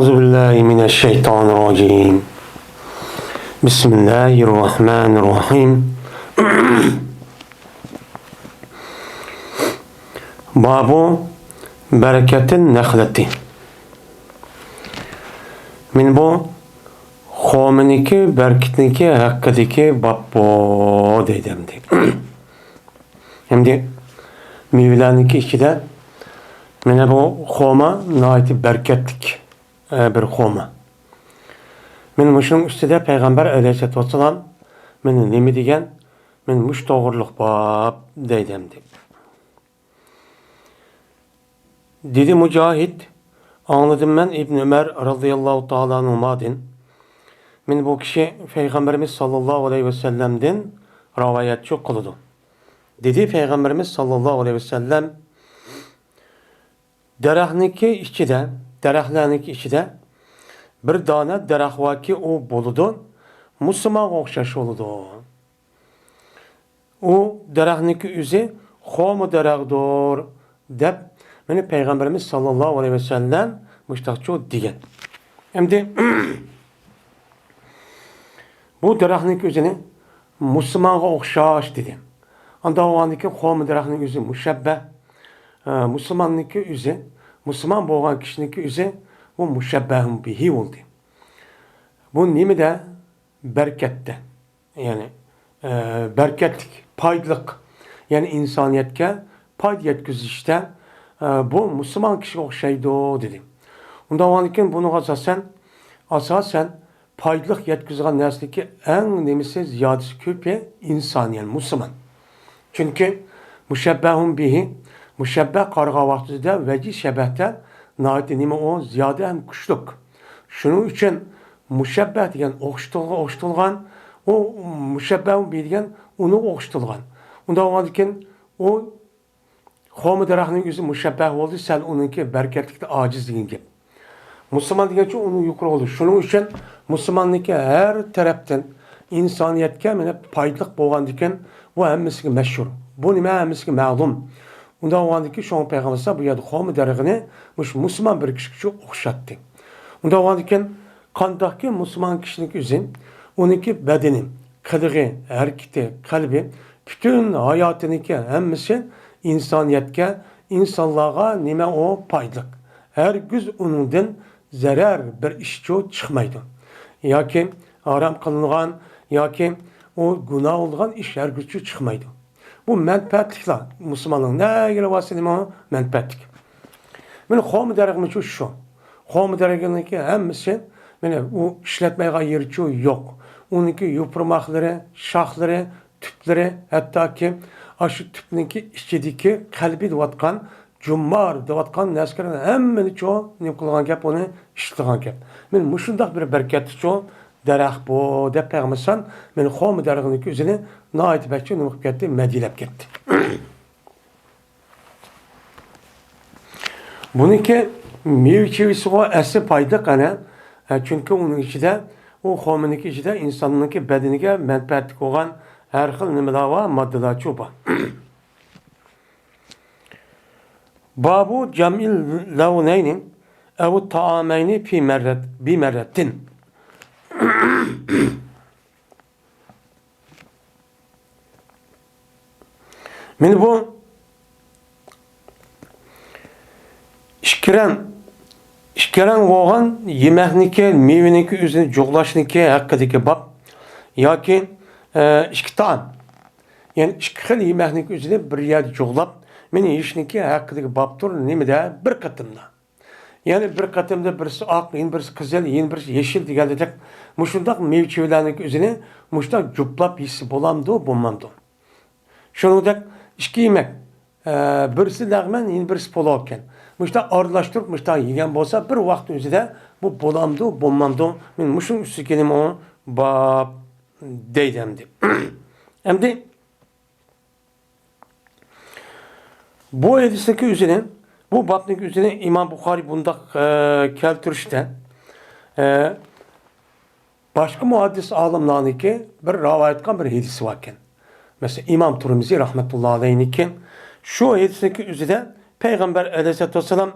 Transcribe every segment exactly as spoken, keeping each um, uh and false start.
أعوذ بالله من الشيطان الرجيم. بسم الله الرحمن الرحيم. باب بركة النخلة. مەن بۇ خورمىنىڭكى بەرىكىتىنىڭكى ھەققىدىكى باب بۇ دەيدۇ ئەمدى. ئەمدى مېۋىلەرنىڭكى ئىچىدە مانا بۇ خورما ناھايىتى بەرىكەتلىك، ئە، بىر خورما. مانا مۇشۇنىڭ ئۈستىدە پەيغەمبەر ئەلەيھىسسالاتۇ ۋەسسالام مانا نېمە دېگەن؟ مانا مۇشۇ توغرۇلۇق باب دەيدۇ ئەمدى. دېدى مۇجاھىد، ئاڭلىدىم مەن ئىبن ئۆمەر رازىياللاھۇ تائالا ئەنھۇمادىن. مانا بۇ كىشى پەيغەمبىرىمىز ساللاللاھۇ ئەلەيھى ۋەسەللەمدىن رىۋايەتچى قىلىدۇ. دېدى پەيغەمبىرىمىز ساللاللاھۇ ئەلەيھى ۋەسەللەم، دەرەخنىڭكى ئىچىدە، دەرەخلەرنىڭكى ئىچىدە بىر دانە دەرەخ باركى، ئۇ بولىدۇ، مۇسۇلمانغا ئوخشاش بولىدۇ. ئۇ دەرەخنىڭكى ئۆزى خورما دەرەخدۇر، دەپ، مانا پەيغەمبىرىمىز ساللاللاھۇ ئەلەيھى ۋەسەللەم مۇشتاقچۇ دېگەن. ئەمدى بۇ دەرەخنىڭكى ئۆزىنى مۇسۇلمانغا ئوخشاش دېدى. ئانداق بولغاندىكىن خورما دەرەخنىڭ ئۆزى مۇشەببە، ئە، مۇسۇلماننىڭكى ئۆزى، مۇسۇلمان بولغان كىشىنىڭكى ئۆزى بۇ مۇشەببەھۇن بىھى بولدى. بۇ نېمىدە؟ بەرىكەتتە. يەنى، ئە، بەرىكەتلىك، پايدىلىق، يەنى ئىنسانىيەتكە پايدا يەتكۈزۈشتە، ئە، بۇ مۇسۇلمان كىشىگە ئوخشايدۇ، دېدى. ئۇنداق بولغاندىكىن بۇنىڭغا ئاساسەن، ئاساسەن پايدىلىق يەتكۈزىدىغان نەرسىنىڭكى ئەڭ نېمىسى، زىيادىسى كۆپى ئىنسان، يەنى مۇسۇلمان. چۈنكى مۇشەببەھۇن بىھى، مۇشەببەھ قارىغان ۋاقتىدا ۋەجھى شەبەھتە ناھايىتى نېمە ئۇ، زىيادە ھەم كۈچلۈك. شۇنىڭ ئۈچۈن مۇشەببەھ دېگەن ئوخشىتىلغان، ئوخشىتىلغان، ئۇ مۇشەببەھۇن بىھى دېگەن ئۇنىڭغا ئوخشىتىلغان. ئۇنداق بولغاندىكىن ئۇ خورما دەرەخنىڭ ئۆزى مۇشەببەھ بولدى، سەل ئۇنىڭكى بەرىكەتلىكتە ئاجىز دېگەن گەپ. مۇسۇلمان دېگەنچە ئۇنىڭ يۇقىرى بولدى. شۇنىڭ ئۈچۈن مۇسۇلماننىڭكى ھەر تەرەپتىن ئىنسانىيەتكە مانا پايدىلىق بولغاندىكىن، بۇ ھەممىسىگە مەشھۇر. بۇ نېمە؟ ھەممىسىگە مەلۇم. ئۇنداق بولغاندىكىن شۇڭا پەيغەمبەر بۇ يەردە خورما دەرىخىنى مۇشۇ مۇسۇلمان بىر كىشىگە ئوخشاتتى. ئۇنداق بولغاندىكىن قانداقكى مۇسۇلمان كىشىنىڭكى ئۆزى، ئۇنىڭكى بەدىنى، قىلىقى، ھەرىكىتى، قەلبى، پۈتۈن ھاياتىنىڭكى ھەممىسى ئىنسانىيەتكە، ئىنسانلارغا نېمە ئۇ پايدىلىق. ھەرگىز ئۇنىڭدىن زەرەر بىر ئىشچۇ چىقمايدۇ. ياكى ھارام قىلىنغان، ياكى ئۇ گۇناھ بولغان ئىش ھەرگىزچۇ چىقمايدۇ. بۇ مەنپەئەتلىكلا، مۇسۇلماننىڭ نەگىلا بارسا نېمە ئۇ مەنپەئەتلىك. مانا خورما دەرىخىمۇ شۇ. خورما دەرىخىنىڭكى ھەممىسى، مانا ئۇ ئىشلەتمەيدىغان يېرىچۇ يوق. ئۇنىڭكى يوپۇرماقلىرى، شاخلىرى، تۈپلىرى، ھەتتاكى ئاشۇ تۈپنىڭكى ئىچىدىكى قەلبى دەۋاتقان، جۇممار دەۋاتقان نەرسىلەرنى ھەممىنىچۇ نېمە قىلغان گەپ، ئۇنى ئىشلىتىدىغان گەپ. مانا مۇشۇنداق بىر بەرىكەتلىچۇ دەرەخ بۇ، دەپ پەيغەمبەر، مانا خورما دەرىخىنىڭكى ئۆزىنى ناھايىتى بەكچۇ نېمە قىلىپ كەتتى، مەدھىيەلەپ كەتتى. بۇنىڭكى مېۋە چېۋىسىغۇ ئەسلى پايدىلىق ئەنە. ئە، چۈنكى ئۇنىڭ ئىچىدە، ئۇ خورمىنىڭكى ئىچىدە ئىنساننىڭكى بەدىنىگە مەنپەئەتلىك بولغان ھەر خىل نېمىلەر بار، ماددىلارچۇ بار. بابۇ جەمئىل لەۋنەينى ئەۋۇ تائامەينى پى مەررەت، بى مەررەتىن. مانا بۇ ئىككى رەڭ، ئىككى رەڭ بولغان يېمەكنىكى، مېۋىنىكى ئۆزىنى جۇغلاشنىكى ھەققىدىكى باب ياكى، ئە، ئىككى تائام. يەنى ئىككى خىل يېمەكنىكى ئۆزىنى بىر يەردە جۇغلاپ، مانا يېيىشنىكى ھەققىدىكى بابتۇر نېمىدە بىر قېتىمدا. يەنى بىر قېتىمدا بىرسى ئاق، يەنە بىرسى قىزىل، يەنە بىرسى يېشىل دېگەندەك مۇشۇنداق مېۋە چېۋىلەرنىڭكى ئۆزىنى مۇشۇنداق جۇپلاپ يېسە بولامدۇ، بولمامدۇ؟ شۇنىڭدەك ئىككى يېمەك، ئە، بىرسى لەغمەن، يەنە بىرسى پولۇ ئىكەن. مۇشۇنداق ئارىلاشتۇرۇپ، مۇشۇنداق يېگەن بولسا، بىر ۋاقىت ئۆزىدە بۇ بولامدۇ، بولمامدۇ؟ مەن مۇشۇنىڭ ئۈستىگە كېلىمۇ باب دەيدۇ ئەمدى. ئەمدى بۇ ھەدىسنىڭكى ئۆزىنى، بۇ بابنىڭكى ئۆزىنى ئىمام بۇخارىي بۇنداق، ئە، كەلتۈرۈشتە، ئە، باشقا مۇھەددىس ئالىملارنىڭكى بىر رىۋايەت قىلغان بىر ھەدىسى بار ئىكەن. مەسىلەن، ئىمام تۇرمىزى رەھمەتۇللا ئەلەيھنىڭكى شۇ ھەدىسنىڭكى ئۆزىدە پەيغەمبەر ئەلەيھىسسالاتۇ ۋەسسالام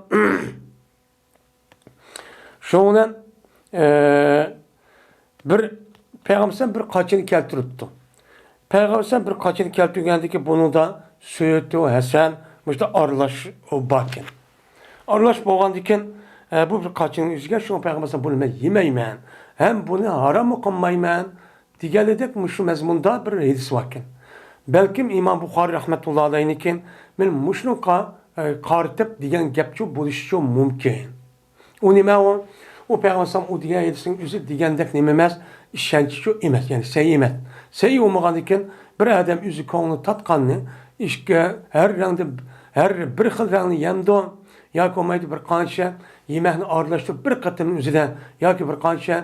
شۇنىڭ بىلەن، ئە، بىر پەيغەمبەر بىر قاچىنى كەلتۈرۈپتۇ. پەيغەمبەر بىر قاچىنى كەلتۈرگەندىكىن بۇنىڭدا سۈيۈتى، ھەسەل، مۇشۇنداق ئارىلاش باركەن. ئارىلاش بولغاندىكىن، ئە، بۇ بىر قاچىنىڭ ئۆزىگە شۇ پەيغەمبەر بۇنى مەن يېمەيمەن، ھەم بۇنى ھاراممۇ قىلمايمەن دېگەنلىدەك مۇشۇ مەزمۇندا بىر ھەدىس باركەن. بەلكىم ئىمام بۇخارىي رەھمەتۇللا ئەلەيھنىڭكى مەن مۇشۇنىڭغا، ئە، قارىتىپ دېگەن گەپچۇ بولۇشىچۇ مۇمكىن. ئۇ نېمە ئۇ؟ ئۇ پەيغەمبەر ئەلەيھىسسالام ئۇ دېگەن ھەدىسنىڭ ئۆزى دېگەندەك نېمە ئەمەس، ئىشەنچىچۇ ئېمەس، يەنى سەھىھ ئەمەس. سەھىھ بولمىغاندىكىن بىر ئادەم ئۆزى كۆڭلى تارتقاننى ئىشقا ھەر رەڭدە، ھەر بىر خىل رەڭنى يەمدۇ ياكى بولمايدۇ بىر قانچە يېمەكنى ئارىلاشتۇرۇپ بىر قېتىمنىڭ ئۆزىدە ياكى بىر قانچە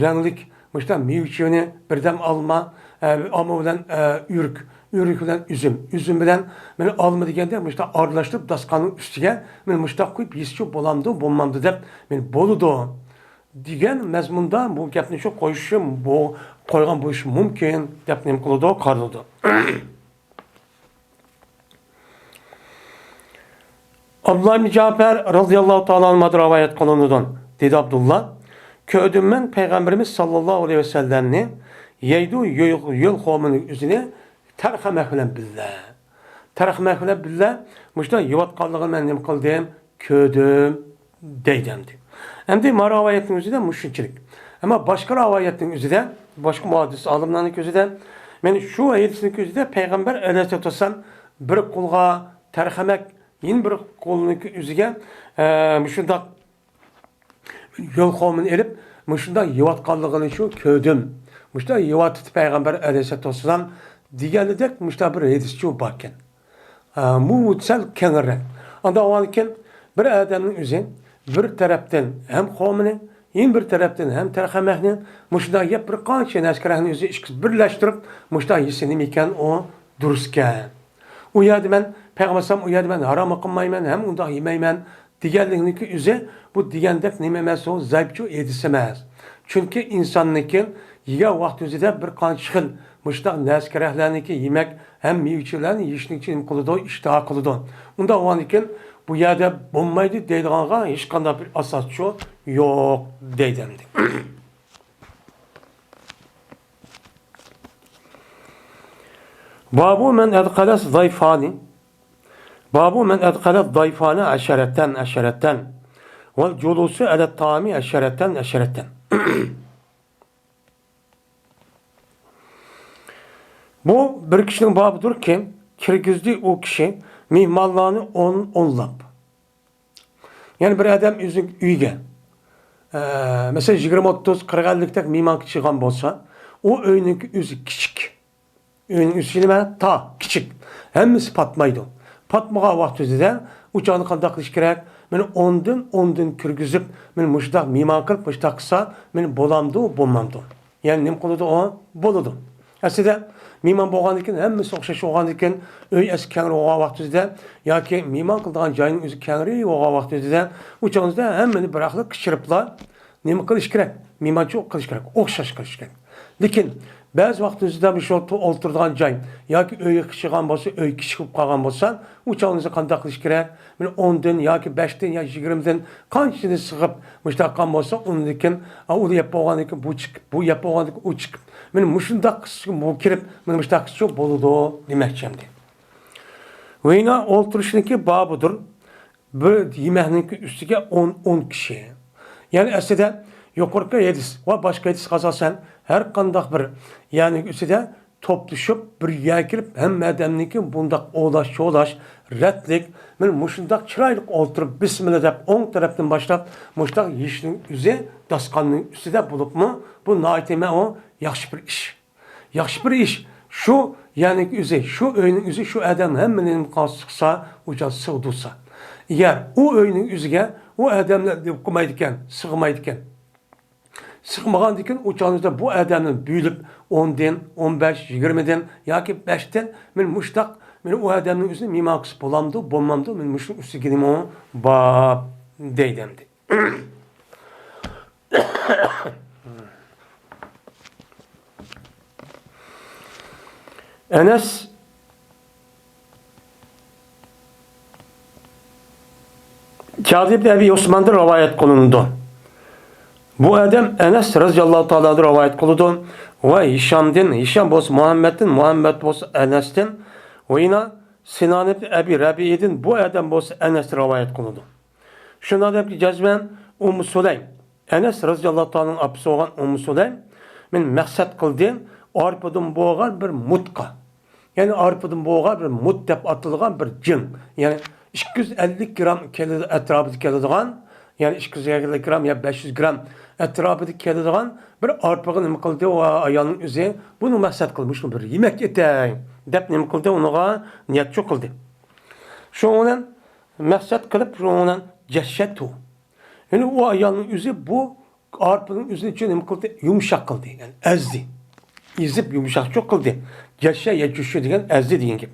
رەڭلىك مۇشۇنداق مېۋە-چېۋىنى، بىردەم ئالما، ئە، ئالما بىلەن، ئە، ئۆرۈك، ئۆرۈك بىلەن ئۈزۈم، ئۈزۈم بىلەن مانا ئالما دېگەندە مۇشۇنداق ئارىلاشتۇرۇپ داستىخاننىڭ ئۈستىگە مانا مۇشۇنداق قويۇپ يېسىچۇ بولامدۇ، بولمامدۇ دەپ مانا بولىدۇ دېگەن مەزمۇندا بۇ گەپنى شۇ قويۇشى، بۇ قويغان بولۇشى مۇمكىن دەپ نېمە قىلىدۇ، قارىلىدۇ. ئابدۇللا ئىبنى جەپەر رازىياللاھۇ تائالا ئەنھۇدىن رىۋايەت قىلىنىدۇ. دېدى ئابدۇللا، كۆردۈم مەن پەيغەمبىرىمىز ساللاللاھۇ ئەلەيھى ۋەسەللەمنى يەيدۇ، يۆل، يۆل خورمىنىڭ ئۆزىنى تەرخەمەك بىلەن بىللە. تەرخەمەك بىلەن بىللە مۇشۇنداق يەۋاتقانلىقىنى مەن نېمە قىلدىم؟ كۆردۈم. دەيدۇ ئەمدى. ئەمدى ما رىۋايەتنىڭ ئۆزىدە مۇشۇنچىلىك. ئەمما باشقا رىۋايەتنىڭ ئۆزىدە، باشقا مۇھەددىس ئالىملارنىڭ ئۆزىدە، مانا شۇ ھەدىسنىڭ ئۆزىدە پەيغەمبەر ئەلەيھىسسالاتۇ ۋەسسالام بىر قولىغا تەرخەمەك، يەنە بىر قولىنىڭ ئۆزىگە، ئە، مۇشۇنداق يۆل خورمىنى ئېلىپ، مۇشۇنداق يەۋاتقانلىقىنى شۇ كۆردۈم. مۇشۇنداق يەۋاتىدۇ پەيغەمبەر ئەلەيھىسسالاتۇ ۋەسسالام دېگەنلىدەك مۇشۇنداق بىر ھەدىسچۇ باركەن. ئە، بۇ سەل كەڭرەك. ئانداق بولغاندىكىن بىر ئادەمنىڭ ئۆزى بىر تەرەپتىن ھەم خورمىنى، يەنە بىر تەرەپتىن ھەم تەرخەمەكنى مۇشۇنداق يەپ بىر قانچە نەرسىلەرنى ئۆزى ئىككىسى بىرلەشتۈرۈپ مۇشۇنداق يېسە نېمە ئىكەن ئۇ دۇرۇسكەن. ئۇ يەردە مەن پەيغەمبەر ئەلەيھىسسالام ئۇ يەردە مەن ھارام قىلمايمەن ھەم ئۇنداق يېمەيمەن دېگەنلىكنىڭكى ئۆزى بۇ دېگەندەك نېمە ئەمەس، ئۇ زەئىپچۇ ھەدىس ئەمەس. چۈنكى ئىنساننىڭكى يېگەن ۋاقتى ئۆزىدە بىر قانچە خىل مۇشۇنداق نەرسە-كېرەكلەرنىڭكى يېمەك ھەم مېۋە-چېۋىلەرنى يېيىشنىڭكى نېمە قىلىدۇ، ئىشتىھا قىلىدۇ. ئۇنداق بولغاندىكىن بۇ يەردە بولمايدۇ دەيدىغانغا ھېچقانداق بىر ئاساسچۇ يوق دەيدۇ ئەمدى. بابۇ مەن ئەدخەلە زايفانى، بابۇ مەن ئەدخەلە زايفانى ئەشەرەتەن، ئەشەرەتەن، ۋەل جۇلۇسۇ ئەلە تائامى ئەشەرەتەن، ئەشەرەتەن. بۇ بىر كىشىنىڭ بابىدۇركى، كىرگۈزدى ئۇ كىشى مېھمانلارنى ئون، ئونلاپ. يەنى بىر ئادەم ئۆزىنىڭ ئۆيىگە، ئە، مەسىلەن، يىگىرمە، ئوتتۇز، قىرىق، ئەللىكتەك مېھمان كېلىدىغان بولسا، ئۇ ئۆينىڭكى ئۆزى كىچىك. ئۆينىڭ ئۆزى نېمە؟ تار، كىچىك. ھەممىسى پاتمايدۇ. پاتمىغان ۋاقتىدا ئۇ چاغدا قانداق قىلىش كېرەك؟ مانا ئوندىن، ئوندىن كىرگۈزۈپ، مانا مۇشۇنداق مېھمان قىلىپ، مۇشۇنداق قىلسا، مانا بولامدۇ، بولمامدۇ؟ يەنى نېمە قىلىدۇ ئۇ؟ بولىدۇ. ئەسلىدە مېھمان بولغاندىكىن، ھەممىسى ئوخشاش بولغاندىكىن، ئۆي ئەسلى كەڭرى بولغان ۋاقتىدا ياكى مېھمان قىلىدىغان جاينىڭ ئۆزى كەڭرى بولغان ۋاقتىدا، ئۇ چاغدا ھەممىنى بىراقلا قىچىرىپلا نېمە قىلىش كېرەك؟ مېھمانچىلىق قىلىش كېرەك، ئوخشاش قىلىش كېرەك. لېكىن بەزى ۋاقتىدا مۇشۇ ئولتۇرىدىغان جاي ياكى ئۆيگە قىچىغان بولسا، ئۆي كىچىك بولۇپ قالغان بولسا، ئۇ چاغدا قانداق قىلىش كېرەك؟ مانا ئوندىن ياكى بەشتىن يا يىگىرمىدىن قانچىنى سىغىپ مۇشۇنداق قىلغان بولسا، ئۇنىڭدىن كېيىن، ئا، ئۇ يەپ بولغاندىن كېيىن بۇ چىقىپ، بۇ يەپ بولغاندىن كېيىن ئۇ چىقىپ، مانا مۇشۇنداق قىلسا بۇ كىرىپ، مانا مۇشۇنداق قىلسا بولىدۇ دېمەكچى ئەمدى. ۋېينا ئولتۇرۇشنىڭكى بابىدۇر. بىر يېمەكنىڭكى ئۈستىگە ئون، ئون كىشى. يەنى ئەسلىدە يۇقىرىقى ھەدىس ۋە باشقا ھەدىسكە ئاساسەن ھەر قانداق بىر يەرنىڭ ئۈستىدە توپلىشىپ بىر يەرگە كېلىپ ھەممە ئادەمنىڭكى بۇنداق ئوۋلاش-چوۋلاش، رەتلىك، مانا مۇشۇنداق چىرايلىق ئولتۇرۇپ بىسمىللا دەپ ئوڭ تەرەپتىن باشلاپ مۇشۇنداق يېيىشنىڭ ئۆزى داستىخاننىڭ ئۈستىدە بولۇپمۇ بۇ ناھايىتى نېمە ئۇ ياخشى بىر ئىش. ياخشى بىر ئىش. شۇ يەرنىڭ ئۆزى، شۇ ئۆينىڭ ئۆزى، شۇ ئادەم ھەممىنى نېمە قىلسا، ئۇ جاي سىغدۇرسا. ئەگەر ئۇ ئۆينىڭ ئۆزىگە ئۇ ئادەملەر نېمە قىلمايدىكەن، سىغمايدىكەن. سىغمىغاندىكىن ئۇ چاغدا بۇ ئادەمنى بۆلۈپ، ئوندىن، ئون بەش، يىگىرمىدىن ياكى بەشتىن، مانا مۇشتاق، مانا ئۇ ئادەمنىڭ ئۆزىنى مېھمان قىلسا بولامدۇ، بولمامدۇ، مانا مۇشۇنىڭ ئۈستىگە نېمە بار دەيدۇ ئەمدى. ئەنەس جابىر ئىبن ئەبى ئوسماندىن رىۋايەت قىلىنىدۇ. بۇ ئادەم ئەنەس رەزىياللاھۇ تائالا ئەنھۇ رىۋايەت قىلىدۇ ۋە ھىشامدىن، ھىشام بولسا مۇھەممەدتىن، مۇھەممەد بولسا ئەنەستىن، ۋە يەنە سىنان ئىبن ئەبى رەبىئىدىن، بۇ ئادەم بولسا ئەنەستىن رىۋايەت قىلىدۇ. شۇنداق دەپكى جەزمەن ئۇممۇ سۇلەيم، ئەنەس رەزىياللاھۇ تائالانىڭ ئاپىسى بولغان ئۇممۇ سۇلەيم، مېنى مەقسەت قىلدى، ئارپىدىن بولغان بىر مۇتقا. يەنى ئارپىدىن بولغان بىر مۇت دەپ ئاتىلىدىغان بىر جىڭ. يەنى ئىككى يۈز ئەللىك گرام كېلىدۇ، ئەتراپىدا كېلىدىغان، يەنى ئىككى يۈز ئەللىك گرام يا بەش يۈز گرام ئەتراپىدا كېلىدىغان بىر ئارپىغا نېمە قىلدى ئۇ ئايالنىڭ ئۆزى؟ بۇنى مەقسەت قىلدى، مۇشۇنى بىر يېمەك ئېتەي دەپ نېمە قىلدى، ئۇنىڭغا نىيەت شۇ قىلدى. شۇنىڭ بىلەن مەقسەت قىلىپ، شۇنىڭ بىلەن جەششەتۇ. يەنى ئۇ ئايالنىڭ ئۆزى بۇ ئارپىنىڭ ئۆزىنى نېمە قىلدى؟ يۇمشاق قىلدى. يەنى ئەزدى. ئېزىپ يۇمشاقچۇ قىلدى. جەششە يەجۈششۇ دېگەن ئەزدى دېگەن گەپ.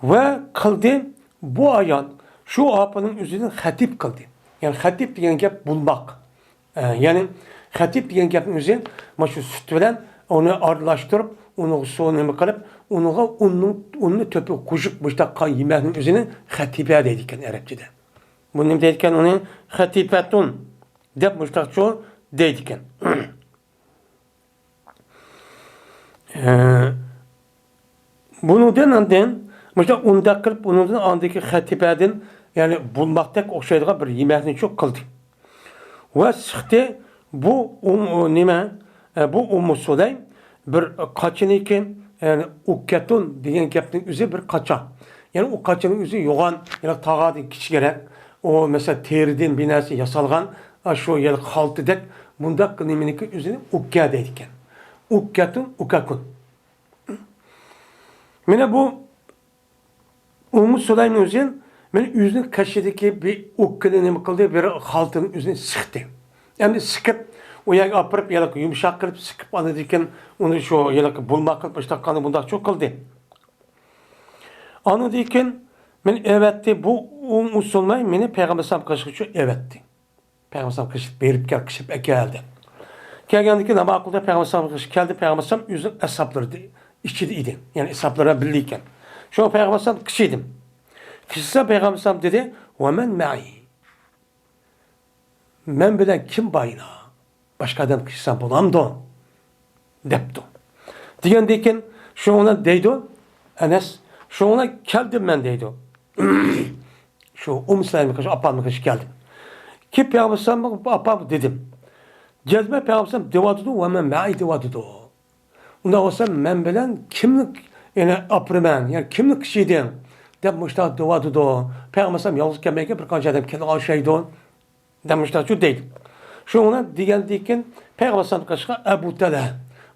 ۋە قىلدى، بۇ ئايال شۇ ئارپىنىڭ ئۆزىدىن خەتىپ قىلدى. يەنى خەتىپ دېگەن گەپ بۇلماق. ئە، يەنى خەتىپ دېگەن گەپنىڭ ئۆزى مانا شۇ سۈت بىلەن ئۇنى ئارىلاشتۇرۇپ، ئۇنىڭغا سۇ نېمە قىلىپ، ئۇنىڭغا ئۇننىڭ، ئۇننى تۆپىگە قوشۇپ، مۇشۇنداق قان يېمەكنىڭ ئۆزىنى خەتىپە دەيدىكەن ئەرەبچىدە. بۇ نېمە دەيدىكەن ئۇنى؟ خەتىپەتۇن دەپ مۇشۇنداقچۇ دەيدىكەن. ئە، بۇنىڭدىن ئاندىن مۇشۇنداق ئۇنداق قىلىپ، ئۇنىڭدىن ئاندىكى خەتىپەدىن، يەنى بۇلماقتەك ئوخشايدىغان بىر يېمەكنى شۇ قىلدى. ۋە سىقتى. بۇ ئۇم-، ئۇ نېمە؟ ئە، بۇ ئۇممۇ سۇلەيم بىر قاچىنىكى، يەنى ئۇككەتۇن دېگەن گەپنىڭ ئۆزى بىر قاچا. يەنى ئۇ قاچىنىڭ ئۆزى يوغان، يەنى تاغاردىن كىچىكرەك. ئۇ، مەسىلەن، تېرىدىن بىر نەرسە ياسالغان، ئاشۇ يەنى خالتىدەك مۇنداق نېمىنىڭكى ئۆزىنى ئۇككە دەيدىكەن. ئۇككەتۇن، ئۇكاكۇن. مانا بۇ ئۇممۇ سۇلەيمنىڭ ئۆزى، مانا ئۆزىنىڭ قېشىدىكى بىر ئوككىنى نېمە قىلدى، بىر خالتىنىڭ ئۆزىنى سىقتى. ئەمدى سىقىپ، ئۇ يەرگە ئاپىرىپ، يەنە يۇمشاق قىلىپ سىقىپ، ئاندىن كېيىن ئۇنى شۇ يەنە بۇلماق قىلىپ، مۇشۇنداق قىلدى، مۇنداقچۇ قىلدى. ئاندىن كېيىن مېنى ئەۋەتتى، بۇ ئۇممۇ سۇلەيم مېنى پەيغەمبەر ئەلەيھىسسالام قېشىغا ئەۋەتتى. پەيغەمبەر ئەلەيھىسسالام قېشىغا بېرىپ كەل، قېشىپ ئەكەل دەپ. كەلگەندىن كېيىن ناماز قىلدى، پەيغەمبەر ئەلەيھىسسالام قېشىغا كەلدى، پەيغەمبەر ئەلەيھىسسالام ئۆزىنىڭ ئەسھابلىرى ئىچىدە ئىدى. يەنى ئەسھابلىرى بىلەن بىللە ئىكەن. شۇڭا پەيغەمبەر ئەلەيھىسسالام قېشىدىم. قېشىسا پەيغەمبەر ئەلەيھىسسالام دېدى، ۋە مەن مەئى. مەن بىلەن كىم بار يەنە؟ باشقا ئادەم قېشىسام بولامدۇ؟ دەپتۇ. دېگەندىن كېيىن شۇنىڭ بىلەن دەيدۇ، ئەنەس، شۇنىڭ بىلەن كەلدىم مەن دەيدۇ. شۇ ئۇممۇ سۇلەيمنىڭ قېشىغا، ئاپامنىڭ قېشىغا كەلدىم. كېلىپ پەيغەمبەر ئەلەيھىسسالامغا ئاپام دېدىم. جەزمەن پەيغەمبەر ئەلەيھىسسالام دەۋاتىدۇ، ۋە مەن مەئى دەۋاتىدۇ. ئۇنداق بولسا مەن بىلەن كىمنى، يەنى ئاپىرىمەن، يەنى كىمنى قېشىدىڭ؟ دەپ مۇشۇنداق دەۋاتىدۇ. پەيغەمبەر ئەلەيھىسسالام يالغۇز كەلمەيدىكەن، بىر قانچە ئادەم كېلىدىغان ئوخشايدۇ. دەپ مۇشۇنداقچۇ دەيدۇ. شۇنىڭ بىلەن دېگەندىن كېيىن پەيغەمبەر ئەلەيھىسسالام قېشىغا ئەبۇ تەلھە،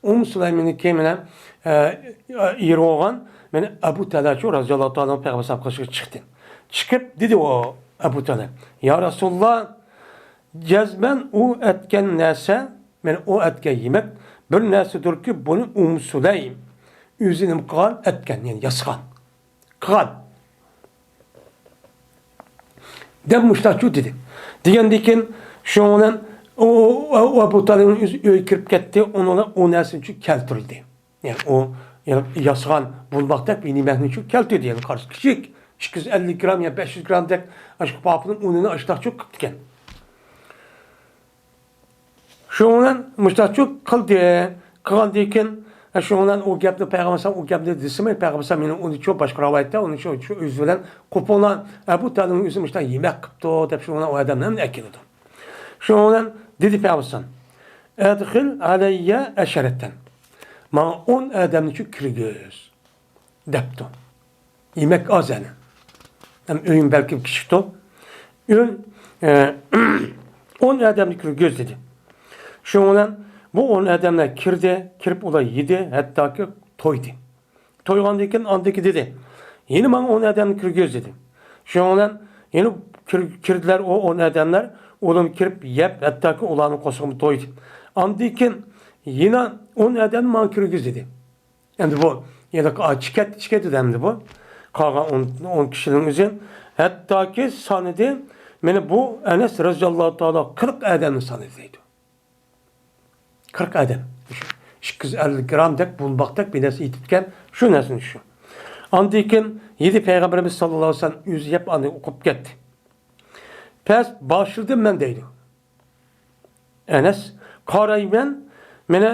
ئۇممۇ سۇلەيمنىڭكى مانا، ئە، ئېرى بولغان مانا ئەبۇ تەلھەچۇ رەزىياللاھۇ تائالا پەيغەمبەر ئەلەيھىسسالام قېشىغا چىقتى. چىقىپ دېدى ئۇ ئەبۇ تەلھە، يا رەسۇلاللا، جەزمەن ئۇ ئەتكەن نەرسە، مانا ئۇ ئەتكەن يېمەك بىر نەرسىدۇركى، بۇنى ئۇممۇ سۇلەيم ئۆزى نېمە قىلغان؟ ئەتكەن، يەنى ياسىغان. قىلغان. دەپ مۇشۇنداقچۇ دېدى. دېگەندىن كېيىن شۇنىڭ بىلەن ئۇ، ئۇ، ئۇ ئەبۇ تالىپنىڭ ئۆزى ئۆيگە كىرىپ كەتتى، ئۇنىڭ بىلەن ئۇ نەرسىنى شۇ كەلتۈرۈلدى. يەنى ئۇ، يەنى ياسىغان بۇلماقتەك بىر نېمەنى شۇ كەلتۈردى. يەنى قارىسا كىچىك، ئىككى يۈز ئەللىك گرام يا بەش يۈز گرامدەك ئاشۇ پاپىنىڭ ئۇنىنى ئاشۇنداقچۇ قىپتىكەن. شۇنىڭ بىلەن مۇشۇنداقچۇ قىلدى. قىلغاندىن كېيىن، ئە، شۇنىڭ بىلەن ئۇ گەپنى پەيغەمبەر ئەلەيھىسسالام، ئۇ گەپنى دېسىمۇ، پەيغەمبەر ئەلەيھىسسالام مېنى ئۇنى شۇ باشقا رىۋايەتتە، ئۇنى شۇ، شۇ ئۆزى بىلەن قوپۇڭلار، ئەبۇ تالىپنىڭ ئۆزى مۇشۇنداق يېمەك قىپتۇ دەپ شۇنىڭ بىلەن ئۇ ئادەمنى ئەكېلىدۇ. شۇنىڭ بىلەن دېدى پەيغەمبەر ئەلەيھىسسالام، ئەدخىل ئەلەييە ئەشرەتەن. ماڭا ئون ئادەمنى شۇ كىرگۈز. دەپتۇ. يېمەك ئاز يەنە. ھەم ئۆيۈم بەلكىم كىچىكتۇ. ئۆن، ئە، ئون ئادەمنى كىرگۈز دېدى. شۇنىڭ بىلەن بۇ ئون ئادەملەر كىردى، كىرىپ ئۇلار يېدى، ھەتتاكى تويدى. تويغاندىن كېيىن ئاندىكى دېدى، يەنە ماڭا ئون ئادەمنى كىرگۈز دېدى. شۇنىڭ بىلەن يەنە كىر-، كىردىلەر ئۇ ئون ئادەملەر، ئۇلار كىرىپ يەپ، ھەتتاكى ئۇلارنىڭ قورسىقىمۇ تويدى. ئاندىن كېيىن يەنە ئون ئادەمنى ماڭا كىرگۈز دېدى. ئەمدى بۇ ھېلىقى ئاچ كەتتى، ئىچ كەتتى ئەمدى بۇ. قالغان ئون، ئون كىشىنىڭ ئۆزى ھەتتاكى سانىدى، مانا بۇ ئەنەس رەزىياللاھۇ تائالا قىرىق ئادەمنى سانىدى دەيدۇ. قىرىق ئادەم. شۇ ئىككى يۈز ئەللىك گرامدەك، بۇلماقتەك بىر نەرسە يېتىپتىكەن، شۇ نەرسىنى شۇ. ئاندىن كېيىن يېدى پەيغەمبىرىمىز ساللاللاھۇ ئەلەيھى ۋەسەللەم ئۆزى يەپ ئاندىن ئۇقۇپ كەتتى. پەس باشلىدىم مەن دەيدۇ. ئەنەس، قارايمەن، مانا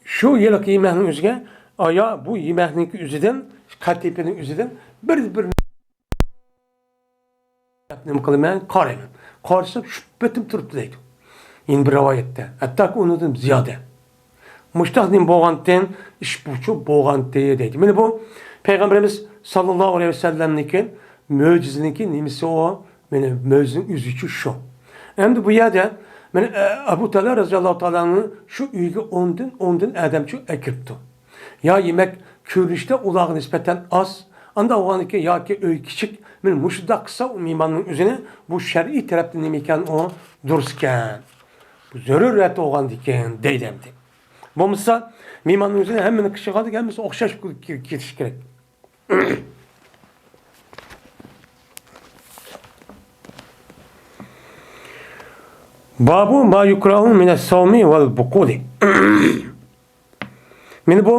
شۇ ھېلىقى يېمەكنىڭ ئۆزىگە، ئايا، بۇ يېمەكنىڭكى ئۆزىدىن، قەتىپىنىڭ ئۆزىدىن بىر، بىر نېمە قىلىمەن، قارايمەن. قارىسام، شۈپبەتىم تۇرۇپتۇ دەيدۇ. يەنە بىر رىۋايەتتە، ھەتتاكى ئۇنىڭدىن زىيادە. مۇشتاق نېمە بولغانتىن، ئىش بۇچۇ بولغانتى دەيدۇ. مانا بۇ پەيغەمبىرىمىز ساللاللاھۇ ئەلەيھى ۋەسەللەمنىڭكى مۆجىزىنىڭكى نېمىسى ئۇ؟ مانا مۆجىزىنىڭ ئۆزىچۇ شۇ. ئەمدى بۇ يەردە مانا، ئە، ئەبۇ تەلھە رەزىياللاھۇ تائالا ئەنھۇنى شۇ ئۆيگە ئوندىن، ئوندىن ئادەمچۇ ئەكىرىپتۇ. يا يېمەك كۆرۈنۈشتە ئۇلارغا نىسبەتەن ئاز، ئانداق بولغاندىكىن ياكى ئۆي كىچىك، مانا مۇشۇنداق قىلسا ئۇ مېھماننىڭ ئۆزىنى بۇ شەرئىي تەرەپتىن نېمە ئىكەن ئۇ دۇرۇس ئىكەن. بۇ زۆرۈرىيەت بولغاندىكىن دەيدۇ ئەمدى. بولمىسا مېھماننىڭ ئۆزىنى ھەممىنى قىلىشىغا ھەممىسى ئوخشاش كېتىشى كېرەك. بابۇ ما يۇكراھۇ مىنەس سەۋمى ۋەل بۇقۇلى. مانا بۇ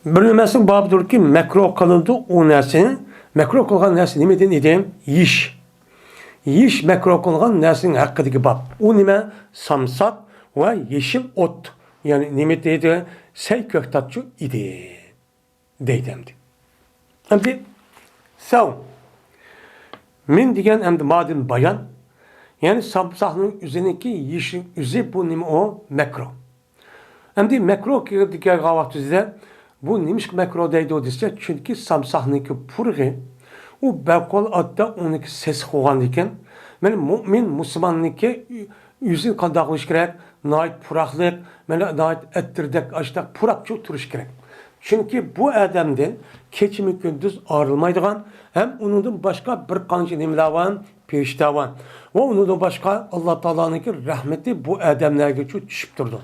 بىر نېمىسىنىڭ بابىدۇركى، مەكرۇھ قىلىنىدۇ ئۇ نەرسىنى. مەكرۇھ قىلغان نەرسە نېمىدىن ئىدى؟ يېيىش. يېيىش مەكرۇھ قىلغان نەرسىنىڭ ھەققىدىكى باب. ئۇ نېمە؟ سامساق ۋە يېشىل ئوت. يەنى نېمە دەيدۇ؟ سەي كۆكتاتچۇ ئىدى. دەيدۇ ئەمدى. ئەمدى سەۋ. مىن دېگەن ئەمدى مادىن بايان. يەنى سامساقنىڭ ئۆزىنىڭكى يېشىل ئۆزى بۇ نېمە ئۇ؟ مەكرۇھ. ئەمدى مەكرۇھ دېگەن ۋاقتىمىزدا بۇ نېمىشقا مەكرۇھ دەيدۇ دېسە، چۈنكى سامساقنىڭكى پۇرىقى ئۇ بەكۇل ئاددا ئۇنىڭكى سېسىق بولغاندىكىن، مانا مۇئمىن مۇسۇلماننىڭكى ئۆزىنى قانداق قىلىش كېرەك؟ ناھايىتى پۇراقلىق، مانا ناھايىتى ئەتىردەك ئاشتاق پۇراپچۇ تۇرۇش كېرەك. چۈنكى بۇ ئادەمدىن كېچىمۇ كۈندۈز ئايرىلمايدىغان ھەم ئۇنىڭدىن باشقا بىر قانچە نېمىلەر بار، پېرىشتە بار. ۋە ئۇنىڭدىن باشقا ئاللا تائالانىڭكى رەھمىتى بۇ ئادەملەرگىچۇ چۈشۈپ تۇرىدۇ.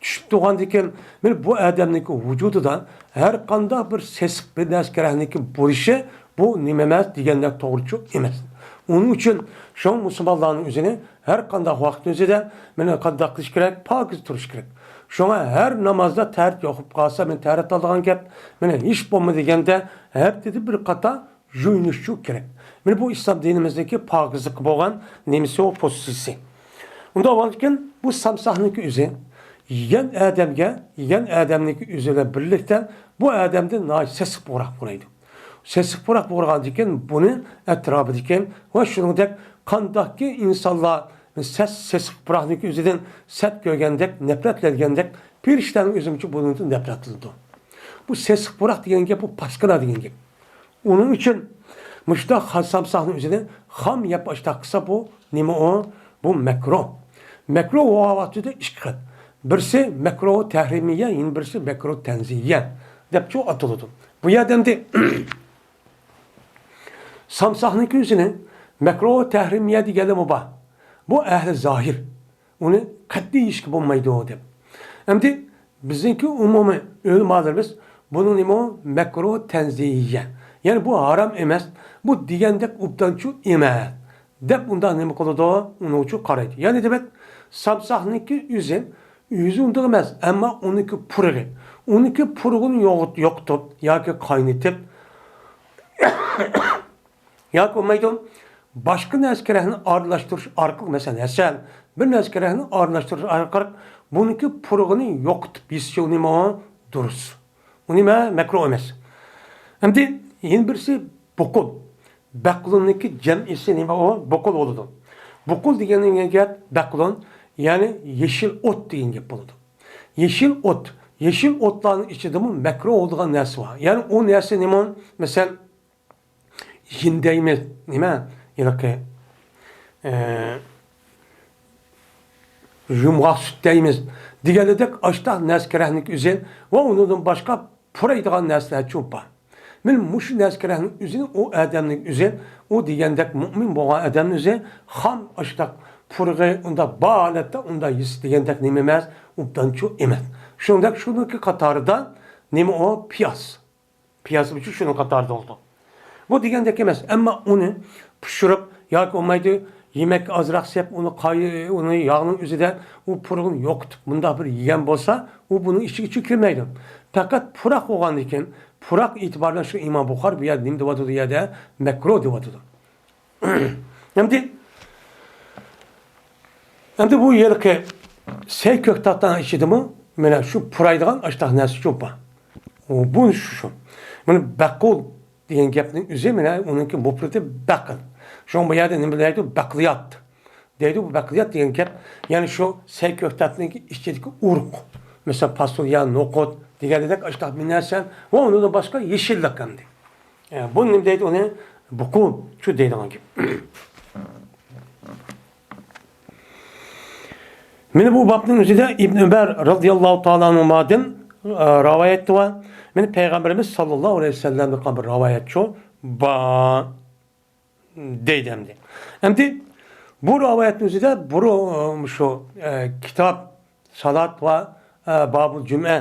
چۈشۈپ تۇرغاندىكىن، مانا بۇ ئادەمنىڭكى ۋۇجۇدىدا ھەر قانداق بىر سېسىق بىر نەرسە كېرەكنىڭكى بولۇشى بۇ نېمە ئەمەس دېگەندەك توغرىچۇ ئەمەس. ئۇنىڭ ئۈچۈن شۇڭا مۇسۇلمانلارنىڭ ئۆزىنى ھەر قانداق ۋاقىتنىڭ ئۆزىدە مانا قانداق قىلىش كېرەك؟ پاكىز تۇرۇش كېرەك. شۇڭا ھەر نامازدا تەھەرەت يوق بولۇپ قالسا، مانا تەھەرەت ئالىدىغان گەپ، مانا ھېچ بولمىدى دېگەندە ھەپتىدە بىر قاتا يۇيۇنۇشچۇ كېرەك. مانا بۇ ئىسلام دىنىمىزدىكى پاكىزلىققا بولغان نېمىسى ئۇ پوزىتسىيىسى. ئۇنداق بولغاندىكىن بۇ سامساقنىڭكى ئۆزى يېگەن ئادەمگە، يېگەن ئادەمنىڭكى ئۆزى بىلەن بىرلىكتە بۇ ئادەمدىن ناھايىتى سېسىق پۇراق بولىدۇ. سېسىق پۇراق بولغاندىكىن بۇنى ئەتراپىدىكى ۋە شۇنىڭدەك قانداقكى ئىنسانلار سەس-، سېسىق پۇراقنىڭكى ئۆزىدىن سەت كۆرگەندەك، نەپرەتلەنگەندەك، پېرىشتەنىڭ ئۆزىمۇچۇ بۇنىڭدىن نەپرەتلىنىدۇ. بۇ سېسىق پۇراق دېگەن گەپ، بۇ پاسكىنا دېگەن گەپ. ئۇنىڭ ئۈچۈن مۇشۇنداق خام سامساقنىڭ ئۆزىنى خام يەپ ئاشتاق قىلسا، بۇ نېمە ئۇ؟ بۇ مەكرۇھ. مەكرۇھ بولغان ۋاقتىدا ئىككى خىل. بىرسى مەكرۇھ تەھرىمىيە، يەنە بىرسى مەكرۇھ تەنزىھىيە دەپچۇ ئاتىلىدۇ. بۇ يەردە ئەمدى سامساقنىڭكى ئۆزىنى مەكرۇھ تەھرىمىيە دېگەنلەرمۇ بار. بۇ ئەھلى زاھىر. ئۇنى قەتئىي يېيىشكە بولمايدۇ دەپ. ئەمدى بىزنىڭكى ئومۇمىي ئۆلىمالىرىمىز بۇنىڭ نېمە ئۇ؟ مەكرۇھ تەنزىھىيە. يەنى بۇ ھارام ئەمەس، بۇ دېگەندەك ئوبدانچۇ ئەمەس دەپ ئۇنداق نېمە قىلىدۇ؟ ئۇنىڭچۇ قارايدۇ. يەنى دېمەك، سامساقنىڭكى ئۆزى، ئۆزى ئۇنداق ئەمەس، ئەمما ئۇنىڭكى پۇرىقى. ئۇنىڭكى پۇرىقىنى يوغۇت-، يوقىتىپ ياكى قاينىتىپ، ياكى بولمايدۇ، باشقا نەرسە كېرەكنى ئارىلاشتۇرۇش ئارقىلىق، مەسىلەن، ھەسەل، بىر نەرسە كېرەكنى ئارىلاشتۇرۇش ئارقىلىق بۇنىڭكى پۇرىقىنى يوقىتىپ يېسە نېمە ئۇ؟ دۇرۇس. ئۇ نېمە؟ مەكرۇھ ئەمەس. ئەمدى يەنە بىرسى بۇقۇل. بەقلۇننىڭكى جەمئىسى نېمە ئۇ؟ بۇقۇل بولىدۇ. بۇقۇل دېگەن گەپ بەقلۇن، يەنى يېشىل ئوت دېگەن گەپ بولىدۇ. يېشىل ئوت، يېشىل ئوتلارنىڭ ئىچىدىمۇ مەكرۇھ بولىدىغان نەرسە بار. يەنى ئۇ نەرسە نېمە ئۇ؟ مەسىلەن، يىن دەيمىز، نېمە، ھېلىقى، ئە، يۇمغاق سۈت دەيمىز دېگەندەك ئاشتاق نەرسە كېرەكنىڭ ئۆزى ۋە ئۇنىڭدىن باشقا پۇرايدىغان نەرسىلەر چوپ بار. مانا مۇشۇ نەرسە كېرەكنىڭ ئۆزىنى ئۇ ئادەمنىڭ ئۆزى، ئۇ دېگەندەك مۇئمىن بولغان ئادەمنىڭ ئۆزى خام ئاشتاق پۇرىقى ئۇنداق بار ھالەتتە ئۇنداق يېسە دېگەندەك نېمە ئەمەس، ئوبدانچۇ ئەمەس. شۇنداق شۇنىڭكى قاتارىدا نېمە ئۇ؟ پىياز. پىياز ئۈچۈن شۇنىڭ قاتارىدا بولىدۇ. بۇ دېگەندەك ئەمەس، ئەمما ئۇنى پىشۇرۇپ ياكى بولمايدۇ، يېمەككە ئازراق سېلىپ، ئۇنى قاي-، ئۇنى ياغنىڭ ئۆزىدە ئۇ پۇرىقىنى يوقىتىپ، مۇنداق بىر يېگەن بولسا، ئۇ بۇنىڭ ئىچىگە كىرمەيدۇ. پەقەت پۇراق بولغاندىكىن، پۇراق ئېتىبارى بىلەن شۇ ئىمام بۇخارى بۇ يەردە نېمە دەۋاتىدۇ؟ يەردە مەكرۇھ دەۋاتىدۇ. ئەمدى ئەمدى بۇ ھېلىقى سەي كۆكتاتنىڭ ئىچىدىمۇ مانا شۇ پۇرايدىغان ئاشتاق نەرسە شۇ بار. ئۇ، بۇ شۇ، شۇ. مانا بەقۇل دېگەن گەپنىڭ ئۆزى مانا ئۇنىڭكى مۇپرىتى بەقىل. شۇڭا بۇ يەردە نېمە دەيدۇ؟ بەقلىيات دەيدۇ. بۇ بەقلىيات دېگەن گەپ، يەنى شۇ سەي كۆكتاتنىڭكى ئىچىدىكى ئۇرۇق. مەسىلەن، پاسۇليە، نوقۇت دېگەندەك ئاشتاق بىر نەرسە ۋە ئۇنىڭدىن باشقا يېشىللىق ئەمدى. ئە، بۇ نېمە دەيدۇ ئۇنى؟ بۇقۇل، شۇ دەيدىغان گەپ. مانا بۇ بابنىڭ ئۆزىدە ئىبن ئۆمەر رازىياللاھۇ تائالا ئەنھۇمادىن، ئە، رىۋايەت بار. مانا پەيغەمبىرىمىز ساللاللاھۇ ئەلەيھى ۋەسەللەمدىن قالغان بىر رىۋايەت شۇ بار دەيدۇ ئەمدى. ئەمدى بۇ رىۋايەتنىڭ ئۆزىدە بۇرۇن شۇ، ئە، كىتاب سالات ۋە، ئە، بابۇل جۈمئە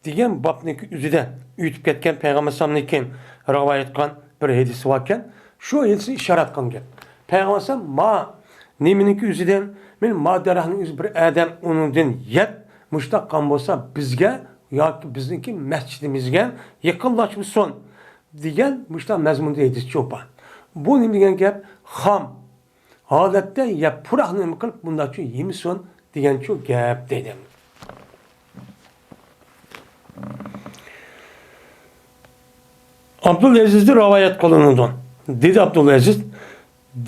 دېگەن بابنىڭكى ئۆزىدە ئۆتۈپ كەتكەن پەيغەمبەر ئەلەيھىسسالامنىڭكى رىۋايەت قىلغان بىر ھەدىسى باركەن، شۇ ھەدىسنى ئىشارە قىلغان گەپ. پەيغەمبەر ئەلەيھىسسالام ما نېمىنىڭكى ئۆزىدىن، مانا ما دەرەخنىڭ ئۆزى بىر ئادەم ئۇنىڭدىن يەپ، مۇشۇنداق قىلغان بولسا بىزگە ياكى بىزنىڭكى مەسچىتىمىزگە يېقىنلاشمىسۇن دېگەن مۇشۇنداق مەزمۇندا ھەدىس شۇ بار. بۇ نېمە دېگەن گەپ؟ خام ھالەتتە يەپ پۇراقنى نېمە قىلىپ مۇنداقچۇ يېمىسۇن دېگەنچۇ گەپ دەيدۇ. ئابدۇلئەزىزدىن رىۋايەت قىلىنىدۇ. دېدى ئابدۇلئەزىز،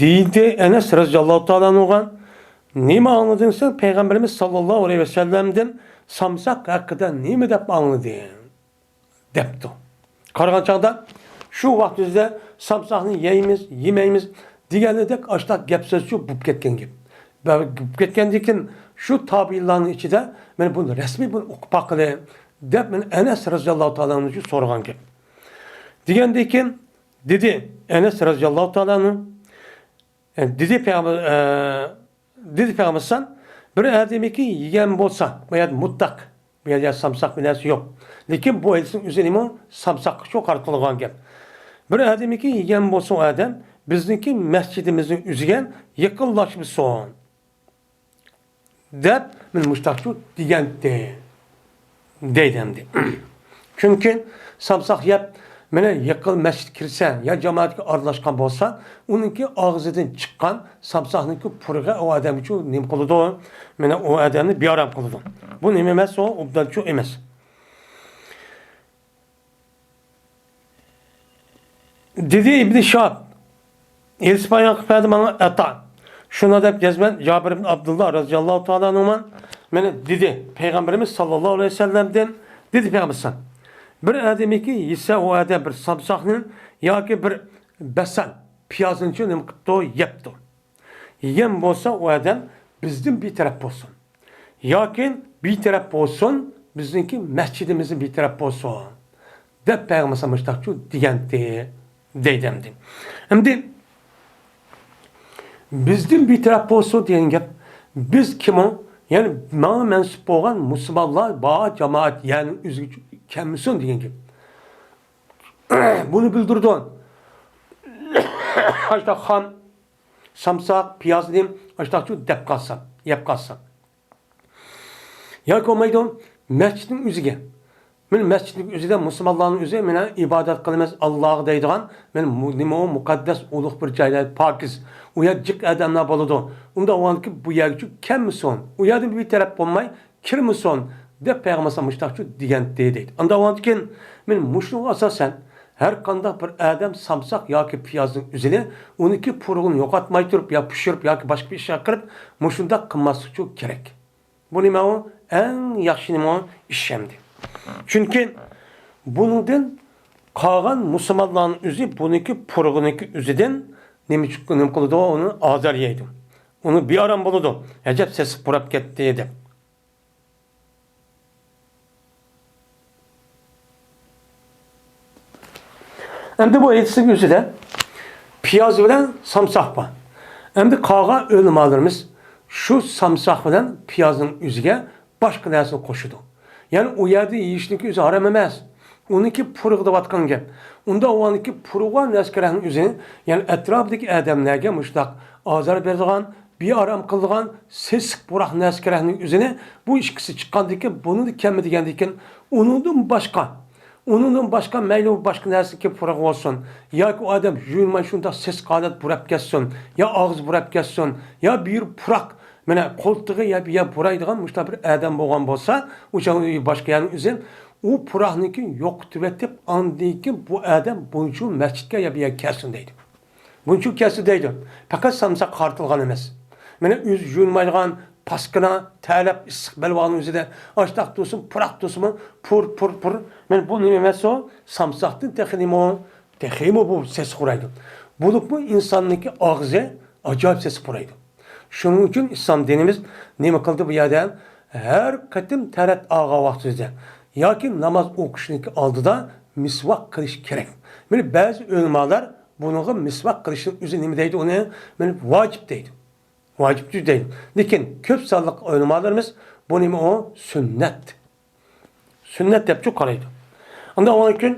دېدى ئەنەس رەزىياللاھۇ تائالا ئەنھۇغا، نېمە ئاڭلىدىڭ سەن پەيغەمبىرىمىز ساللاللاھۇ ئەلەيھى ۋەسەللەمدىن سامساق ھەققىدە نېمە دەپ ئاڭلىدىڭ؟ دەپتۇ. قارىغان چاغدا شۇ ۋاقتىمىزدا سامساقنى يەيمىز، يېمەيمىز دېگەنلىدەك ئاشتاق گەپ سۆزچۇ بولۇپ كەتكەن گەپ. بولۇپ كەتكەندىن كېيىن شۇ تابىئىنلارنىڭ ئىچىدە مانا بۇنى رەسمىي بۇنى ئوقۇپ باققىلى دەپ مانا ئەنەس رەزىياللاھۇ تائالا ئەنھۇ سورىغان گەپ. دېگەندىن كېيىن دېدى ئەنەس رەزىياللاھۇ تائالا ئەنھۇ، ئە، دېدى پەيغەمبەر، ئە، دېدى پەيغەمبەر ئەلەيھىسسالام، بىر ئادەمكى يېگەن بولسا، بۇ يەردە مۇتلەق، بۇ يەردە سامساق بىر نەرسە يوق. لېكىن بۇ ھەدىسنىڭ ئۆزى نېمە؟ سامساققا شۇ قارىتىلغان گەپ. بىر ئادەمكى يېگەن بولسا ئۇ ئادەم بىزنىڭكى مەسچىتىمىزنىڭ ئۆزىگە يېقىنلاشمىسۇن دەپ، مانا مۇشۇنداقچۇ دېگەنتى. دەيدۇ ئەمدى. چۈنكى سامساق يەپ، مانا يېقىن مەسچىتكە كىرسە يا جامائەتكە ئارىلاشقان بولسا، ئۇنىڭكى ئاغزىدىن چىققان سامساقنىڭكى پۇرىقى ئۇ ئادەمگىچۇ نېمە قىلىدۇ؟ مانا ئۇ ئادەمنى بىئارام قىلىدۇ. بۇ نېمە ئەمەس، ئۇ ئوبدانچۇ ئەمەس. دېدى ئىبنى شىھاب، ھەدىس بايان قىلىپ بەردى ماڭا ئەتا. شۇنداق دەپ جەزمەن جابىر ئىبن ئابدۇللا رەزىياللاھۇ تائالا ئەنھۇما مانا دېدى، پەيغەمبىرىمىز ساللاللاھۇ ئەلەيھى ۋەسەللەمدىن دېدى پەيغەمبەر ئەلەيھىسسالام، بىر ئادەمكى يېسە ئۇ ئادەم بىر سامساقنى ياكى بىر بەسەن پىيازنىچۇ نېمە قىپتۇ، يەپتۇ. يېگەن بولسا ئۇ ئادەم بىزدىن بىتەرەپ بولسۇن. ياكى بىتەرەپ بولسۇن، بىزنىڭكى مەسچىتىمىزدىن بىتەرەپ بولسۇن دەپ پەيغەمبەر مۇشتاقچۇ دېگەنتى دەيدۇ ئەمدى. ئەمدى بىزدىن بىتەرەپ بولسۇن دېگەن گەپ، بىز كىمۇ؟ يەنى ماڭا مەنسۇپ بولغان مۇسۇلمانلار بار جامائەت، يەنى ئۆزىگە كەلمىسۇن دېگەن گەپ. بۇنى بىلدۈرىدۇ. ئاشتاق خام سامساق، پىيازنى ئاشتاقچۇ دەپ قالسا، يەپ قالسا. ياكى بولمايدۇ، مەسچىتنىڭ ئۆزىگە. مانا مەسچىتنىڭ ئۆزىدە مۇسۇلمانلارنىڭ ئۆزى، مانا ئىبادەت قىلىمىز ئاللاغا دەيدىغان، مانا مۇ-، نېمە ئۇ، مۇقەددەس ئۇلۇغ بىر جايلار، پاكىز. ئۇ يەر جىق ئادەملەر بولىدۇ. ئۇنداق بولغاندىكىن بۇ يەرگىچۇ كەلمىسۇن. ئۇ يەردىن بىتەرەپ بولماي، كىرمىسۇن دەپ پەيغەمبەر مۇشتاقچۇ دېگەنتى دەيدۇ. ئانداق بولغاندىكىن، مانا مۇشۇنىڭغا ئاساسەن، ھەر قانداق بىر ئادەم سامساق ياكى پىيازنىڭ ئۆزىنى، ئۇنىڭكى پۇرىقىنى يوقاتماي تۇرۇپ، يا پىشۇرۇپ، ياكى باشقا بىر ئىشقا قىلىپ، مۇشۇنداق قىلماسلىقچۇ كېرەك. بۇ نېمە ئۇ؟ ئەڭ ياخشى نېمە ئۇ؟ ئىش ئەمدى. چۈنكى بۇنىڭدىن قالغان مۇسۇلمانلارنىڭ ئۆزى بۇنىڭكى پۇرىقىنىڭكى ئۆزىدىن نېمە چىق-، نېمە قىلىدۇ؟ ئۇنى ئازار يەيدۇ. ئۇنى بىئارام بولىدۇ. ئەجەب سېسىق پۇراپ كەتتى دەپ. ئەمدى بۇ ھەدىسنىڭ ئۆزىدە پىياز بىلەن سامساق بار. ئەمدى قالغان ئۆلىمالىرىمىز شۇ سامساق بىلەن پىيازنىڭ ئۆزىگە باشقا نەرسىنى قوشىدۇ. يەنى ئۇ يەردە يېيىشنىڭكى ئۆزى ھارام ئەمەس. ئۇنىڭكى پۇرىقى دەۋاتقان گەپ. ئۇندا ئۇنىڭكى پۇرىقى بار نەرسە كېرەكنىڭ ئۆزىنى، يەنى ئەتراپىدىكى ئادەملەرگە مۇشۇنداق ئازار بېرىدىغان، بىئارام قىلىدىغان سېسىق پۇراق نەرسە كېرەكنىڭ ئۆزىنى بۇ ئىككىسى چىققاندىن كېيىن، بۇنىڭدا كەلمە دېگەندىن كېيىن، ئۇنىڭدىن باشقا، ئۇنىڭدىن باشقا مەيلى بۇ باشقا نەرسىنىڭكى پۇرىقى بولسۇن، ياكى ئۇ ئادەم يۇيۇنماي شۇنداق سېسىق ھالەت بۇراپ كەتسۇن، يا ئاغزى بۇراپ كەتسۇن، يا بىر پۇراق مانا قولتۇقى يا بىر يەر پۇرايدىغان مۇشۇنداق بىر ئادەم بولغان بولسا، ئۇ چاغ باشقا يەرنىڭ ئۆزى ئۇ پۇراقنىڭكى يوقىتىۋېتىپ، ئاندىن كېيىن بۇ ئادەم بۇنچە مەسچىتكە يا بىر يەرگە كەلسۇن دەيدۇ. بۇنچە كەلسۇن دەيدۇ. پەقەت سامساققا قارىتىلغان ئەمەس. مانا ئۆزى يۇيۇنمايدىغان پاسكىنا، تەرلەپ ئىسسىق بەلباغنىڭ ئۆزىدە ئاشتاق تۇرسۇن، پۇراق تۇرسىمۇ، پۇر، پۇر، پۇر. مانا بۇ نېمە ئەمەس ئۇ؟ سامساقتىن تېخى نېمە ئۇ؟ تېخىمۇ بۇ سېسىق پۇرايدۇ. بولۇپمۇ ئىنساننىڭكى ئاغزى ئاجايىپ سېسىق پۇرايدۇ. شۇنىڭ ئۈچۈن ئىسلام دىنىمىز نېمە قىلدى بۇ يەردە؟ ھەر قېتىم تەرەت ئالغان ۋاقتىمىزدا ياكى ناماز ئوقۇشنىڭكى ئالدىدا مىسۋاك قىلىش كېرەك. مانا بەزى ئۆلىمالار بۇنىڭغا مىسۋاك قىلىشنىڭ ئۆزى نېمە دەيدۇ ئۇنى؟ مانا ۋاجىپ دەيدۇ. ۋاجىپ دەيدۇ. لېكىن كۆپ سانلىق ئۆلىمالىرىمىز بۇ نېمە ئۇ؟ سۈننەت. سۈننەت دەپچۇ قارايدۇ. ئاندىن ئۇنىڭ كېيىن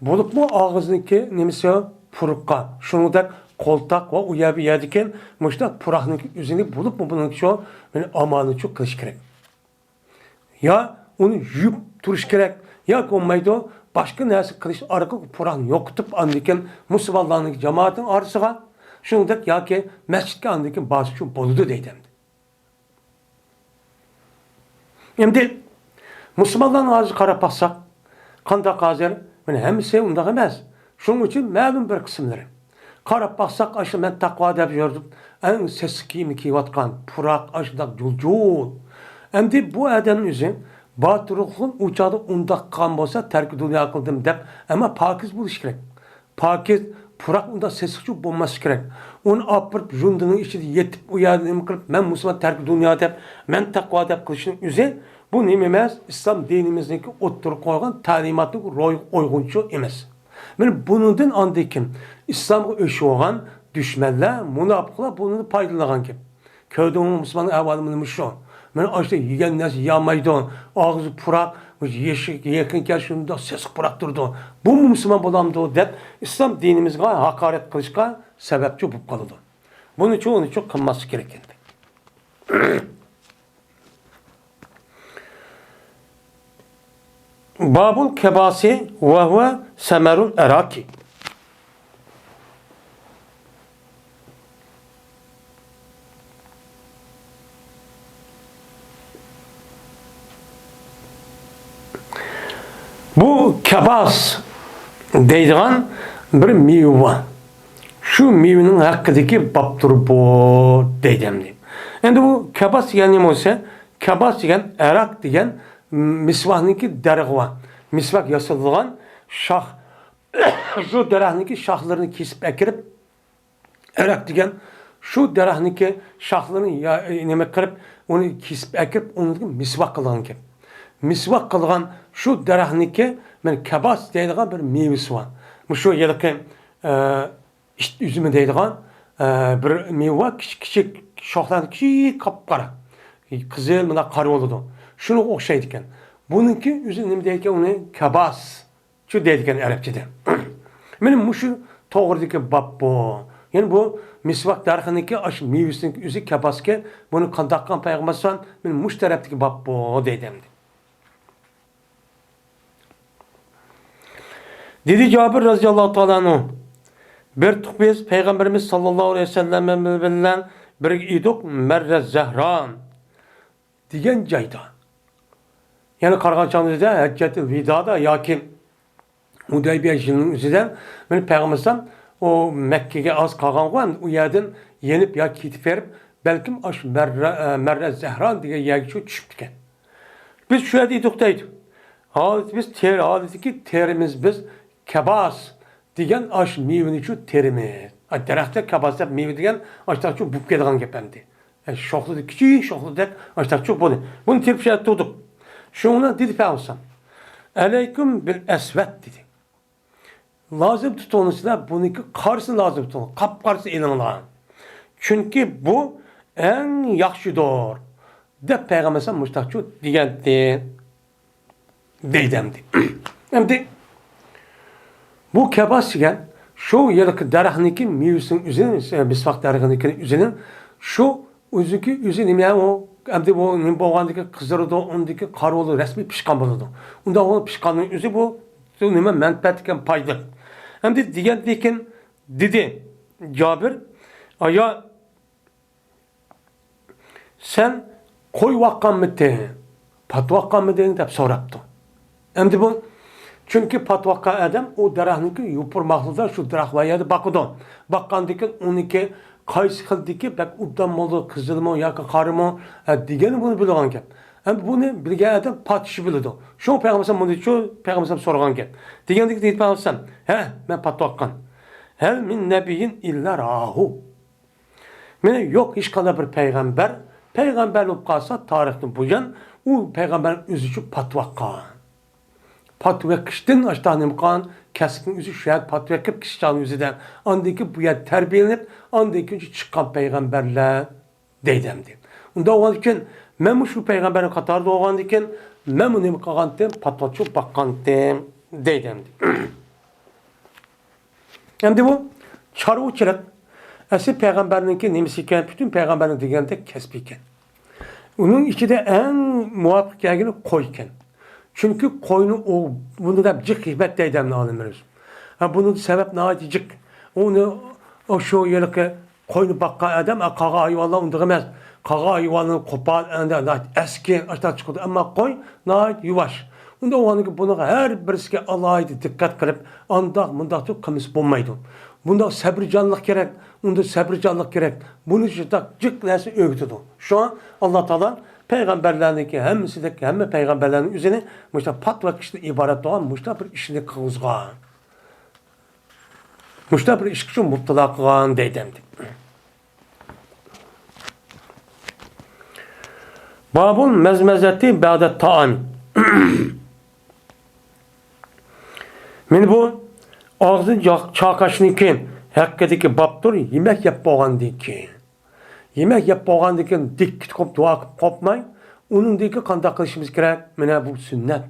بولۇپمۇ ئاغزىنىڭكى نېمىسى پۇرىققا، شۇنىڭدەك قولتاق ۋە ئۇ يەر بۇ يەردىكى مۇشۇنداق پۇراقنىڭكى ئۆزىنى بولۇپمۇ بۇنىڭكى شۇ مانا ئامالىنى شۇ قىلىش كېرەك. يا ئۇنى يۇيۇپ تۇرۇش كېرەك، ياكى بولمايدۇ، باشقا نەرسە قىلىش ئارقىلىق پۇراقنى يوقىتىپ، ئاندىن كېيىن مۇسۇلمانلارنىڭ جامائەتنىڭ ئارىسىغا، شۇنىڭدەك ياكى مەسچىتكە ئاندىن كېيىن بارسا شۇ بولىدۇ دەيدۇ ئەمدى. ئەمدى مۇسۇلمانلارنىڭ ھازىر قاراپ باقساق، قانداق ھازىر؟ مانا ھەممىسى ئۇنداق ئەمەس. شۇنىڭ ئۈچۈن مەلۇم بىر قىسىملىرى. قاراپ باقساق، ئاشۇ مەن تەقۋا دەپ يۈرۈپ، ئەڭ سېسىق كىيىمنى كىيىۋاتقان، پۇراق ئاشۇنداق جۇل-جۇل. ئەمدى بۇ ئادەمنىڭ ئۆزى باتۇرلۇقتىن ئۇ چاغدا ئۇنداق قىلغان بولسا، تەركى دۇنيا قىلدىم دەپ، ئەمما پاكىز بولۇش كېرەك. پاكىز، پۇراق ئۇنداق سېسىقچۇ بولماسلىقى كېرەك. ئۇنى ئاپىرىپ، ژۇندىنىڭ ئىچىدە يېتىپ، ئۇ يەردە نېمە قىلىپ، مەن مۇسۇلمان تەركى دۇنيا دەپ، مەن تەقۋا دەپ قىلىشنىڭ ئۆزى، بۇ نېمە ئەمەس، ئىسلام دىنىمىزنىڭكى ئوتتۇرىغا قويغان تەلىماتنىڭ روھىغا ئۇيغۇنچۇ ئەمەس. مانا بۇنىڭدىن ئاندىن كېيىن ئىسلامغا ئۆچ بولغان دۈشمەنلەر، مۇناپىقلار بۇنى پايدىلانغان گەپ. كۆردۈڭمۇ مۇسۇلماننىڭ ئەھۋالى مانا مۇشۇ. مانا ئاشۇ يېگەن نەرسە يېيەلمەيدۇ، ئاغزى پۇراق، مۇشۇ يېشىگە يېقىن كەلسە شۇنداق سېسىق پۇراق تۇرىدۇ. بۇمۇ مۇسۇلمان بولامدۇ دەپ ئىسلام دىنىمىزغا ھاقارەت قىلىشقا سەۋەبچى بولۇپ قالىدۇ. بۇنىچۇ، ئۇنىچۇ قىلماسلىق كېرەك ئەمدى. بابۇل كەباسى ۋە ھۇۋە سەمەرۇل ئەراكى. بۇ كەباس دەيدىغان بىر مېۋە بار. شۇ مېۋىنىڭ ھەققىدىكى بابتۇر بۇ دەيدۇ ئەمدى. ئەمدى بۇ كەباس دېگەن نېمە بولسا، كەباس دېگەن ئەراك دېگەن مىسۋاكنىڭكى دەرىخى بار. مىسۋاك ياسىلىدىغان شاخ، شۇ دەرەخنىڭكى شاخلىرىنى كېسىپ ئەكىرىپ، ئەراك دېگەن شۇ دەرەخنىڭكى شاخلىرىنى يا-، نېمە قىلىپ، ئۇنى كېسىپ ئەكىرىپ، ئۇنىڭدىن مىسۋاك قىلىدىغان گەپ. مىسۋاك قىلىدىغان شۇ دەرەخنىڭكى، مانا، كەباس دەيدىغان بىر مېۋىسى بار. مۇشۇ ھېلىقى، ئە، ئىت ئۈزۈمى دەيدىغان، ئە، بىر مېۋە بار، كىچىك، كىچىك شاخلارنى كىچىك قاپقارا، قىزىل، مۇنداق قارا بولىدۇ. شۇنىڭغا ئوخشايدىكەن. بۇنىڭكى ئۆزى نېمە دەيدىكەن، ئۇنى كەباس. شۇ دەيدىكەن ئەرەبچىدە. مانا مۇشۇ توغرىدىكى باب بۇ. يەنى بۇ مىسۋاك دەرىخىنىڭكى ئاشۇ مېۋىسىنىڭكى ئۆزى كەباسكەن، بۇنى قانداق قىلغان پەيغەمبەر ئەلەيھىسسالام؟ مانا مۇشۇ تەرەپتىكى باب بۇ دەيدۇ ئەمدى. دېدى جابىر رەزىياللاھۇ تائالا ئەنھۇ، بىر تۇق بىز پەيغەمبىرىمىز ساللاللاھۇ ئەلەيھى ۋەسەللەم بىلەن بىرگە ئىدۇق، مەررە زەھران دېگەن جايدا. يەنى قارىغان چاغدا ھەججەتۇل ۋىدادا ياكى ھۇدەيبىيە يىلىنىڭ ئۆزىدە مانا پەيغەمبەر ئەلەيھىسسالام ئۇ مەككىگە ئاز قالغانغۇ، ئەمدى ئۇ يەردىن يېنىپ يا كېتىپ بېرىپ، بەلكىم ئاشۇ مەررە، مەررە زەھران دېگەن يەرگە شۇ چۈشۈپتىكەن. بىز شۇ يەردە ئىدۇق دەيدۇ. ھالىتى بىز تېرە، ھالىتىكى تېرىمىز بىز كەباس دېگەن ئاشۇ مېۋىنى شۇ تېرىمىز. ئا، دەرەختە كەباس دەپ مېۋە دېگەن ئاشتاق شۇ بولۇپ كېتىدىغان گەپ ئەمدى. ئە، شوخلىدى، كىچىك شوخلىدەك ئاشتاق شۇ بولدى. بۇنى تېرىپ شۇ يەردە تۇردۇق. شۇنىڭ بىلەن دېدى پەيغەمبەر ئەلەيھىسسالام، ئەلەيكۇم بىل ئەسۋەد دېدى. لازىم تۇتۇڭلار سىلەر، بۇنىڭكى قارىسىنى لازىم تۇتۇڭلار، قاپقارىسىنى ئېلىڭلار. چۈنكى بۇ ئەڭ ياخشىدۇر، دەپ پەيغەمبەر ئەلەيھىسسالام مۇشتاقچۇ دېگەنتى، دەيدۇ ئەمدى. ئەمدى بۇ كەباس دېگەن شۇ ھېلىقى دەرەخنىڭكى مېۋىسىنىڭ ئۆزىنى، مىسۋاك دەرىخىنىڭكى ئۆزىنىڭ شۇ ئۆزىكى ئۆزى نېمە ئۇ؟ ئەمدى بۇ نېمە بولغاندىكىن قىزىرىدۇ، ئۇندىكى قارا بولىدۇ، رەسمىي پىشقان بولىدۇ. ئۇنداق بولغان پىشقاننىڭ ئۆزى بۇ، بۇ نېمە مەنپەئەت ئىكەن، پايدا. ئەمدى دېگەندىكىن دېدى جابىر، ئايا، سەن قويۇۋاتقانمىدىڭ، پاتىۋاتقانمىدىڭ دەپ سوراپتۇ. ئەمدى بۇ، چۈنكى پاتىۋاتقان ئادەم ئۇ دەرەخنىڭكى يوپۇرماقلىرىدا شۇ دەرەخ بار يەردە باقىدۇ. باققاندىكىن ئۇنىڭكى قايسى خىلدىكى بەك ئوبدان بولىدۇ، قىزىلمۇ ياكى قارىمۇ، ھە، دېگەننى بۇنى بىلىدىغان گەپ. ئەمدى بۇنى بىلگەن ئادەم پاتىشى بىلىدۇ. شۇڭا پەيغەمبەر ئەلەيھىسسالام بۇنى شۇ پەيغەمبەر ئەلەيھىسسالام سورىغان گەپ. دېگەندىكىن دېدى پەيغەمبەر ئەلەيھىسسالام، ھە، مەن پاتىۋاتقان. ھەل مىن نەبىييىن ئىللا رائاھۇ. مانا يوق ھېچقانداق بىر پەيغەمبەر، پەيغەمبەر بولۇپ قالسا تارىختىن بۇيان ئۇ پەيغەمبەرنىڭ ئۆزى شۇ پاتىۋاتقان. پاتىۋېقىشتىن ئاشتا نېمە قىلغان؟ كەسىپنىڭ ئۆزى شۇ يەردە پاتىۋېقىپ كىشىچاقنىڭ ئۆزىدە. ئاندىن كېيىن بۇ يەردە تەربىيەلىنىپ، ئاندىن كېيىن چىققان پەيغەمبەرلەر دەيدۇ ئەمدى. ئۇنداق بولغاندىكىن، مەنمۇ شۇ پەيغەمبەرنىڭ قاتارىدا بولغاندىكىن، مەنمۇ نېمە قىلغانتىم؟ پاتىۋاتقۇچىلىق باققانتىم دەيدۇ ئەمدى. ئەمدى بۇ چارۋىچىلىق ئەسلى پەيغەمبەرنىڭكى نېمىسى ئىكەن؟ پۈتۈن پەيغەمبەرنىڭ دېگەندەك كەسپى ئىكەن. ئۇنىڭ ئىچىدە ئەڭ مۇۋاپىق كەلگىنى قوي ئىكەن. چۈنكى قوينى ئۇ، بۇنى دەپ جىق خىزمەت دەيدۇ ئەمدى ئالىملىرىمىز. ھە، بۇنىڭ سەۋەب ناھايىتى جىق. ئۇنى، ئۇ شۇ ھېلىقى قوينى باققان ئادەم، ئە، قالغان ھايۋانلار ئۇنداق ئەمەس. قالغان ھايۋانلارنى قوپال، ئەندى ناھايىتى ئەسكى، ئاشۇنداق چىقىدۇ. ئەمما قوي ناھايىتى يۇۋاش. ئۇنداق بولغاندىكىن بۇنىڭغا ھەر بىرسىگە ئالاھىدە دىققەت قىلىپ، ئانداق مۇنداق دەپ قىلمىسا بولمايدۇ. بۇنداق سەبرىجانلىق كېرەك، ئۇنداق سەبرىجانلىق كېرەك. بۇنى شۇنداق جىق نەرسە ئۆگىتىدۇ. شۇڭا ئاللا تائالا پەيغەمبەرلەرنىڭكى ھەممىسىدەك، ھەممە پەيغەمبەرلەرنىڭ ئۆزىنى مۇشۇنداق پاتىۋەتكۈچىدىن ئىبارەت بولغان مۇشۇنداق بىر ئىشنى قىلغۇزغان. مۇشۇنداق بىر ئىشقا شۇ مۇپتىلا قىلغان دەيدۇ ئەمدى. بابۇل مەزمەزەتى بەدە تائام. مانا بۇ ئاغزىنى چا-، چاقاشنىڭكى ھەققىدىكى بابتۇر، يېمەك يەپ بولغاندىن كېيىن. يېمەك يەپ بولغاندىن كېيىن دىككە قىلىپ دۇئا قىلىپ قوپماي، ئۇنىڭدىن كېيىن قانداق قىلىشىمىز كېرەك؟ مانا بۇ سۈننەت.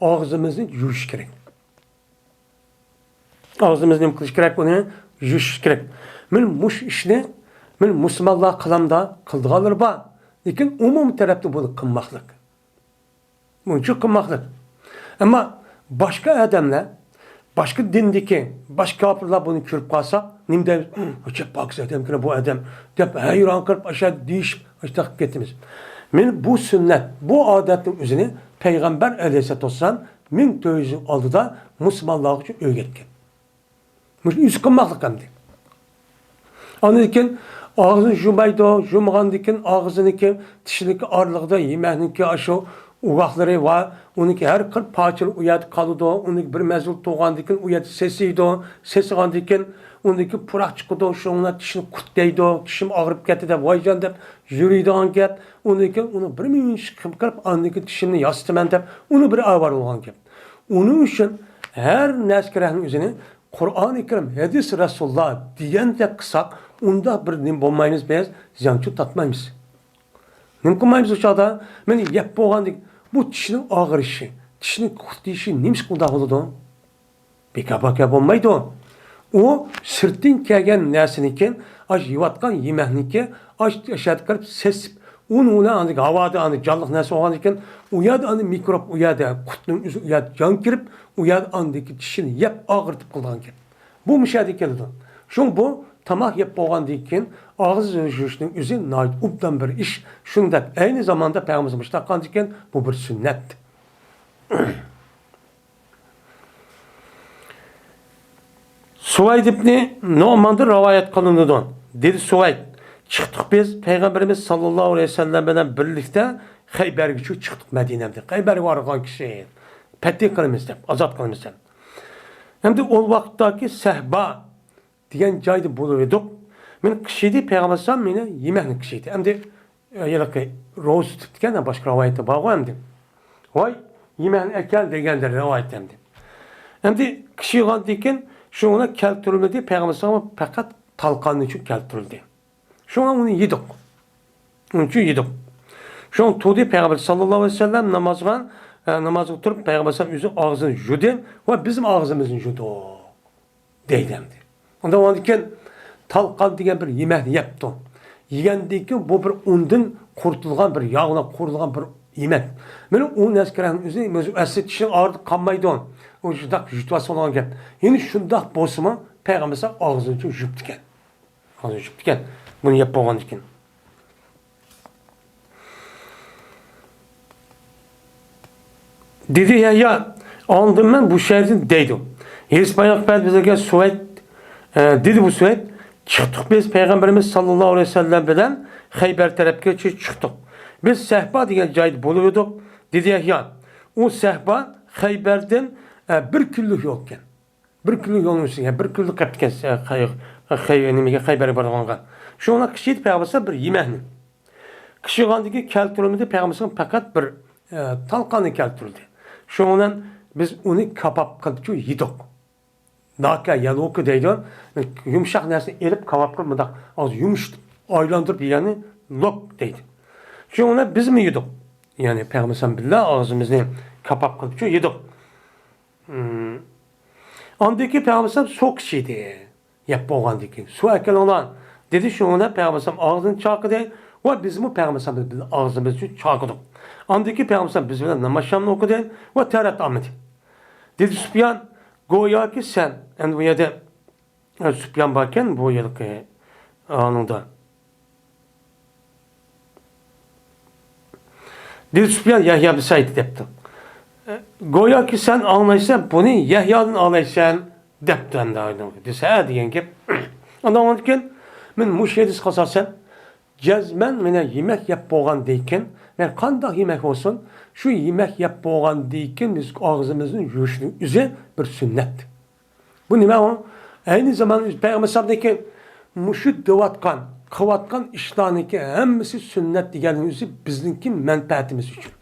ئاغزىمىزنى يۇيۇش كېرەك. ئاغزىمىزنى نېمە قىلىش كېرەك؟ ئۇنى يۇيۇش كېرەك. مانا مۇشۇ ئىشنى مانا مۇسۇلمانلار قىلامدا، قىلىدىغانلىرى بار. لېكىن ئومۇمىي تەرەپتە بۇنى قىلماسلىق. بۇنچە قىلماسلىق. ئەمما باشقا ئادەملەر، باشقا دىندىكى، باشقا كاپىرلار بۇنى كۆرۈپ قالسا، نېمە دەيمىز؟ «ئۇ چەت پاكىز ئادەمكەن بۇ ئادەم» دەپ ھەيران قېلىپ، ئاشۇ دېيىشىپ، ئاشۇنداق قىلىپ كېتىمىز. مانا بۇ سۈننەت، بۇ ئادەتنىڭ ئۆزىنى پەيغەمبەر ئەلەيھىسسالاتۇ ۋەسسالام مىڭ تۆت يۈز يىل ئالدىدا مۇسۇلمانلارغىچە ئۆگەتكەن. مۇشۇ ئۆزى قىلماسلىق ئەمدى. ئاندىن كېيىن ئاغزىنى يۇمايدۇ، يۇمغاندىن كېيىن ئاغزىنىڭكى، تىشىنىڭكى ئارىلىقىدا يېمەكنىڭكى ئاشۇ ئۇۋاقلىرى ۋە ئۇنىڭكى ھەر خىل پارچىلىرى ئۇ يەردە قالىدۇ. ئۇنىڭكى بىر مەزگىل تۇرغاندىن كېيىن ئۇ يەردە سېسىيدۇ. سېسىغاندىن كېيىن ئۇنىڭكى پۇراق چىقىدۇ. شۇنىڭ بىلەن تىشىنى قۇت دەيدۇ. «تىشىم ئاغرىپ كەتتى» دەپ ۋايجان دەپ يۈرىدىغان گەپ. ئۇنىڭدىن كېيىن ئۇنى بىر مۇنچە قىمىرىپ، ئاندىن كېيىن تىشىمنى ياسىتىمەن دەپ ئۇنى بىر ئاۋارە بولغان گەپ. ئۇنىڭ ئۈچۈن ھەر نەرسە كېرەكنىڭ ئۆزىنى قۇرئانى كەرىم، ھەدىس رەسۇلۇللا دېگەندەك قىلساق، ئۇنداق بىر نېمە بولمايمىز بىز، زىيانچى تارتمايمىز. نېمە قىلمايمىز ئۇ چاغدا؟ مانا يەپ بولغاندىن بۇ تىشنىڭ ئاغرىشى، تىشنىڭ قۇت دېيىشى نېمىشقا ئۇنداق بولىدۇ؟ بىكار-باكار بولمايدۇ. ئۇ سىرتتىن كەلگەن نەرسىنىكى، ئاش يەۋاتقان يېمەكنىكى، ئاش ئەشەدە قىلىپ سېسىپ، ئۇنىڭ بىلەن ئاندىن ھاۋادا ئاندىن جانلىق نەرسە بولغاندىكىن، ئۇ يەردە ئاندىن مىكروب، ئۇ يەردە قۇتنىڭ ئۆزى ئۇ يەردە جان كىرىپ، ئۇ يەردە ئاندىكى تىشىنى يەپ ئاغرىتىپ قىلىدىغان گەپ. بۇ مۇشۇ يەردە كېلىدۇ. شۇڭا بۇ تاماق يەپ بولغاندىن كېيىن ئاغزى يۇيۇشنىڭ ئۆزى ناھايىتى ئوبدان بىر ئىش. شۇنداق ئەينى زاماندا پەيغەمبىرىمىز مۇشۇنداق قىلغاندىكىن، بۇ بىر سۈننەت. سۇۋەيد ئىبنى نۇئماندىن رىۋايەت قىلىنىدۇ. دېدى سۇۋەيد، چىقتۇق بىز پەيغەمبىرىمىز ساللاللاھۇ ئەلەيھى ۋەسەللەم بىلەن بىرلىكتە خەيبەرگىچە چىقتۇق مەدىنەدىن. خەيبەرگە بارغان كىشى پەتھى قىلىمىز دەپ، ئازاد قىلىمىز دەپ. ئەمدى ئۇ ۋاقىتتاكى سەھبا دېگەن جايدا بولۇۋىدۇق. مېنى قىشىدى، پەيغەمبەر ئەلەيھىسسالام مېنى يېمەكنى قىشىدى. ئەمدى ھېلىقى روزا تۇتۇپتىكەن، باشقا رىۋايەتتە بارغۇ ئەمدى. ۋاي، يېمەكنى ئەكەل دېگەندە رىۋايەت ئەمدى. ئەمدى قىشىغاندىن كېيىن شۇنى كەلتۈرمىدى، پەيغەمبەر ئەلەيھىسسالام پەقەت تالقاننى ئۈچۈن كەلتۈردى. شۇڭا ئۇنى يېدۇق. ئۇنىڭ ئۈچۈن يېدۇق. شۇڭا تۇردى پەيغەمبەر ساللاللاھۇ ئەلەيھى ۋەسەللەم نامازغا، ئە، نامازغا تۇرۇپ پەيغەمبەر ئەلەيھىسسالام ئۆزى ئاغزىنى يۇدى ۋە بىزمۇ ئاغزىمىزنى يۇدۇق. دەيدۇ ئەمدى. ئۇنداق بولغاندىكىن تالقان دېگەن بىر يېمەكنى يەپتۇ. يېگەندىن كېيىن بۇ بىر ئۇندىن قۇرۇتۇلغان بىر ياغ بىلەن قۇرۇلغان بىر يېمەك. مانا ئۇ نەرسە كەلگەن ئۆزى، ئۆزى ئەسلى تىشنىڭ ئاغرىقى قالمايدۇ. ئۇ شۇنداق يۇتۇۋالسا بولغان گەپ. يەنە شۇنداق بولسىمۇ پەيغەمبەر ئەلەيھىسسالام ئاغزىنى يۇيۇپتىكەن. ئاغزىنى يۇيۇپتىكەن. بۇنى يەپ بولغاندىن كېيىن. دېدى يەھيا، ئاڭلىدىم مەن بۇ شەھەردىن دەيدۇ. ھېدىس بايان قىلىپ بەردى بىزگە سۇۋەيد، ئە، دېدى بۇ سۇۋەيد، چىقتۇق بىز پەيغەمبىرىمىز ساللاللاھۇ ئەلەيھى ۋەسەللەم بىلەن خەيبەر تەرەپكە چىقتۇق. بىز سەھبا دېگەن جايدا بولۇۋىدۇق، دېدى يەھيا. ئۇ سەھبا خەيبەردىن، ئە، بىر كۈنلۈك يول ئىكەن. بىر كۈنلۈك يولنىڭ ئۈستىگە، بىر كۈنلۈك قېپتىكەن، خەي-، خەي-، نېمىگە، خەيبەرگە بارغانغا. شۇڭا قىشىدى پەيغەمبەر بىر يېمەكنى. قىشىغاندىكى كەلتۈرمىدى پەيغەمبەر پەقەت بىر، ئە، تالقاننى كەلتۈردى. شۇنىڭ بىلەن بىز ئۇنى كاپاپ قىلىپچۇ يېدۇق. ناكە يالوكا دەيدۇ. يۇمشاق نەرسىنى ئېلىپ كاۋاپ قىلىپ مۇنداق ئاز يۇمشىتىپ ئايلاندۇرۇپ يېگەننى لوك دەيدۇ. شۇنىڭ بىلەن بىزمۇ يېدۇق. يەنى پەيغەمبەر بىللە ئاغزىمىزنى كاپاپ قىلىپچۇ يېدۇق. ئاندىن كېيىن پەيغەمبەر سۇ ئىچىدى. يەپ بولغاندىن كېيىن سۇ ئەكېلىڭلار دېدى. شۇنىڭ بىلەن پەيغەمبەر ئاغزىنى چاقىدى ۋە بىزمۇ پەيغەمبەر بىلەن ئاغزىمىزنى چاقىدۇق. ئاندىن كېيىن پەيغەمبەر بىز بىلەن ناماز شامنى ئوقۇدى ۋە تەرەت ئالمىدى. دېدى سۇپيان، گوياكى سەن، ئەمدى بۇ يەردە، ئە، سۇپيان باركەن بۇ يىلقى ئانىڭدا. دېدى سۇپيان يەھيا بىن سەئىد دەپتۇ. ئە، گوياكى سەن ئاڭلايسەن، بۇنى يەھيادىن ئاڭلايسەن دەپتۇ ئەمدى ئايدىن. دېسە، ھە دېگەن گەپ. ئاندىن كېيىن مەن مۇشۇ ھەدىسكە ئاساسەن، جەزمەن مانا يېمەك يەپ بولغاندىن كېيىن، مانا قانداق يېمەك بولسۇن، شۇ يېمەك يەپ بولغاندىن كېيىن بىز ئاغزىمىزنى يۇيۇشنىڭ ئۆزى بىر سۈننەت. بۇ نېمە ئۇ؟ ئەينى زامان پەيغەمبەر ئەلەيھىسسالامدىكى مۇشۇ دەۋاتقان، قىلىۋاتقان ئىشلارنىڭكى ھەممىسى سۈننەت دېگەننىڭ ئۆزى بىزنىڭكى مەنپەئەتىمىز ئۈچۈن.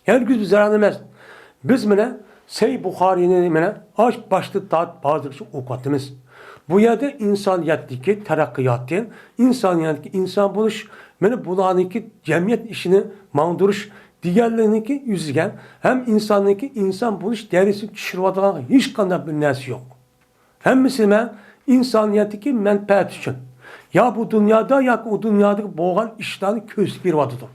ھەرگىز بىز زەرەر ئەمەس. بىز مانا سەھىھ بۇخارىينى مانا ئاش باشتىن تارتىپ ھازىرغىچە ئوقۇۋاتىمىز. بۇ يەردە ئىنسانىيەتتىكى تەرەققىياتى، ئىنسانىيەتتىكى ئىنسان بولۇش، مانا بۇلارنىڭكى جەمئىيەت ئىشىنى ماڭدۇرۇش دېگەنلىكنىڭكى يۈزىگە ھەم ئىنساننىڭكى ئىنسان بولۇش دەرىجىسىنى چۈشۈرۈۋاتىدىغان ھېچقانداق بىر نەرسە يوق. ھەممىسى نېمە؟ ئىنسانىيەتتىكى مەنپەئەت ئۈچۈن. يا بۇ دۇنيادا، ياكى ئۇ دۇنيادىكى بولغان ئىشلارنى كۆرسىتىپ بېرىۋاتىدۇ.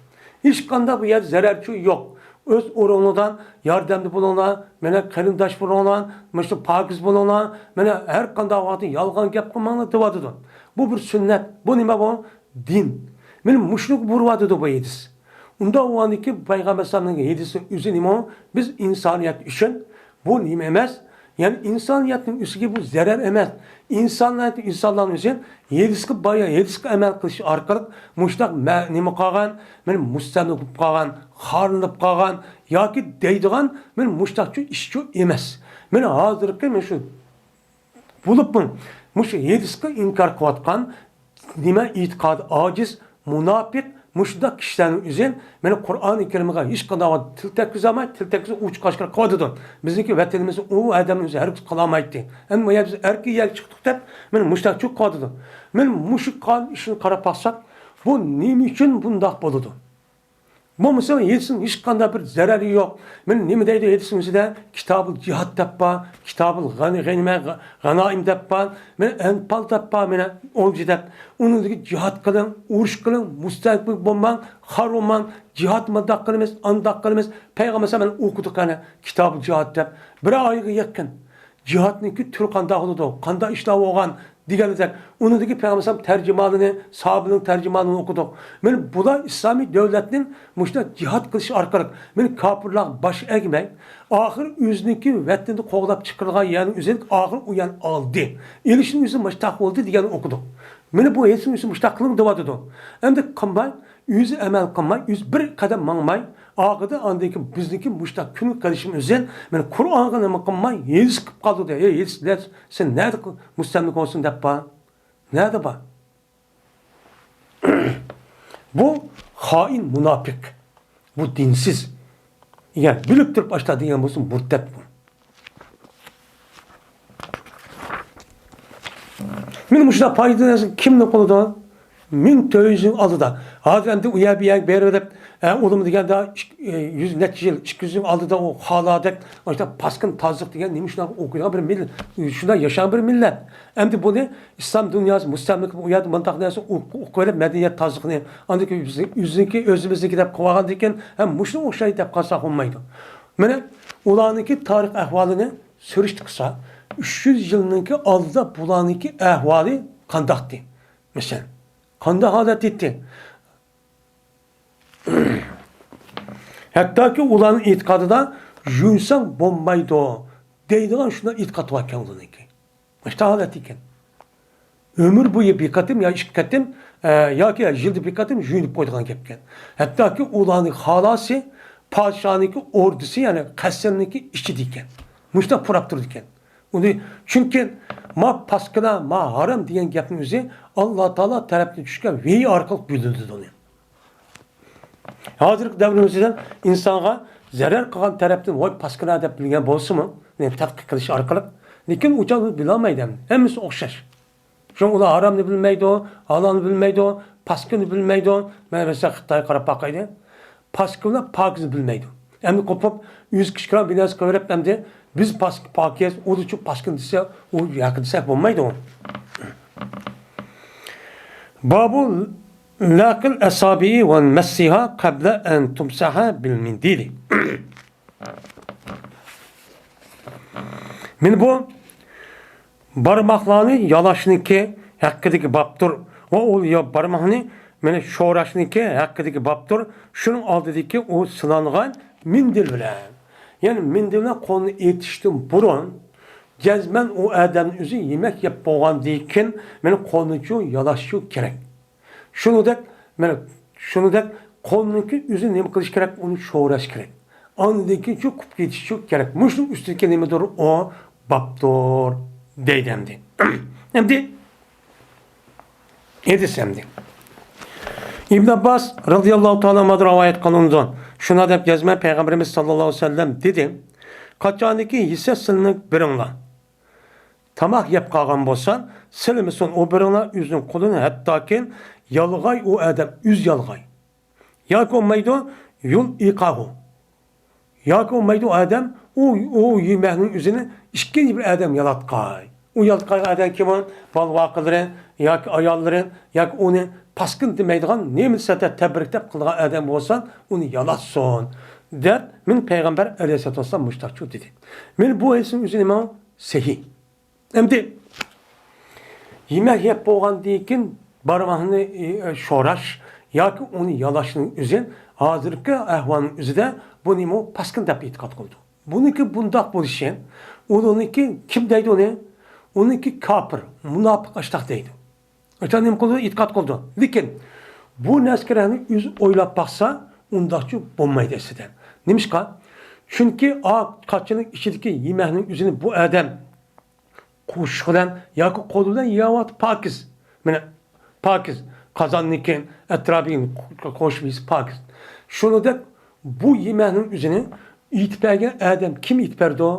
ھېچقانداق بۇ يەردە زەرەرچۇ يوق. ئۆز ئورنۇڭلاردا ياردەمدە بولۇڭلار، مانا قېرىنداش بولۇڭلار، مۇشۇ پاكىز بولۇڭلار، مانا ھەر قانداق ۋاقىتتا يالغان گەپ قىلماڭلار دەۋاتىدۇ. بۇ بىر سۈننەت. بۇ نېمە بۇ؟ دىن. مانا مۇشۇنى بۇيرۇۋاتىدۇ بۇ ھەدىس. ئۇنداق بولغاندىكىن پەيغەمبەر ئەلەيھىسسالامنىڭ ھەدىسىنىڭ ئۆزى نېمە؟ بىز ئىنسانىيەت ئۈچۈن بۇ نېمە ئەمەس؟ يەنى ئىنسانىيەتنىڭ ئۈستىگە بۇ زەرەر ئەمەس. ئىنسانىيەت، ئىنسانلارنىڭ ئۆزى ھەدىسكە بايا-، ھەدىسكە ئەمەل قىلىش ئارقىلىق مۇشۇنداق مە-، نېمە قالغان، مانا مۇستەملىكە بولۇپ قالغان، خارلىنىپ قالغان ياكى دەيدىغان مانا مۇشۇنداقچۇ ئىشچۇ ئەمەس. مانا ھازىرقى مانا شۇ بولۇپمۇ مۇشۇ ھەدىسكە ئىنكار قىلىۋاتقان، نېمە، ئېتىقادى ئاجىز، مۇناپىق، مۇشۇنداق كىشىلەرنىڭ ئۆزى مانا قۇرئانى كەرىمگە ھېچقانداق تىل تەگكۈزەلمەي، تىل تەگكۈزسە ئوچۇق ئاشكارا قىلىۋاتىدۇ. بىزنىڭكى ۋەتىنىمىزدە ئۇ ئادەمنىڭ ئۆزى ھەرگىز قىلالمايتتى. ئەمما يا بىز ئەركىن يەرگە چىقتۇق دەپ مانا مۇشۇنداق چوق قىلىۋاتىدۇ. مانا مۇشۇ قىلغان ئىشىنى قاراپ باقساق، بۇ نېمە ئۈچۈن بۇنداق بولىدۇ؟ بولمىسا ھېدىسنىڭ ھېچقانداق بىر زەرەرى يوق. مانا نېمە دەيدۇ ھېدىسنىڭ ئۆزىدە؟ كىتابۇل جىھاد دەپ بار، كىتابۇل غەن-، غەنىمە، غەنائىم دەپ بار، مانا ئەنپال دەپ بار، مانا ئولجا دەپ. ئۇنىڭدىكى جىھاد قىلىڭ، ئۇرۇش قىلىڭ، مۇستەقىم بولماڭ، خار بولماڭ، جىھاد مۇنداق قىلىمىز، ئانداق قىلىمىز. پەيغەمبەر مانا ئوقۇدۇق ئەنە كىتابۇل جىھاد دەپ. بىر ئايغا يېقىن. جىھادنىڭكى تۈرى قانداق بولىدۇ، قانداق ئىشلار بولغان دېگەندەك، ئۇنىڭدىكى پەيغەمبەر تەرجىمانىنى، ساھابىنىڭ تەرجىمانىنى ئوقۇدۇق. مانا بۇلار ئىسلامىي دۆلەتنىڭ مۇشۇنداق جىھاد قىلىش ئارقىلىق، مانا كاپىرلارغا باش ئەگمەي، ئاخىر ئۆزىنىڭكى ۋەتىنىدە قوغلاپ چىقىرىلغان يەرنىڭ ئۆزىنى ئاخىر ئۇ يەرنى ئالدى. ئېلىشنىڭ ئۆزى مۇشتاق بولدى دېگەننى ئوقۇدۇق. مانا بۇ ھېدىسنىڭ ئۆزى مۇشتاق قىلىڭ دەۋاتىدۇ. ئەمدى قىلماي، ئۆزى ئەمەل قىلماي، ئۆزى بىر قەدەم ماڭماي، ئاخىرىدا ئاندىن كېيىن بىزنىڭكى مۇشتاق كۈن قېلىشىمىز ئۈچۈن، مانا قۇرئانغا نېمە قىلماي، ھېدىس قىلىپ قالدى دە، ھېي، ھېدىس دە، سەن نەدە قىل-، مۇستەملىكە بولسۇن دەپ بار؟ نەدە بار؟ بۇ خائىن، مۇناپىق، بۇ دىنسىز. ئەگەر بىلىپ تۇرۇپ ئاشتا دېگەن بولسا، مۇرتەت بۇ. مانا مۇشۇنداق پايدىلىنىش كىمنىڭ قولىدا؟ مىڭ تۆت يۈز يىل ئالدىدا. ھازىر ئەمدى ئۇ يەر بۇ يەرگە بېرىۋېلىپ، ئە، ئۇلىمۇ دېگەندە ئىك-، ئە، يۈز نەچچە يىل، ئىككى يۈز يىل ئالدىدا ئۇ خالادەك، ئاشۇنداق پاسكىنا تازىلىق دېگەن نېمە شۇنداق ئوقۇيدىغان بىر مىل-، شۇنداق ياشىغان بىر مىللەت. ئەمدى بۇنى ئىسلام دۇنياسى مۇستەملىكە، ئۇ يەردە مۇنداق نەرسە ئوق-، ئوقۇۋېلىپ مەدەنىيەت تازىلىقىنى، ئاندىن كېيىن بىزنىڭ ئۆزىنىڭكى، ئۆزىمىزنىڭكى دەپ قىلىۋالغاندىن كېيىن، ھە، مۇشۇنى ئوخشايدۇ دەپ قالساق بولمايدۇ. مانا ئۇلارنىڭكى تارىخ ئەھۋالىنى سۈرۈشتە قىلسا، ئۈچ يۈز يىلنىڭكى ئالدىدا بۇلارنىڭكى ئەھۋالى قانداقتى؟ مەسىلەن، قانداق ھالەتتە ئىدى؟ ھەتتاكى ئۇلارنىڭ ئېتىقادىدا يۇيۇنساڭ بولمايدۇ دەيدىغان شۇنداق ئېتىقاد باركەن ئۇلارنىڭكى. مۇشۇنداق ھالەت ئىكەن. ئۆمۈر بويى بىر قېتىم يا ئىككى قېتىم، ئە، ياكى يىلدا بىر قېتىم يۇيۇنۇپ قويىدىغان گەپكەن. ھەتتاكى ئۇلارنىڭ خالاسى پادىشاھنىڭكى ئوردىسى، يەنى قەسىرنىڭكى ئىچىدىكەن. مۇشۇنداق پۇراپ تۇرىدىكەن. ئۇنى، چۈنكى ما پاسكىنا، ما ھارام دېگەن گەپنىڭ ئۆزى ئاللا تائالا تەرەپتىن چۈشكەن ۋەھىي ئارقىلىق بىلدۈرىدۇ ئۇنى. ھازىرقى دەۋرىمىزدە ئىنسانغا زەرەر قىلغان تەرەپتىن ۋاي پاسكىنا دەپ بىلگەن بولسىمۇ، يەنى تەتقىق قىلىش ئارقىلىق، لېكىن ئۇ چاغدا بىلالمايدۇ ھەممە. ھەممىسى ئوخشاش. شۇڭا ئۇلار ھارامنى بىلمەيدۇ، ھالالنى بىلمەيدۇ، پاسكىنىنى بىلمەيدۇ. مانا مەسىلەن خىتايغا قاراپ باقايلى. پاسكىنا پاكىزنى بىلمەيدۇ. ئەمدى قوپۇپ، ئۆزى كىچىككىنە بىناسى قىلىۋېرىپ، ئەمدى بىز پاس-، پاكىز، ئۇ چۇ پاسكىنا دېسە، ئۇ ياقى دېسە بولمايدۇ. بابۇ لەقىل ئەسابىئى ۋە مەسسىھا قەبلە ئەن تۇمسەھە بىل مىندىلى. مانا بۇ بارماقلارنى يالاشنىڭكى ھەققىدىكى بابتۇر. ۋە ئۇ يا-، بارماقنى مانا شوراشنىڭكى ھەققىدىكى بابتۇر. شۇنىڭ ئالدىدىكى ئۇ سىلانغان مىندىل بىلەن. يەنى مىندىل بىلەن قولنى ئېتىشتىن بۇرۇن جەزمەن ئۇ ئادەمنىڭ ئۆزى يېمەك يەپ بولغاندىن كېيىن مانا قولنىچۇ يالاشچۇ كېرەك. شۇنىڭدەك، مانا شۇنىڭدەك قولنىڭكى ئۆزى نېمە قىلىش كېرەك؟ ئۇنى شوراش كېرەك. ئاندىن كېيىن شۇ قۇپ كېتىشچۇ كېرەك. مۇشۇنىڭ ئۈستىدىكى نېمىدۇر؟ ئۇ بابتۇر دەيدۇ ئەمدى. ئەمدى ھەدىس ئەمدى. ئىبن ئابباس رەزىياللاھۇ تائالا ئەنھۇدىن رىۋايەت قىلىنىدۇ. شۇنداق دەپ يازما پەيغەمبىرىمىز ساللاللاھۇ ئەلەيھى ۋەسەللەم دېدى، قاچانكى يېسە سىلىنىپ بېرىڭلار. تاماق يەپ قالغان بولسا، سىلىمىسۇن ئۇ بىرىڭلار ئۆزىنىڭ قولىنى، ھەتتاكى يالغاي ئۇ ئادەم، ئۆزى يالغاي. ياكى بولمايدۇ، يۇل ئىقاھۇ. ياكى بولمايدۇ، ئادەم ئۇ، ئۇ يېمەكنىڭ ئۆزىنى ئىككىنچى بىر ئادەم يالاتقاي. ئۇ يالاتقان ئادەم كىم ئۇ؟ بالىۋاقىلىرى ياكى ئاياللىرى ياكى ئۇنى پاسكىنا دېمەيدىغان نېمە دېسە تەبرىكلەپ قىلىدىغان ئادەم بولسا، ئۇنى يالاتسۇن، دەپ مانا پەيغەمبەر ئەلەيھىسسالاتۇ ۋەسسالام مۇشتاق شۇ دېدى. مانا بۇ ھەدىسنىڭ ئۆزى نېمە؟ سەھىھ. ئەمدى يېمەك يەپ بولغاندىن كېيىن بارماقنى، ئى، شوراش ياكى ئۇنى يالاشنىڭ ئۆزى ھازىرقى ئەھۋالنىڭ ئۆزىدە بۇنىمۇ پاسكىنا دەپ ئېتىقاد قىلىدۇ. بۇنىڭكى بۇنداق بولۇشى، ئۇنىڭكى كىم دەيدۇ ئۇنى؟ ئۇنىڭكى كاپىر، مۇناپىق ئاشتاق دەيدۇ. ئاشتاق نېمە قىلىدۇ؟ ئېتىقاد قىلىدۇ. لېكىن بۇ نەرسىگە ئۆزى ئويلاپ باقسا، ئۇنداقچۇ بولمايدۇ ئەسلىدە. نېمىشقا؟ چۈنكى ئا قاچىنىڭ ئىچىدىكى يېمەكنىڭ ئۆزىنى بۇ ئادەم قوشۇق بىلەن ياكى قولى بىلەن يەۋاتىدۇ پاكىز. مانا پاكىز. قازاننىڭكى ئەتراپىنى قوشۇپ يېسە پاكىز. شۇنىڭدەك بۇ يېمەكنىڭ ئۆزىنى ئېتىپ بەرگەن ئادەم كىم ئېتىپ بەردى؟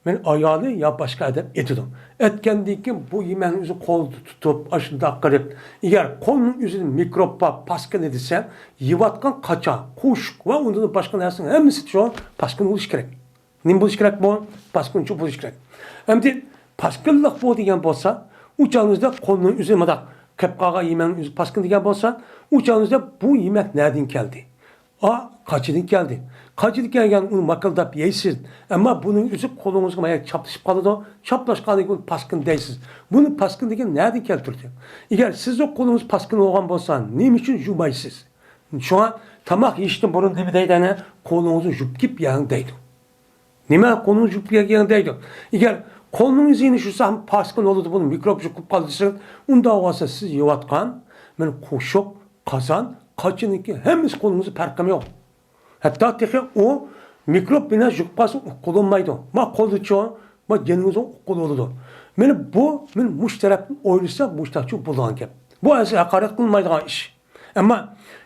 مانا ئايالى يا باشقا ئادەم ئېتىدۇ. ئەتكەندىن كېيىن بۇ يېمەكنىڭ ئۆزىنى قولدا تۇتۇپ، ئاشۇنداق قىلىپ، ئەگەر قولنىڭ ئۆزىدە مىكروب بار، پاسكىنا دېسە، يەۋاتقان قاچا، قوشۇق ۋە ئۇندىن باشقا نەرسىنىڭ ھەممىسى شۇ پاسكىنا بولۇشى كېرەك. نېمە بولۇشى كېرەك بۇ؟ پاسكىنىچۇ بولۇشى كېرەك. ئەمدى پاسكىنلىق بۇ دېگەن بولسا، ئۇ چاغىمىزدا قولنىڭ ئۆزى مۇنداق قېلىپ قالغان يېمەكنىڭ ئۆزى پاسكىنا دېگەن بولسا، ئۇ چاغىمىزدا بۇ يېمەك نەدىن كەلدى؟ ئا، قاچىدىن كەلدى. قاچىدىن كەلگەن ئۇنى ماكىلداپ يەيسىز. ئەمما بۇنىڭ ئۆزى قولىڭىزغا مايا چاپلىشىپ قالىدۇ. چاپلاشقاندىن كېيىن پاسكىنا دەيسىز. بۇنى پاسكىنا دېگەن نەدىن كەلتۈردى؟ ئەگەر سىزنىڭ قولىڭىز پاسكىنا بولغان بولسا، نېمە ئۈچۈن يۇمايسىز؟ شۇڭا تاماق يېيىشتىن بۇرۇن نېمە دەيدۇ ئەنە؟ قولىڭىزنى يۇيۇپ كېلىپ يەڭ دەيدۇ. نېمە قولىڭىزنى يۇيۇپ كېلىپ يەڭ دەيدۇ؟ ئەگەر قولنىڭ ئۆزىنى يۇسا پاسكىنا بولىدۇ، بۇنى مىكروب يۇقۇپ قالدى دېسىڭىز، ئۇنداق بولسا سىز يەۋاتقان مانا قوشۇق، قازان، قاچىنىڭكى ھەممىسى قولىڭىزدا پەرقىم يوق. ھەتتا تېخى ئۇ مىكروب بىلەن يۇقۇپ قالسا ئۇققۇلۇنمايدۇ. ما قولدىچۇ، ما جېنىڭىزغا ئۇققۇلۇنىدۇ. مانا بۇ، مانا مۇشۇ تەرەپتىن ئويلىسا مۇشتاقچۇ بولىدىغان گەپ. بۇ ئەسلى ھاقارەت قىلىنمايدىغان ئىش. ئەمما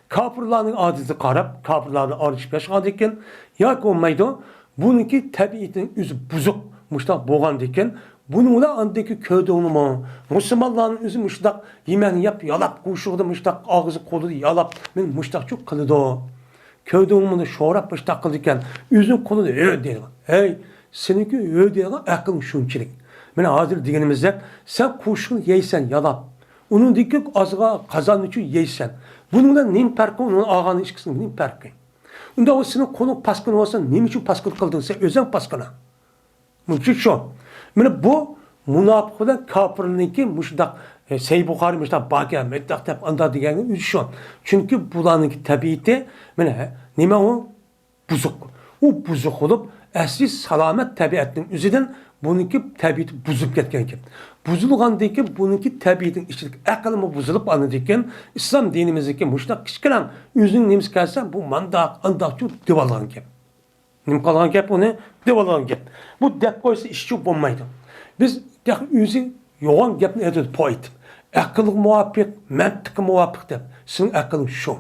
كاپىرلارنىڭ ئادىتىگە قاراپ، كاپىرلار بىلەن ئارىلىشىپ ياشىغاندىكىن ياكى بولمايدۇ، بۇنىڭكى تەبىئىتىنىڭ ئۆزى بۇزۇق، مۇشۇنداق بولغاندىكىن، بۇنىڭ بىلەن ئاندىكى كۆردۈڭمۇ؟ مۇسۇلمانلارنىڭ ئۆزى مۇشۇنداق يېمەكنى يەپ، يالاپ، قوشۇقىدا مۇشۇنداق ئاغزى قولىدا يالاپ، مانا مۇشۇنداقچۇ قىلىدۇ. كۆردۈڭمۇ، بۇنى شوراپ مۇشۇنداق قىلىدىكەن. ئۆزىنىڭ قولىدا ھۆ دەيدىغان. ھەي، سېنىڭكى ھۆ دەيدىغان ئەقلىڭ شۇنچىلىك. مانا ھازىر دېگىنىمىزدەك، سەن قوشۇقنى يەيسەن يالاپ، ئۇنىڭدىكى ئازغا قازاننىچۇ يەيسەن. بۇنىڭ بىلەن نېمە پەرقى؟ ئۇنىڭ ئالغان ئىككىسىنىڭ نېمە پەرقى؟ ئۇنداق بولسا سېنىڭ قولۇڭ پاسكىنا بولسا، نېمە ئۈچۈن پاسكىنا قىلدىڭ؟ سەن ئۆزۈڭ پاسكىنا. مۇشۇ شۇ. مانا بۇ مۇناپىق بىلەن كاپىرنىڭكى مۇشۇنداق، ئە، سەھىھ بۇخارى مۇشۇنداق باركەن، مۇنداق دەپ ئانداق دېگەننىڭ ئۆزى شۇ. چۈنكى بۇلارنىڭكى تەبىئىتى، مانا، ھە، نېمە ئۇ؟ بۇزۇق. ئۇ بۇزۇق بولۇپ، ئەسلى سالامەت تەبىئەتنىڭ ئۆزىدىن بۇنىڭكى تەبىئىتى بۇزۇلۇپ كەتكەنكەن. بۇزۇلغاندىن كېيىن بۇنىڭكى تەبىئىتىنىڭ ئىچىدىكى ئەقلىمۇ بۇزۇلۇپ، ئاندىن كېيىن ئىسلام دىنىمىزدىكى مۇشۇنداق كىچىككىنە ئۆزىنىڭ نېمىسى كەلسە، بۇ مانداق، ئانداقچۇ دېۋالغان گەپ. نېمە قالغان گەپ ئۇنى؟ دېۋالغان گەپ. بۇ دەپ قويسا ئىشچۇ بولمايدۇ. بىز تېخى ئۆزى يوغان گەپنى ئېيتىدۇ، پوئېت. ئەقىلگە مۇۋاپىق، مەنتىققە مۇۋاپىق دەپ. سېنىڭ ئەقلىڭ شۇ.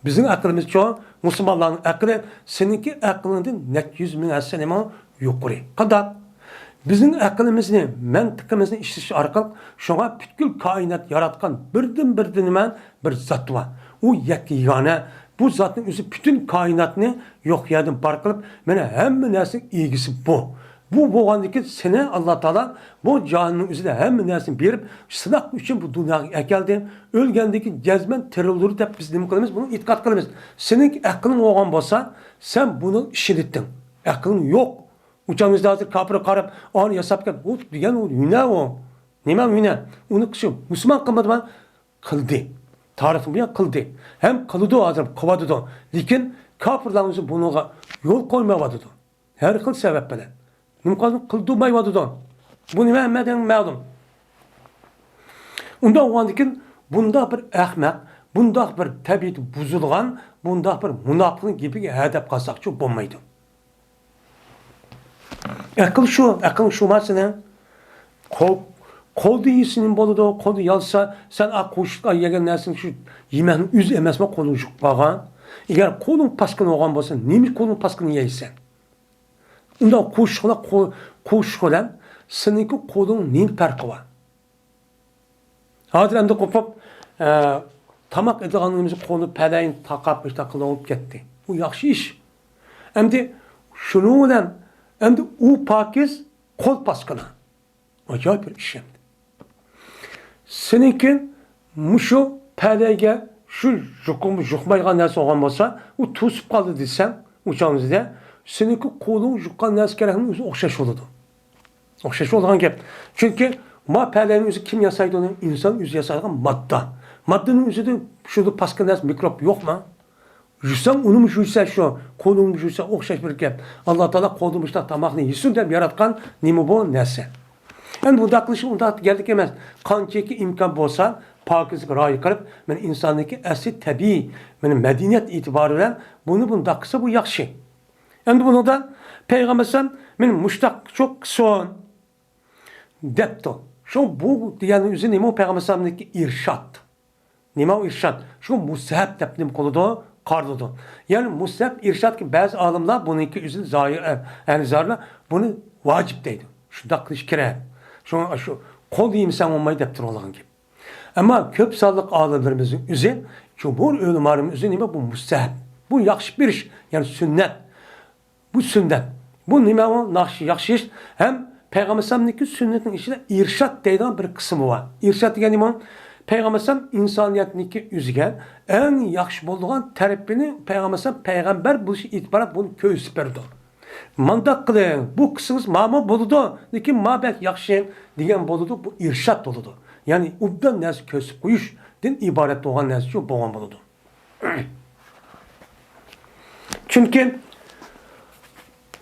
بىزنىڭ ئەقلىمىزچۇ، مۇسۇلمانلارنىڭ ئەقلى سېنىڭكى ئەقلىڭدىن نەچچە يۈز مىڭ ھەسسە نېمە يۇقىرى. قانداق؟ بىزنىڭ ئەقلىمىزنى، مەنتىقىمىزنى ئىشلىتىش ئارقىلىق شۇڭا پۈتكۈل كائىنات ياراتقان بىردىنبىر نېمە، بىر زات بار. ئۇ يەككە يېگانە. بۇ زاتنىڭ ئۆزى پۈتۈن كائىناتنى يوق يەردىن بار قىلىپ، مانا ھەممە نەرسىنىڭ ئىگىسى بۇ. بۇ بولغاندىن كېيىن سېنى ئاللا تائالا بۇ جاھاننىڭ ئۆزىدە ھەممە نەرسىنى بېرىپ، سىناق ئۈچۈن بۇ دۇنياغا ئەكەلدى. ئۆلگەندىن كېيىن جەزمەن تىرىلدۇر دەپ بىز نېمە قىلىمىز؟ بۇنى ئېتىقاد قىلىمىز. سېنىڭكى ئەقلىڭ بولغان بولسا، سەن بۇنى ئىشلىتتىڭ. ئەقلىڭ يوق. ئۇچامىزدا ھازىر كاپىرغا قاراپ، ئانى ياساپ كەت. ئۇ دېگەن ئۇ ھۈنەر ئۇ. نېمە ھۈنەر؟ ئۇنى قىلسۇن. مۇسۇلمان قىلمىدىما؟ قىلدى. تارىختىن بۇيان قىلدى. ھەم قىلىدۇ ھازىر، قىلىۋاتىدۇ. لېكىن كاپىرلار ئۆزى بۇنىڭغا يول قويمايۋاتىدۇ. ھەر خىل سەۋەب بىلەن. نېمە قىلدى؟ قىلدۇرمايۋاتىدۇ. بۇ نېمە؟ ھەممەدىن مەلۇم. ئۇنداق بولغاندىكىن بۇنداق بىر ئەخمەق، بۇنداق بىر تەبىئىتى بۇزۇلغان، بۇنداق بىر مۇناپىقنىڭ گېپىگە ھە دەپ قالساقچۇ بولمايدۇ. ئەقىل شۇ، ئەقىل شۇما سېنىڭ. قول، قولدا يېسە نېمە بولىدۇ؟ قولدا يالسا، سەن ئا قوشۇقتا يېگەن نەرسىنى شۇ يېمەكنىڭ ئۆزى ئەمەسمۇ قولۇڭ يۇقۇپ قالغان؟ ئەگەر قولۇڭ پاسكىنا بولغان بولسا، نېمە قولۇڭ پاسكىنا يەيسەن؟ ئۇنداق قوشۇقلا، قو-، قوشۇق بىلەن سېنىڭكى قولۇڭ نېمە پەرقى بار؟ ھازىر ئەمدى قوپۇپ، ئە، تاماق ئېتىدىغانلىقىمىزنى قولىنى پەلەينى تاقاپ، مۇشۇنداق قىلىپ كەتتى. بۇ ياخشى ئىش. ئەمدى شۇنىڭ بىلەن، ئەمدى ئۇ پاكىز قول پاسكىنا. ئاجايىپ بىر ئىش ئەمدى. سېنىڭكى مۇشۇ پەلەيگە شۇ يۇقۇم-، يۇقمايدىغان نەرسە بولغان بولسا، ئۇ توسۇپ قالدى دېسەڭ، ئۇ چاغنىڭ ئۆزىدە سېنىڭكى قولۇڭ يۇققان نەرسە كېرەكنىڭ ئۆزى ئوخشاش بولىدۇ. ئوخشاش بولىدىغان گەپ. چۈنكى ما پەلەينى ئۆزى كىم ياسايدۇ؟ ئۇنى ئىنسان ئۆزى ياسايدىغان ماددا. ماددىنىڭ ئۆزىدە شۇدا پاسكىنا نەرسە، مىكروب يوقما؟ يۇساڭ ئۇنىمۇ يۇيسەن شۇ، قولۇڭمۇ يۇيسەن، ئوخشاش بىر گەپ. ئاللا تائالا قولدا مۇشۇنداق تاماقنى يېسۇن دەپ ياراتقان نېمە بۇ نەرسە؟ ئەمدى بۇنداق قىلىش ئۇنداق گەرلىك ئەمەس. قانچىكى ئىمكان بولسا، پاكىزلىككە رىئايە قىلىپ، مانا ئىنساننىڭكى ئەسلى تەبىئىي، مانا مەدەنىيەت ئېتىبارى بىلەن بۇنى بۇنداق قىلسا بۇ ياخشى. ئەمدى بۇنىڭدا پەيغەمبەر ئەلەيھىسسالام مانا مۇشتاق چوق قىلسۇن دەپتۇ. شۇ بۇ دېگەننىڭ ئۆزى نېمە؟ پەيغەمبەر ئەلەيھىسسالامنىڭكى ئىرشاد. نېمە ئۇ ئىرشاد؟ شۇ مۇستەھەب دەپ نېمە قىلىدۇ؟ قارىلىدۇ. يەنى مۇستەھەب ئىرشادكى بەزى ئالىملار بۇنىڭكى ئۆزىنى زاھىر، ئەنى زاھىرلار بۇنى ۋاجىپ دەيدۇ. شۇنداق قىلىش كېرەك. شۇڭا شۇ قول يېمىسەڭ بولمايدۇ دەپ تۇرۇۋالغان گەپ. ئەمما كۆپ سانلىق ئالىملىرىمىزنىڭ ئۆزى، جۇمھۇر ئۆلىمالىرىمىز ئۆزى نېمە؟ بۇ مۇستەھەب. بۇ ياخشى بىر ئىش، يەنى سۈننەت. بۇ سۈننەت. بۇ نېمە ئۇ؟ ناخشا ياخشى ئىش. ھەم پەيغەمبەر ئەلەيھىسسالامنىڭكى سۈننىتىنىڭ ئىچىدە ئىرشاد دەيدىغان بىر قىسمى بار. ئىرشاد دېگەن نېمە ئۇ؟ پەيغەمبەر ئەلەيھىسسالام ئىنسانىيەتنىڭكى ئۆزىگە ئەڭ ياخشى بولىدىغان تەرىپىنى، پەيغەمبەر ئەلەيھىسسالام پەيغەمبەر بولۇشى ئېتىبارەن بۇنى كۆرسىتىپ بېرىدۇ. مانداق قىلىڭ، بۇ قىلسىڭىز ماما بولىدۇ، لېكىن ما بەك ياخشى دېگەن بولىدۇ، بۇ ئىرشاد بولىدۇ. يەنى ئوبدان نەرسە كۆرسىتىپ قويۇشتىن ئىبارەت بولغان نەرسە شۇ بولغان بولىدۇ. چۈنكى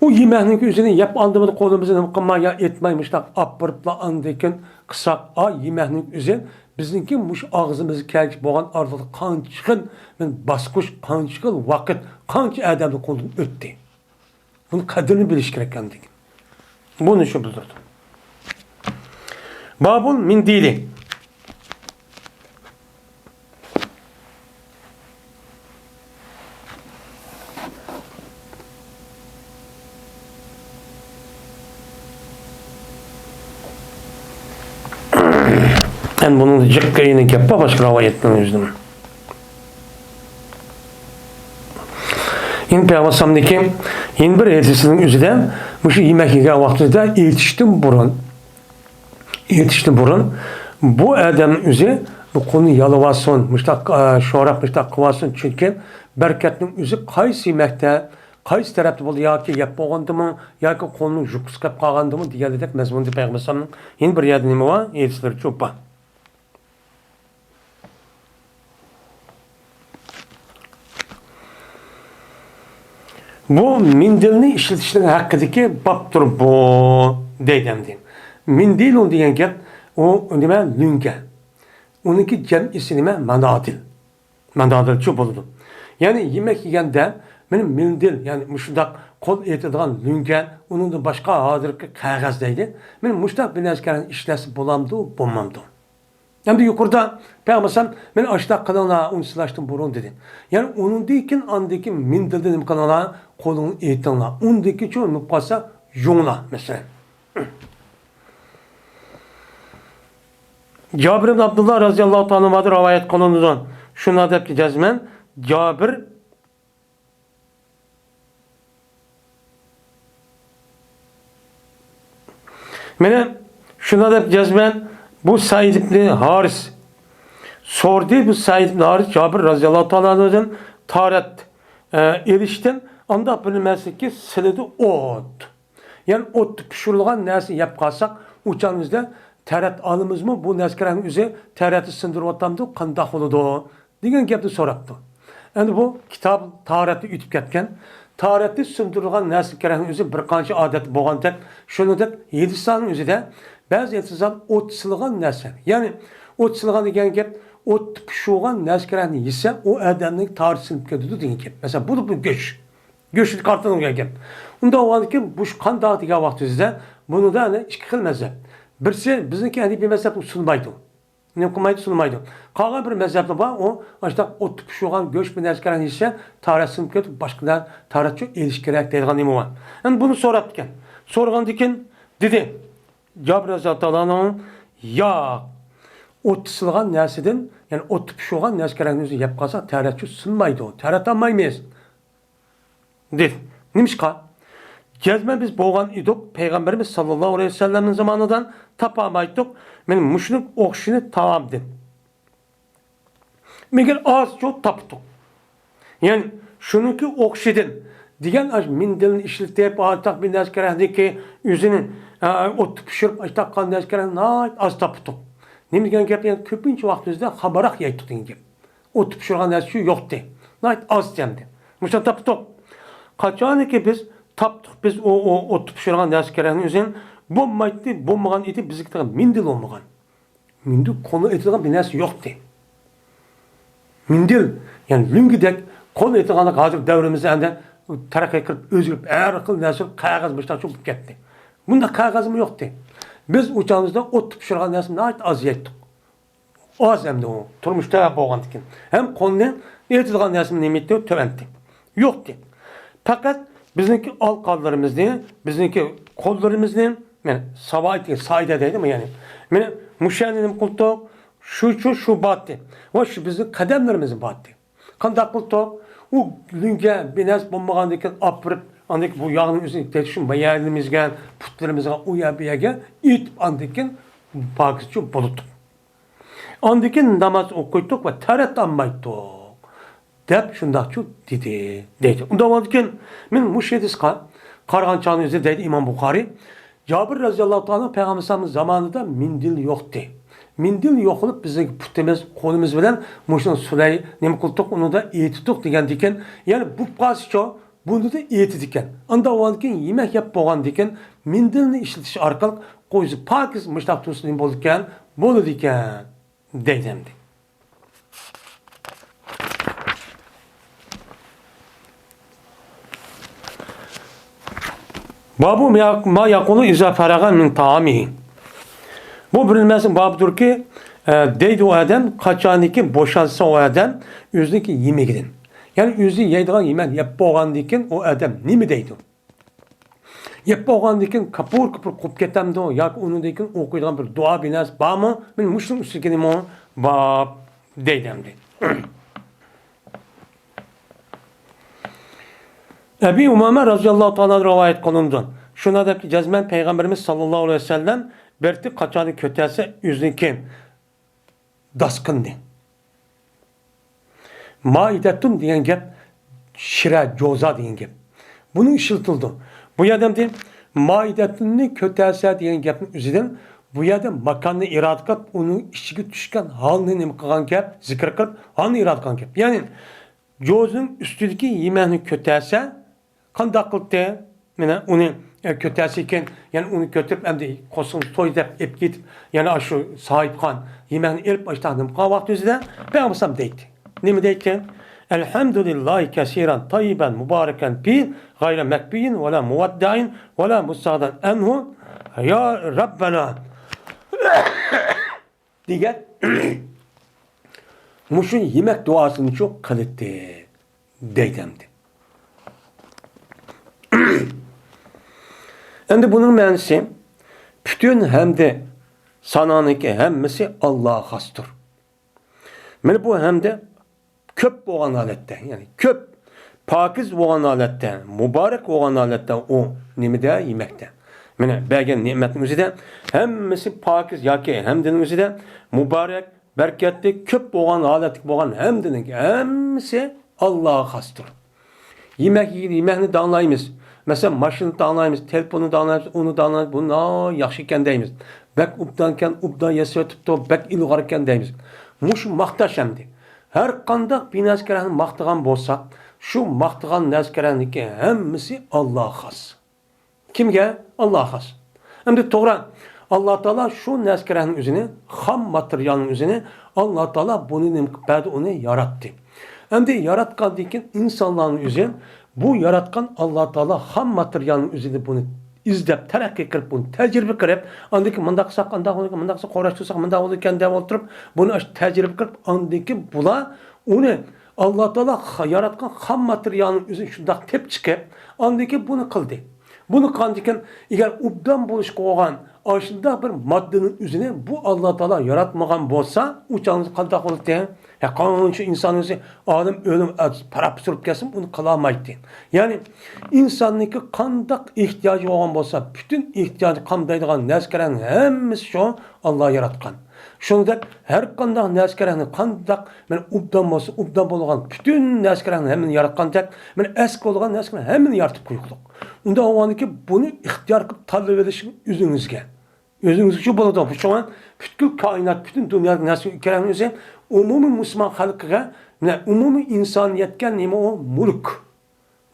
ئۇ يېمەكنىڭ ئۆزىنى يەپ ئاندىمىدا قولىمىزنى نېمە قىلماي يا ئېتماي مۇشۇنداق ئاپىرىپلا ئاندىن كېيىن قىلساق، ئا يېمەكنىڭ ئۆزى بىزنىڭكى مۇشۇ ئاغزىمىزغا كەلگۈچە بولغان ئارىلىقتا قانچە خىل باسقۇچ، قانچە خىل ۋاقىت، قانچە ئادەمنىڭ قولىدىن ئۆتتى. بۇنى قەدرىنى بىلىش كېرەك ئاندىن كېيىن. بۇنى شۇ بىلدۈرىدۇ. بابۇل مىندىلى. ئەمدى بۇنىڭدا جىققا يەنە گەپ بار، باشقا رىۋايەتنىڭ ئۆزىدىمۇ. يەنە پەيغەمبەر ئەلەيھىسسالامدىكى يەنە بىر ھەدىسىنىڭ ئۆزىدە مۇشۇ يېمەك يېگەن ۋاقتىدا ئېيتىشتىن بۇرۇن، ئېيتىشتىن بۇرۇن بۇ ئادەمنىڭ ئۆزى بۇ قولىنى يالىۋالسۇن، مۇشۇنداق، ئە، شوراپ مۇشۇنداق قىلىۋالسۇن، چۈنكى بەرىكەتنىڭ ئۆزى قايسى يېمەكتە، قايسى تەرەپتە بولدى، ياكى يەپ بولغاندىمۇ، ياكى قولنىڭ يۇقىسى قېلىپ قالغاندىمۇ دېگەندەك مەزمۇندا پەيغەمبەر ئەلەيھىسسالامنىڭ يەنە بىر يەردە نېمە بار؟ ھەدىسلىرى چوپ بار. بۇ مىندىلنى ئىشلىتىشنىڭ ھەققىدىكى بابتۇر بۇ، دەيدۇ ئەمدى. مىندىلۇ دېگەن گەپ، ئۇ نېمە؟ لۆڭگە. ئۇنىڭكى جەمئىسى نېمە؟ مانادىل. مانادىلچۇ بولىدۇ. يەنى يېمەك يېگەندە، مېنىڭ مىندىل، يەنى مۇشۇنداق قول ئېتىدىغان لۆڭگە، ئۇنىڭدىن باشقا ھازىرقى قەغەز دەيدۇ. مېنىڭ مۇشۇنداق بىر نەرسىگە ئىشلەتسە بولامدۇ، بولمامدۇ؟ ئەمدى يۇقىرىدا پەيغەمبەر ئەلەيھىسسالام، مېنى ئاشۇنداق قىلىڭلار، ئۇنى سىلاشتىن بۇرۇن دېدى. يەنى ئۇنىڭدىن كېيىن، ئاندىن كېيىن مىندىلدىن نېمە قىلىڭلار؟ قولۇڭنى ئېتىڭلار. ئۇندىن كېيىنچۇ نېمە قالسا يۇڭلار، مەسىلەن. جابىر ئىبن ئابدۇللا رەزىياللاھۇ تائالا ئەنھۇدىن رىۋايەت قىلىنىدۇ. شۇنداق دەپتۇ جەزمەن، جابىر مېنى شۇنداق دەپ جەزمەن بۇ سەئىد ئىبنى ھارىس سورىدى. بۇ سەئىد ئىبنى ھارىس جابىر رەزىياللاھۇ تائالا ئەنھۇدىن تاھارەت، ئە، ئېلىشتىن، ئانداق بىر نېمىسىكى سىلىدۇ ئوت. يەنى ئوتتا پىشۇرۇلغان نەرسە يەپ قالساق، ئۇ چاغىمىزدا تاھارەت ئالىمىزمۇ؟ بۇ نەرسىگە كىرگەن ئۆزى تاھارەتنى سىندۇرۇۋاتامدۇ؟ قانداق بولىدۇ؟ دېگەن گەپنى سوراپتۇ. ئەمدى بۇ كىتاب تاھارەتتە ئۆتۈپ كەتكەن. تاھارەتتە سىندۇرۇلغان نەرسە كىرگەن ئۆزى بىر قانچە ئادەت بولغاندەك، شۇنىڭدەك ھەدىسلەرنىڭ ئۆزىدە بەزى ئېتىزلار ئوت سىلىغان نەرسە، يەنى ئوت سىلىغان دېگەن گەپ، ئوتتا پىشۇرغان نەرسە كىرگەن يېسە، ئۇ ئادەمنىڭ تاھارىتى سىنىپ كېتىدۇ دېگەن گەپ. مەسىلەن، بۇ، بۇ گۆش. گۆشنى قارىتىدىغان گەپ. ئۇنداق بولغاندىكىن، بۇ قانداق دېگەن ۋاقتىمىزدا، بۇنىڭدا ئەنە ئىككى خىل مەزھەپ. بىرسى، بىزنىڭكى ھەنىپىي مەزھەپنى سۇنمايدۇ. نېمە قىلمايدۇ؟ سۇنمايدۇ. قالغان بىر مەزھەپلەر بار، ئۇ ئاشۇنداق ئوتتا پىشۇرغان گۆش بىر نەرسە كىرگەن يېسە، تاھارەت سىنىپ كېتىپ، باشقا تاھارەتچۇ ئېلىش كېرەك دەيدىغان نېمە بار. ئەمدى بۇنى سوراپتىكەن. سورىغاندىكىن دېدى، جابىر رەزىياللاھۇ تائالا ئەنھۇ، ياق. ئوتتا سىلىغان نەرسىدىن، يەنى ئوتتا پىشۇرغان نەرسە كىرگەن يېسە يەپ قالسا، تاھارەتچۇ سۇنمايدۇ. تاھارەت ئالمايمىز. دېدى. نېمىشقا؟ جەزمەن بىز بولغان ئىدۇق، پەيغەمبىرىمىز ساللاللاھۇ ئەلەيھى ۋەسەللەمنىڭ زامانىدىن تاپالمايتتۇق. مېنى مۇشۇنىڭ ئوخشىشىنى تاپالمىدىم. مېگىر ئازچۇ تاپتۇق. يەنى شۇنىڭكى ئوخشىشىدىن دېگەن، ئاشۇ مىندىلنى ئىشلىتىپ، ئارتۇق بىر نەرسە كېرەكلىكى، ئۆزىنى، ئە، ئوتتا پىشۇرۇپ، ئاشۇنداق قىلغان نەرسە كېرەك ناھايىتى ئاز تاپتۇق. نېمە دېگەن گەپ؟ يەنى كۆپىنچە ۋاقتىمىزدا خاماراق يەيتتۇق دېگەن گەپ. ئوتتا پىشۇرغان نەرسە يوقتى. ناھايىتى ئاز ئىكەنتى. مۇشۇنى تاپتۇق. قاچانكى بىز تاپتۇق، بىز ئۇ، ئۇ ئوتتا پىشۇرغان نەرسە كېرەكنى ئۆزىنى، بولمايتتى، بولمىغان ئىدى، بىزگە تېخى مىندىل بولمىغان. مىندىل قولنى ئېتىدىغان بىر نەرسە يوقتى. مىندىل، يەنى لۆڭگىدەك قول ئېتىدىغانلىق ھازىر دەۋرىمىزدە ئەمدى تەرەققىي قىلىپ، ئۆزگىرىپ، ھەر خىل نەرسە قەغەز مۇشتاقچۇ بولۇپ كەتتى. بۇنداق قەغەزمۇ يوقتى. بىز ئۇ چاغىمىزدا ئوتتا پىشۇرغان نەرسىنى ناھايىتى ئاز يەيتتۇق. ئاز ئەمدى ئۇ، تۇرمۇشتا بولغاندىكىن. ھەم قولنى ئېتىدىغان نەرسىمۇ نېمە ئىدى؟ تۆۋەنتى. يوقتى. پەقەت بىزنىڭكى ئالىقانلىرىمىزنى، بىزنىڭكى قوللىرىمىزنى، مانا، ساۋايتى، سايدە دەيدۇ، يەنى. مانا، مۇشۇ يەرنى نېمە قىلدۇق؟ شۇچۇ شۇ باتتى. ۋە شۇ بىزنىڭ قەدەملىرىمىزنى باتتى. قانداق قىلدۇق؟ ئۇ لۆڭگە بىر نەرسە بولمىغاندىن كېيىن ئاپىرىپ، ئاندىن كېيىن بۇ ياغنى ئۆزىنى تېتىشۇ مايەنىمىزگە، پۇتلىرىمىزغا، ئۇ يەر بۇ يەرگە ئېتىپ، ئاندىن كېيىن پاكىزچۇ بولدۇق. ئاندىن كېيىن ناماز ئوقۇيتتۇق ۋە تەرەت ئالمايتتۇق، دەپ شۇنداقچۇ دېدى، دەيدۇ. ئۇنداق بولغاندىكىن، مەن مۇشۇ ھەدىسقا قارىغان چاغنى ئۆزى دەيدۇ ئىمام بۇخارىي، جابىر رەزىياللاھۇ تائالا پەيغەمبەر ئەلەيھىسسالامنىڭ زامانىدا مىندىل يوقتى. مىندىل يوق بولۇپ، بىزنىڭ پۇتىمىز، قولىمىز بىلەن مۇشۇنى سۇلاي، نېمە قىلدۇق، ئۇنىدا ئېتىتتۇق دېگەندىكىن، يەنى بۇ قالسىچۇ، بۇنى ئېتىدىكەن. ئانداق بولغاندىكىن، يېمەك يەپ بولغاندىكىن، مىندىلنى ئىشلىتىش ئارقىلىق قويسا پاكىز مۇشتاق تۇرسا نېمە بولىدىكەن؟ بولىدىكەن، دەيدۇ ئەمدى. بابۇ ما يەقۇلۇ ئىزا فەرەغە مىن تائامىھى. بۇ بىر نېمىسى بابىدۇركى، ئە، دەيدۇ ئۇ ئادەم، قاچانكى بوشالسا ئۇ ئادەم ئۆزىنىڭكى يېمىكىدىن. يەنى ئۆزى يەيدىغان يېمەك يەپ بولغاندىن كېيىن ئۇ ئادەم نېمە دەيدۇ؟ يەپ بولغاندىن كېيىن كاپۇر-كۇپۇر قوپۇپ كېتەمدۇ ياكى ئۇنىڭدىن كېيىن ئوقۇيدىغان بىر دۇئا، بىر نەرسە بارمۇ؟ مانا مۇشۇنىڭ ئۈستىگە نېمە بار دەيدۇ ئەمدى. ئەبى ئۇمامە رەزىياللاھۇ تائالا رىۋايەت قىلىنىدۇ. شۇنداق دەپتۇ، جەزمەن پەيغەمبىرىمىز ساللاللاھۇ ئەلەيھى ۋەسەللەم بىر قاچانى كۆتەرسە ئۆزىنىڭكى داسقىننى. مائىدەتۇن دېگەن گەپ شىرە، جوزا دېگەن گەپ. بۇنىڭ ئىشلىتىلىدۇ. بۇ يەردە ئەمدى مائىدەتۇننى كۆتەرسە دېگەن گەپنىڭ ئۆزىدىن بۇ يەردە ماكاننى ئىرادە قىلىپ، ئۇنىڭ ئىچىگە چۈشكەن ھالنى نېمە قىلغان گەپ، زىكىر قىلىپ، ھالنى ئىرادە قىلغان گەپ. يەنى جوزىنىڭ ئۈستىدىكى يېمەكنى كۆتەرسە، قانداق قىلدى؟ مانا ئۇنى، ئە، كۆتەرسىكەن، يەنە ئۇنى كۆتۈرۈپ، ئەمدى قورسىقىڭىز تويدى دەپ ئېلىپ كېتىپ، يەنە ئاشۇ ساھىبخان يېمەكنى ئېلىپ، ئاشۇنداق نېمە قىلغان ۋاقتى ئۆزىدە، پەيغەمبەر ئەلەيھىسسالام دەيتتى. نېمە دەيتتى؟ «ئەلھەمدۇلىللاھى كەسىرەن تەييىبەن مۇبارەكەن فىھ، غەيرە مەكفىيىن ۋەلا مۇۋەددەئىن ۋەلا مۇستەغنەن ئەنھۇ، يا رەببەنا» دېگەن مۇشۇ يېمەك دۇئاسىنىچۇ قىلىتتى دەيدۇ ئەمدى. ئەمدى بۇنىڭ مەنىسى، پۈتۈن ھەمدى سانانىڭكى ھەممىسى ئاللاغا خاستۇر. مانا بۇ ھەمدە كۆپ بولغان ھالەتتە، يەنى كۆپ، پاكىز بولغان ھالەتتە، مۇبارەك بولغان ھالەتتە ئۇ نېمىدە؟ يېمەكتە. مانا بەرگەن نېمەتنىڭ ئۆزىدە ھەممىسى پاكىز ياكى ھەمدىنىڭ ئۆزىدە مۇبارەك، بەرىكەتلىك، كۆپ بولغان ھالەتتىكى بولغان ھەمدىنىڭ ھەممىسى ئاللاغا خاستۇر. يېمەك، يېمەكنى داڭلايمىز. مەسىلەن، ماشىنىنى داڭلايمىز، تېلېفوننى داڭلايمىز، ئۇنى داڭلايمىز، بۇ ناھايىتى ياخشى ئىكەن دەيمىز. بەك ئوبدانكەن، ئوبدان ياسىۋېتىپتۇ، بەك ئىلغار ئىكەن دەيمىز. مۇشۇ ماختاش ئەمدى. ھەر قانداق بىر نەرسە كەرەڭنى ماختىغان بولساق، شۇ ماختىغان نەرسە كەرەڭنىڭكى ھەممىسى ئاللاغا خاس. كىمگە؟ ئاللاغا خاس. ئەمدى توغرا، ئاللا تائالا شۇ نەرسە كەرەڭنىڭ ئۆزىنى، خام ماتېرىيالنىڭ ئۆزىنى ئاللا تائالا بۇنى نېمە قىلىپ بەردى؟ ئۇنى ياراتتى. ئەمدى ياراتقاندىن كېيىن ئىنسانلارنىڭ ئۆزى، بۇ ياراتقان ئاللا تائالا خام ماتېرىيالنىڭ ئۆزىدە بۇنى ئىزدەپ، تەرەققىي قىلىپ، بۇنى تەجرىبە قىلىپ، ئاندىن كېيىن مۇنداق قىلساق، ئانداق بولىدىكەن، مۇنداق قىلساق، قوراش قىلساق، مۇنداق بولىدىكەن دەپ ئولتۇرۇپ، بۇنى ئاشۇ تەجرىبە قىلىپ، ئاندىن كېيىن بۇلار ئۇنى ئاللا تائالا خا-، ياراتقان خام ماتېرىيالنىڭ ئۆزىنى شۇنداق تېپىپ چىقىپ، ئاندىن كېيىن بۇنى قىلدى. بۇنى قىلغاندىكىن، ئەگەر ئوبدان بولۇشقا بولغان ئاشۇنداق بىر ماددىنىڭ ئۆزىنى بۇ ئاللا تائالا ياراتمىغان بولسا، ئۇ چاغدا قانداق بولاتتى؟ ھە، قانچە ئىنسان ئۆزى ئالىم ئۆلۈم پاراپ سۈرۈپ كەلسىمۇ، ئۇنى قىلالمايتتى. يەنى، ئىنساننىڭكى قانداق ئېھتىياجى بولغان بولسا، پۈتۈن ئېھتىياجى قامدايدىغان نەرسە-كەرەڭنىڭ ھەممىسى شۇ ئاللا ياراتقان. شۇنىڭدەك ھەر قانداق نەرسە-كەرەڭنى قانداق، مانا، ئوبدان بولسا، ئوبدان بولغان پۈتۈن نەرسە-كەرەڭنى ھەممىنى ياراتقاندەك، مانا، ئەسكى بولغان نەرسىنى ھەممىنى يارىتىپ قويۇقلۇق. ئۇنداق بولغاندىكىن بۇنى ئىختىيار قىلىپ تاللىۋېلىش ئۆزىڭىزگە. ئۆزىڭىزگىچۇ بولىدۇ. شۇڭا پۈتكۈل كائىنات، پۈتۈن دۇنيادىكى نەرسە-كەرەڭنىڭ ئۆزى ئومۇمىي مۇسۇلمان خەلقىگە، مانا، ئومۇمىي ئىنسانىيەتكە نېمە ئۇ؟ مۈلۈك.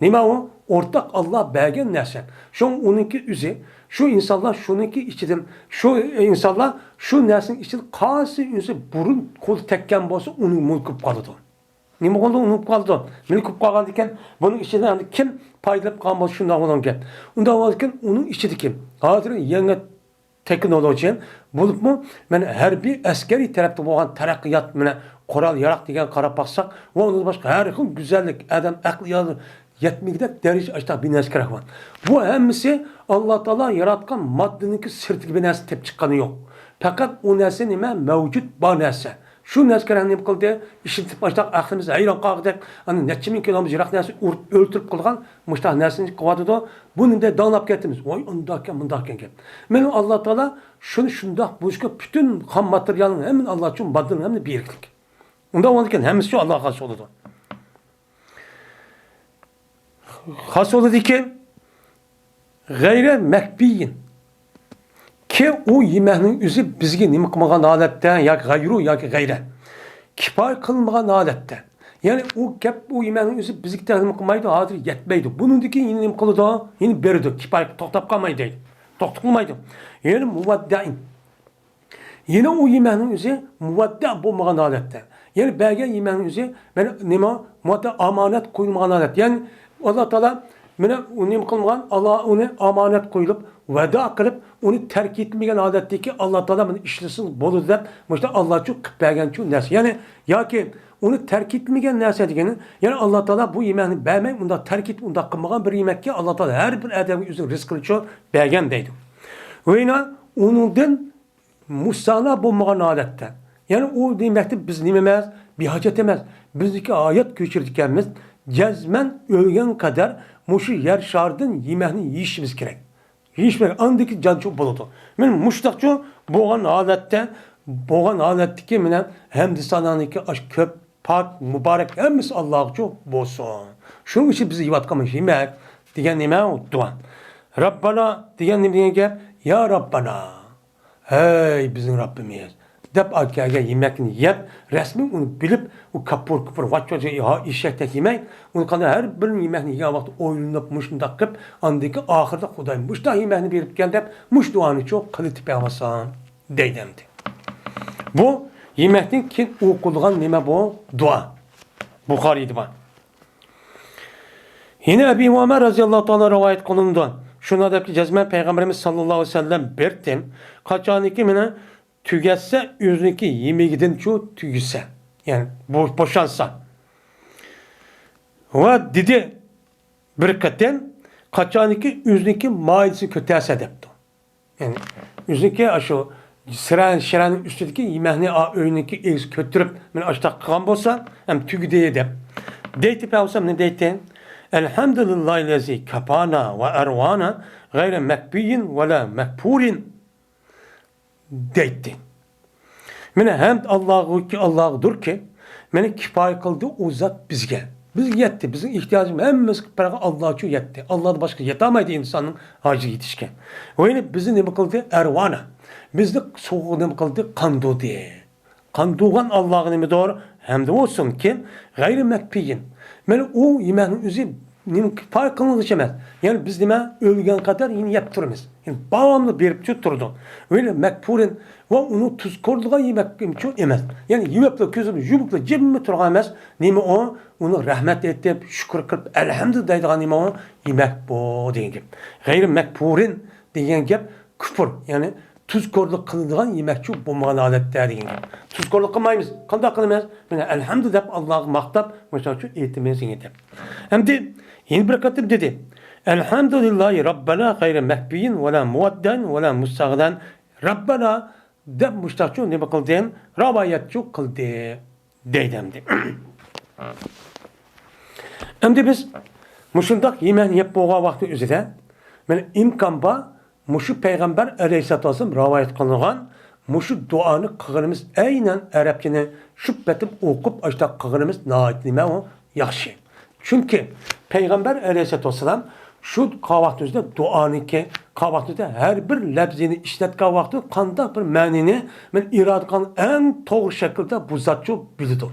نېمە ئۇ؟ ئورتاق ئاللا بەرگەن نەرسە. شۇڭا ئۇنىڭكى ئۆزى، شۇ ئىنسانلار شۇنىڭكى ئىچىدىن، شۇ ئىنسانلار شۇ نەرسىنىڭ ئىچىدىن قايسى ئۆزى بۇرۇن قولى تەگكەن بولسا، ئۇنىڭ مۈلكى بولۇپ قالىدۇ. نېمە بولدى؟ ئۇنىڭ بولۇپ قالىدۇ. مۈلكى بولۇپ قالغاندىكىن، بۇنىڭ ئىچىدىن ئەمدى كىم پايدىلىنىپ قالغان بولسا، شۇنداق بولغان گەپ. ئۇنداق بولغاندىكىن، ئۇنىڭ ئىچىدىكى ھازىر يېڭى تېخنولوگىيە بولۇپمۇ، مانا، ھەربىي ئەسكەرىي تەرەپتە بولغان تەرەققىيات، مانا، قورال-ياراغ دېگەن قاراپ باقساق، ۋە ئۇندىن باشقا ھەر خىل گۈزەللىك، ئادەم ئەقلى يەتمىگۈدەك دەرىجىدە ئاشۇنداق بىر نەرسە كېرەك بار. بۇ ھەممىسى ئاللا تائالا ياراتقان ماددىنىڭكى سىرتىدىكى بىر نەرسە تېپىپ چىققىنى يوق. پەقەت ئۇ نەرسە نېمە؟ مەۋجۇت بار نەرسە. شۇ نەرسە كەرەڭ نېمە قىلدى؟ ئىشلىتىپ ئاشۇنداق ئەقلىمىز ھەيران قالغۇدەك، ئانا نەچچە مىڭ كىلومېتىر يىراق نەرسە ئۇرۇپ ئۆلتۈرۈپ قىلغان مۇشۇنداق نەرسىنى قىلىۋاتىدۇ. بۇنى دەپ داڭلاپ كەتتىمىز. ۋاي، ئۇنداقكەن، مۇنداقكەن گەپ. مانا ئاللا تائالا شۇنى شۇنداق بولۇشقا پۈتۈن خام ماتېرىيالنىڭ ھەممىنى ئاللا ئۈچۈن ماددىنىڭ ھەممىنى بېرىكلىك. ئۇنداق بولغاندىكىن ھەممىسى شۇ ئاللاغا خاس بولىدۇ. خاس بولىدىكى غەيرە مەكپىيىن. كى ئۇ يېمەكنىڭ ئۆزى بىزگە نېمە قىلمىغان ھالەتتە، ياكى غەيرۇ ياكى غەيرە. كىپايە قىلمىغان ھالەتتە. يەنى ئۇ گەپ، ئۇ يېمەكنىڭ ئۆزى بىزگە تېخى نېمە قىلمايدۇ، ھازىر يەتمەيدۇ. بۇنىڭدىن كېيىن يەنە نېمە قىلىدۇ؟ يەنە بېرىدۇ. كىپايە توختاپ قالمايدۇ دەيدۇ. توختىتىلمايدۇ. يەنى مۇۋەددەئىن. يەنە ئۇ يېمەكنىڭ ئۆزى مۇۋەددە بولمىغان ھالەتتە. يەنى بەرگەن يېمەكنىڭ ئۆزى، مانا نېمە؟ مۇۋەددە، ئامانەت قويۇلمىغان ھالەت. يەنى ئاللا تائالا، مانا ئۇ نېمە قىلمىغان؟ ئاللا ئۇنى ئامانەت قويۇلۇپ، ۋەدە قىلىپ، ئۇنى تەرك ئېتىلمىگەن ھالەتتىكى، ئاللا تائالا مانا ئىشلىسىڭىز بولىدۇ دەپ، مۇشۇنداق ئاللا ئۈچۈن قىلىپ بەرگەنچۇ نەرسە. يەنى ياكى ئۇنى تەرك ئېتىلمىگەن نەرسە دېگىنى، يەنى ئاللا تائالا بۇ يېمەكنى بەرمەي، ئۇنداق تەرك ئېتىپ، ئۇنداق قىلمىغان بىر يېمەككە ئاللا تائالا ھەر بىر ئادەمگە ئۆزىنىڭ رىزقىنىچۇ بەرگەن دەيدۇ. ۋە يەنە ئۇنىڭدىن مۇسالا بولمىغان ھالەتتە، يەنى ئۇ دېمەكتە بىز نېمە ئەمەس، بىھاجەت ئەمەس، بىزنىڭكى ھايات كۆچۈرىدىكەنمىز، جەزمەن ئۆلگەن قەدەر مۇشۇ يەر شارىدىن يېمەكنى يېيىشىمىز كېرەك. يېيىش كېرەك، ئاندىكى جانچۇ بولىدۇ. مانا مۇشۇنداقچۇ بولغان ھالەتتە، بولغان ھالەتتىكى مانا ھەمدى سانانىڭكى ئاشۇ كۆپ، پاك، مۇبارەك ھەممىسى ئاللاغىچۇ بولسۇن. شۇنىڭ ئۈچۈن بىز يەۋاتقانمىز يېمەك دېگەن نېمە؟ ئۇ دۇئا. رەببانا دېگەن نېمە دېگەن گەپ؟ يا رەببانا. ھەي، بىزنىڭ رەببىمىز! دەپ ئاكەلگەن يېمەكنى يەپ، رەسمىي ئۇنى بىلىپ، ئۇ كاپۇر-كۇپۇر، ۋاچ-ۋاچ، ھا، ئېشەكتەك يېمەي، ئۇنى قانداق ھەر بىر يېمەكنى يېگەن ۋاقىتتا ئويلىنىپ، مۇشۇنداق قىلىپ، ئاندىن كېيىن ئاخىرىدا خۇداي مۇشۇنداق يېمەكنى بېرىپتىكەن دەپ، مۇشۇ دۇئانىچۇ قىلىۋېتىپ بەرسەڭ دەيدۇ ئەمدى. بۇ يېمەكتىن كېيىن ئوقۇلغان نېمە بۇ؟ دۇئا. بۇخارىيدا بار. يەنە ئەبى ئۇمامە رەزىياللاھۇ تائالا رىۋايەت قىلىنىدۇ. شۇنداق دەپتۇ، جەزمەن پەيغەمبىرىمىز ساللاللاھۇ ئەلەيھى ۋەسەللەم بىر تىن، قاچانكى مېنى تۈگەتسە، ئۆزىنىڭكى يېمىكىدىنچۇ تۈگىسە، يەنى بو-، بوشانسا. ۋە دېدى بىر قېتىم، قاچانكى ئۆزىنىڭكى مائىدىسىنى كۆتەرسە دەپتۇ. يەنى ئۆزىنىڭكى ئاشۇ سىرە-، شىرەنىڭ ئۈستىدىكى يېمەكنى ئا-، ئۆينىڭكى ئىگىسى كۆتۈرۈپ، مېنى ئاشتاق قىلغان بولسا، ھەم تۈگىدى دەپ. دەيتتى پەيغەمبەر نېمە دەيتتى؟ ئەلھەمدۇلىللاھىللەزى كەفانا ۋە ئەرۋانا غەيرە مەكبىيىن ۋەلا مەكپۇرىن. دەيتتى. مانا ھەمد ئاللاغىكى، ئاللاغىدۇركى، مانا كىپايە قىلدى ئۇ زات بىزگە. بىزگە يەتتى. بىزنىڭ ئېھتىياجىمىز ھەممىسى بىر ئاللاچۇ يەتتى. ئاللادىن باشقا يەتەلمەيدۇ ئىنساننىڭ ھاجىتى يېتىشكە. ۋە يەنە بىزنى نېمە قىلدى؟ ئەرۋانا. بىزنى سوغۇق نېمە قىلدى؟ قاندۇردى. قاندۇرغان ئاللاغا نېمىدۇر؟ ھەمدى بولسۇنكى، غەيرى مەكپىيىن. مانا ئۇ يېمەكنىڭ ئۆزى نېمە كىپايە قىلىنغۇچە ئەمەس. يەنى بىز نېمە ئۆلگەن قەدەر يەنە يەپ تۇرىمىز. يەنى داۋاملىق بېرىپ تۇرىدۇ. غەيرى مەكپۇرىن ۋە ئۇنى تۇزكورلىغان يېمەك ئەمەس. يەنى يېمەپلا كۆزىنى يۇمۇپلا جىممۇ تۇرغان ئەمەس. نېمە ئۇ؟ ئۇنى رەھمەت ئېيتىپ، شۈكۈر قىلىپ، ئەلھەمدۇلىللا دەيدىغان نېمە ئۇ؟ يېمەك بۇ دېگەن گەپ. غەيرى مەكپۇرىن دېگەن گەپ كۇپۇر، يەنى تۇزكورلۇق قىلىدىغان يېمەكچۇ بولمىغان ھالەتتە دېگەن گەپ. تۇزكورلۇق قىلمايمىز. قانداق قىلىمىز؟ مانا ئەلھەمدۇ دەپ ئاللاغا ماختاپ، مۇشۇنچە ئېيتىمىز دېگەن گەپ. ئەمدى يەنە بىر قېتىم دېدى. ئەلھەمدۇلىللاھى رەببەنا غەيرە مەكبىيىن ۋەلا مۇۋەددەئىن ۋەلا مۇستەغنەن رەببەنا دەپ مۇشۇنداقچۇ نېمە قىلدى؟ رىۋايەتچۇ قىلدى. دەيدۇ ئەمدى. ئەمدى بىز مۇشۇنداق يېمەكنى يەپ بولغان ۋاقتى ئۆزىدە، مانا ئىمكان بار، مۇشۇ پەيغەمبەر ئەلەيھىسسالاتۇ ۋەسسالام رىۋايەت قىلىنغان مۇشۇ دۇئانى قىلغىنىمىز ئەينەن ئەرەبچىنى شۇ پېتىم ئوقۇپ، ئاشۇنداق قىلغىنىمىز ناھايىتى نېمە ئۇ؟ ياخشى. چۈنكى پەيغەمبەر ئەلەيھىسسالاتۇ ۋەسسالام شۇ قاۋاقتىن ئۆزىدە دۇئانىڭكى، قاۋاقتىن ئۆزىدە ھەر بىر لەپزىنى ئىشلەتكەن ۋاقتىدا قانداق بىر مەنىنى مەن ئىرادە قىلغان ئەڭ توغرا شەكىلدە بۇ زاتچۇ بىلىدۇ.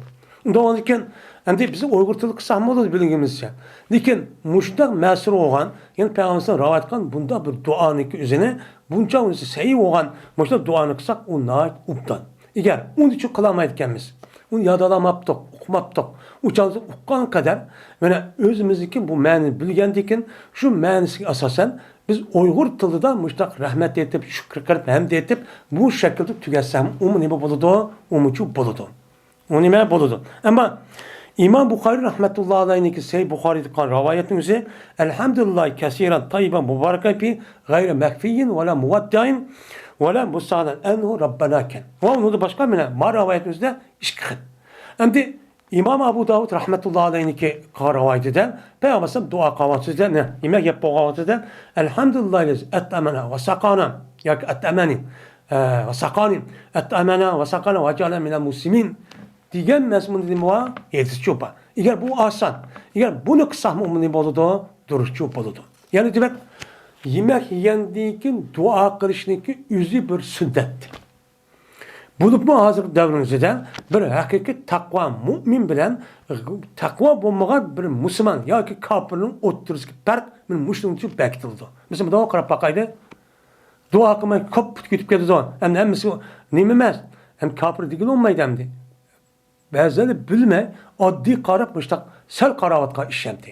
ئۇنداق بولغاندىكىن، ئەمدى بىز ئۇيغۇر تىلى قىلساقمۇ بولىدۇ بىلگىنىمىزچە. لېكىن مۇشۇنداق مەسۇر بولغان، يەنى پەيغەمبىرىمىزدىن رىۋايەت قىلغان بۇنداق بىر دۇئانىڭكى ئۆزىنى، بۇنچە ئۆزى سەھىھ بولغان مۇشۇنداق دۇئانى قىلساق، ئۇ ناھايىتى ئوبدان. ئەگەر ئۇنى چۈ قىلالمايدىكەنمىز، ئۇنى يادالاماپتۇق، ئۇقماپتۇق. ئۇ چاغدا ئۇققان قەدەر، مانا ئۆزىمىزنىڭكى بۇ مەنىنى بىلگەندىكىن، شۇ مەنىسىگە ئاساسەن بىز ئۇيغۇر تىلىدا مۇشۇنداق رەھمەت ئېيتىپ، شۈكۈر قىلىپ، ھەمد ئېيتىپ، بۇ شەكىلدە تۈگەتسەم، ئۇمۇ نېمە بولىدۇ؟ ئۇمۇچۇ بولىدۇ. ئۇ نېمە بولىدۇ؟ ئەمما ئىمام بۇخارىي رەھمەتۇللا ئەلەيھنىڭكى سەھىھ بۇخارىيدا قىلغان رىۋايەتنىڭ ئۆزى، ئەلھەمدۇلىللاھى كەسىرەن تەييىبەن مۇبارەكەن فىھ غەيرە مەكفىيىن ۋەلا مۇۋەددەئىن ۋەلا مۇستەغنەن ئەنھۇ رەببەنا كەن. ۋە ئۇنىڭدا باشقا مانا ما رىۋايەتنىڭ ئۆزىدە ئىككى خىل. ئەمدى ئىمام ئەبۇ داۋۇد رەھمەتۇللا ئەلەيھنىڭكى قىلغان رىۋايىتىدە پەيغەمبەر ئەلەيھىسسالام دۇئا قىلغان سۆزدە، نە، يېمەك يەپ بولغان ۋاقتىدا، ئەلھەمدۇلىللاھىللەزى ئەتئەمەنا ۋە ساقانا ياكى ئەتئەمەنى، ئە، ۋە ساقانى، ئەتئەمەنا ۋە ساقانا ۋە جەئەلەنە مىنەل مۇسلىمىن دېگەن مەزمۇندا نېمە بار؟ ھەدىسچۇ بار. ئەگەر بۇ ئاسان، ئەگەر بۇنى قىلساقمۇ ئۇمۇ نېمە بولىدۇ؟ دۇرۇسچۇ بولىدۇ. يەنى دېمەك، يېمەك يېگەندىن كېيىن دۇئا قىلىشنىڭكى ئۆزى بىر سۈننەت. بولۇپمۇ ھازىرقى دەۋرىمىزدە بىر ھەقىقىي تەقۋا مۇئمىن بىلەن تەقۋا بولمىغان بىر مۇسۇلمان ياكى كاپىرنىڭ ئوتتۇرىسىدىكى پەرق مانا مۇشۇنىڭ ئۈچۈن بېكىتىلىدۇ. مىسال، مۇنداق قاراپ باقايلى. دۇئا قىلماي كوپپا كېتىپ كېتىدۇ. ئەمدى ھەممىسى نېمە ئەمەس؟ ھەم كاپىر دېگىلى بولمايدۇ ئەمدى. بەزىلەر بىلمەي، ئاددىي قاراپ، مۇشۇنداق سەل قاراۋاتقان ئىش ئەمدى.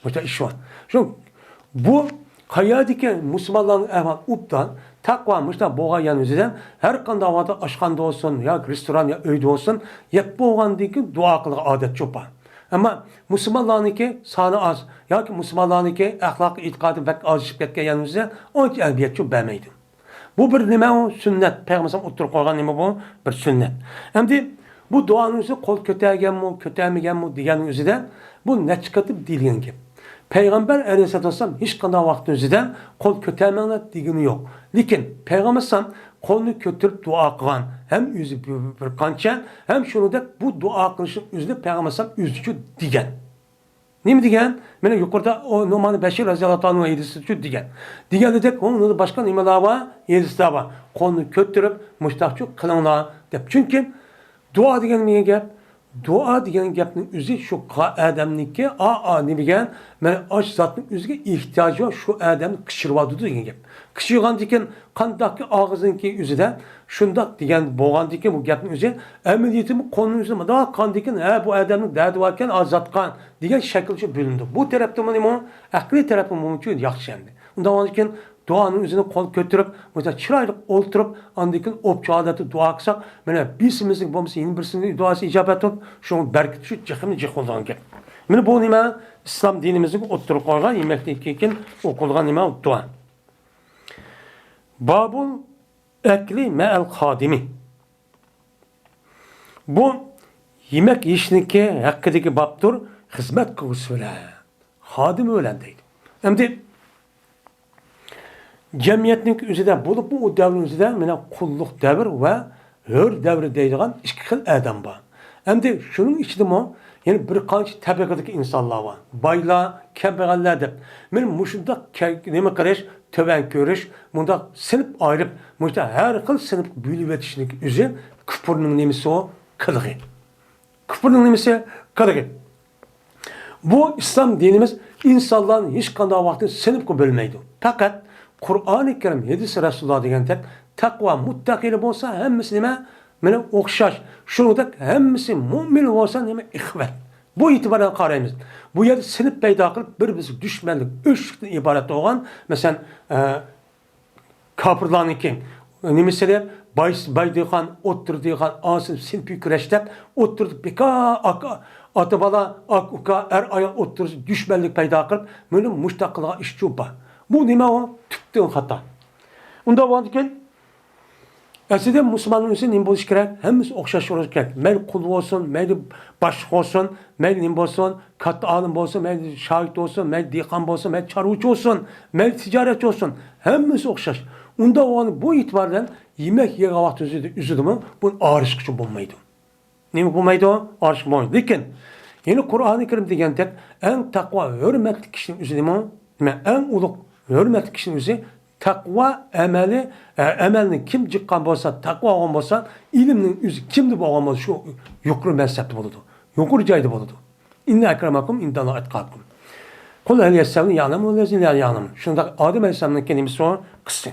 مۇشۇنداق ئىش بار. شۇ، بۇ قەيەردىكى مۇسۇلمانلارنىڭ ئەھۋالى ئوبدان، تەقۋا مۇشۇنداق بولغان يەرنىڭ ئۆزىدە، ھەر قانداق ۋاقىتتا ئاشخانىدا بولسۇن، يا رېستوران، يا ئۆيدە بولسۇن، يەپ بولغاندىن كېيىن دۇئا قىلىدىغان ئادەت چوپان. ئەمما مۇسۇلمانلارنىڭكى سانى ئاز ياكى مۇسۇلمانلارنىڭكى ئەخلاق ئېتىقادى بەك ئازىشىپ كەتكەن يەرنىڭ ئۆزىدە ئانچە ئەھمىيەت چوپ بەرمەيدۇ. بۇ بىر نېمە ئۇ؟ سۈننەت. پەيغەمبەر ئوتتۇرىغا قويغان نېمە بۇ؟ بىر سۈننەت. ئەمدى بۇ دۇئانىڭ ئۆزى قول كۆتەرگەنمۇ، كۆتەرمىگەنمۇ دېگەننىڭ ئۆزىدە بۇ نەچچە قېتىم دېيىلگەن گەپ. پەيغەمبەر ئەلەيھىسسالاتۇ ۋەسسالام ھېچقانداق ۋاقىتنىڭ ئۆزىدە قول كۆتەرمەڭلار دېگىنى يوق. لېكىن پەيغەمبەر ئەلەيھىسسالام قولنى كۆتۈرۈپ دۇئا قىلغان، ھەم ئۆزى بىر، بىر قانچە، ھەم شۇنىڭدەك بۇ دۇئا قىلىشنىڭ ئۆزىنى پەيغەمبەر ئەلەيھىسسالام ئۆزىچۇ دېگەن. نېمە دېگەن؟ مانا يۇقىرىدا ئۇ نۇئمان بەشىر رەزىياللاھۇ تائالا ئەنھۇ ھەدىسىچۇ دېگەن. دېگەندەك، ئۇنىڭدا باشقا نېمىلەر بار؟ ھەدىسلەر بار. قولنى كۆتۈرۈپ، مۇشتاقچۇ قىلىڭلار دەپ. چۈنكى دۇئا دېگەن نېمە گەپ؟ دۇئا دېگەن گەپنىڭ ئۆزى شۇ قا-، ئادەمنىڭكى، ئا، ئا، نېمە دېگەن؟ مانا ئاشۇ زاتنىڭ ئۆزىگە ئېھتىياجى بار، شۇ ئادەمنى قىچۇرۇۋاتىدۇ دېگەن گەپ. قىچۇرغاندىكىن قانداقكى ئاغزىنىڭكى ئۆزىدە شۇنداق دېگەن بولغاندىكىن، بۇ گەپنىڭ ئۆزى ئەمەلىيىتىمۇ قولنىڭ ئۆزىدە مۇنداق قاندىكىن، ھە، بۇ ئادەمنىڭ دەردى باركەن، ئازاتقان دېگەن شەكىلچە بۆلۈنىدۇ. بۇ تەرەپتىمۇ نېمە؟ ئەقلىي تەرەپمۇ بۇنىڭ ئۈچۈن ياخشى ئەمدى. ئۇنداق بولغاندىكىن دۇئانىڭ ئۆزىنى قول كۆتۈرۈپ، مۇشۇنداق چىرايلىق ئولتۇرۇپ، ئاندىن كېيىن ئوپچە ھالەتتە دۇئا قىلساق، مانا بىرسىمىزنىڭ بولمىسا يەنە بىرسىنىڭ دۇئاسى ئىجابەت بولۇپ، شۇنىڭ بەرىكىتى شۇ تېخىمۇ جىق بولىدىغان گەپ. مانا بۇ نېمە؟ ئىسلام دىنىمىزنىڭ ئوتتۇرىغا قويغان يېمەكتىن كېيىن ئوقۇلغان نېمە؟ دۇئا. بابۇل ئەكلى مەئەل خادىمى. بۇ يېمەك يېيىشنىڭكى ھەققىدىكى بابتۇر، خىزمەت قىلغۇچىسى بىلەن، خادىمى بىلەن دەيدۇ. ئەمدى جەمئىيەتنىڭ ئۆزىدە بولۇپمۇ ئۇ دەۋرنىڭ ئۆزىدە مانا قۇللۇق دەۋر ۋە ھۆر دەۋرى دەيدىغان ئىككى خىل ئادەم بار. ئەمدى شۇنىڭ ئىچىدىمۇ يەنە بىر قانچە تەبىقىدىكى ئىنسانلار بار. بايلار، كەمبەغەللەر دەپ. مانا مۇشۇنداق كە-، نېمە قىلىش، تۆۋەن كۆرۈش، مۇنداق سىنىپ ئايرىپ، مۇشۇنداق ھەر خىل سىنىپقا بۆلۈۋېتىشنىڭ ئۆزى كۇپۇرنىڭ نېمىسى ئۇ؟ قىلىقى. كۇپۇرنىڭ نېمىسى؟ قىلىقى. بۇ ئىسلام دىنىمىز ئىنسانلارنى ھېچقانداق ۋاقىتتا سىنىپقا بۆلمەيدۇ. پەقەت قۇرئانى كەرىم، ھەدىسى رەسۇلۇللا دېگەندەك تەقۋا مۇتتەقىلەر بولسا ھەممىسى نېمە؟ مانا ئوخشاش. شۇنىڭدەك ھەممىسى مۇئمىن بولسا نېمە؟ ئىخۋەت. بۇ ئېتىبار بىلەن قارايمىز. بۇ يەردە سىنىپ پەيدا قىلىپ، بىر-بىرسىگە دۈشمەنلىك، ئۆچلۈكتىن ئىبارەت بولغان، مەسىلەن، ئە، كاپىرلارنىڭكى نېمىسى دەپ، باي، باي دېھقان، ئوتتۇرا دېھقان، ئاسىي سىنىپىي كۈرەش دەپ، ئوتتۇرىدا بىكار ئاكا، ئاتا بالا، ئاكا ئۇكا، ئەر ئايال ئوتتۇرىسىدا دۈشمەنلىك پەيدا قىلىپ، مانا مۇشۇنداق قىلىدىغان ئىشچۇ بار. بۇ نېمە ئۇ؟ تۈپتىن خاتا. ئۇنداق بولغاندىكىن، ئەسلىدە مۇسۇلماننىڭ ئۆزى نېمە بولۇشى كېرەك؟ ھەممىسى ئوخشاش بولۇشى كېرەك. مەيلى قۇل بولسۇن، مەيلى باشلىق بولسۇن، مەيلى نېمە بولسۇن، كاتتا ئالىم بولسۇن، مەيلى شاگىرت بولسۇن، مەيلى دېھقان بولسۇن، مەيلى چارۋىچى بولسۇن، مەيلى تىجارەتچى بولسۇن، ھەممىسى ئوخشاش. ئۇنداق بولغاندا بۇ ئېتىبار بىلەن يېمەك يېگەن ۋاقتى ئۆزىدە، ئۆزىدىمۇ بۇنى ئايرىشقىچە بولمايدۇ. نېمە بولمايدۇ؟ ئايرىشقا بولمايدۇ. لېكىن يەنە قۇرئانى كەرىم دېگەندەك ئەڭ تەقۋا ھۆرمەتلىك كىشىنىڭ ئۆزى نېمە؟ نېمە؟ ئەڭ ئۇلۇغ ھۆرمەتلىك كىشىنىڭ ئۆزى تەقۋا ئەمەلى، ئە، ئەمەلنى كىم جىققان بولسا، تەقۋا بولغان بولسا، ئىلىمنىڭ ئۆزى كىمدە بولغان بولسا، شۇ يۇقىرى مەنسەپتە بولىدۇ. يۇقىرى جايدا بولىدۇ. ئىننە ئەكرەمەكۇم ئىنداللاھى ئەتقاكۇم. قۇل ھەل يەستەۋىل يەلەمۇ ۋەللەزىنە لا يەلەمۇن. شۇنداق ئادەم ئەلەيھىسسالامنىڭكى نېمىسى بۇ؟ قىسسىسى.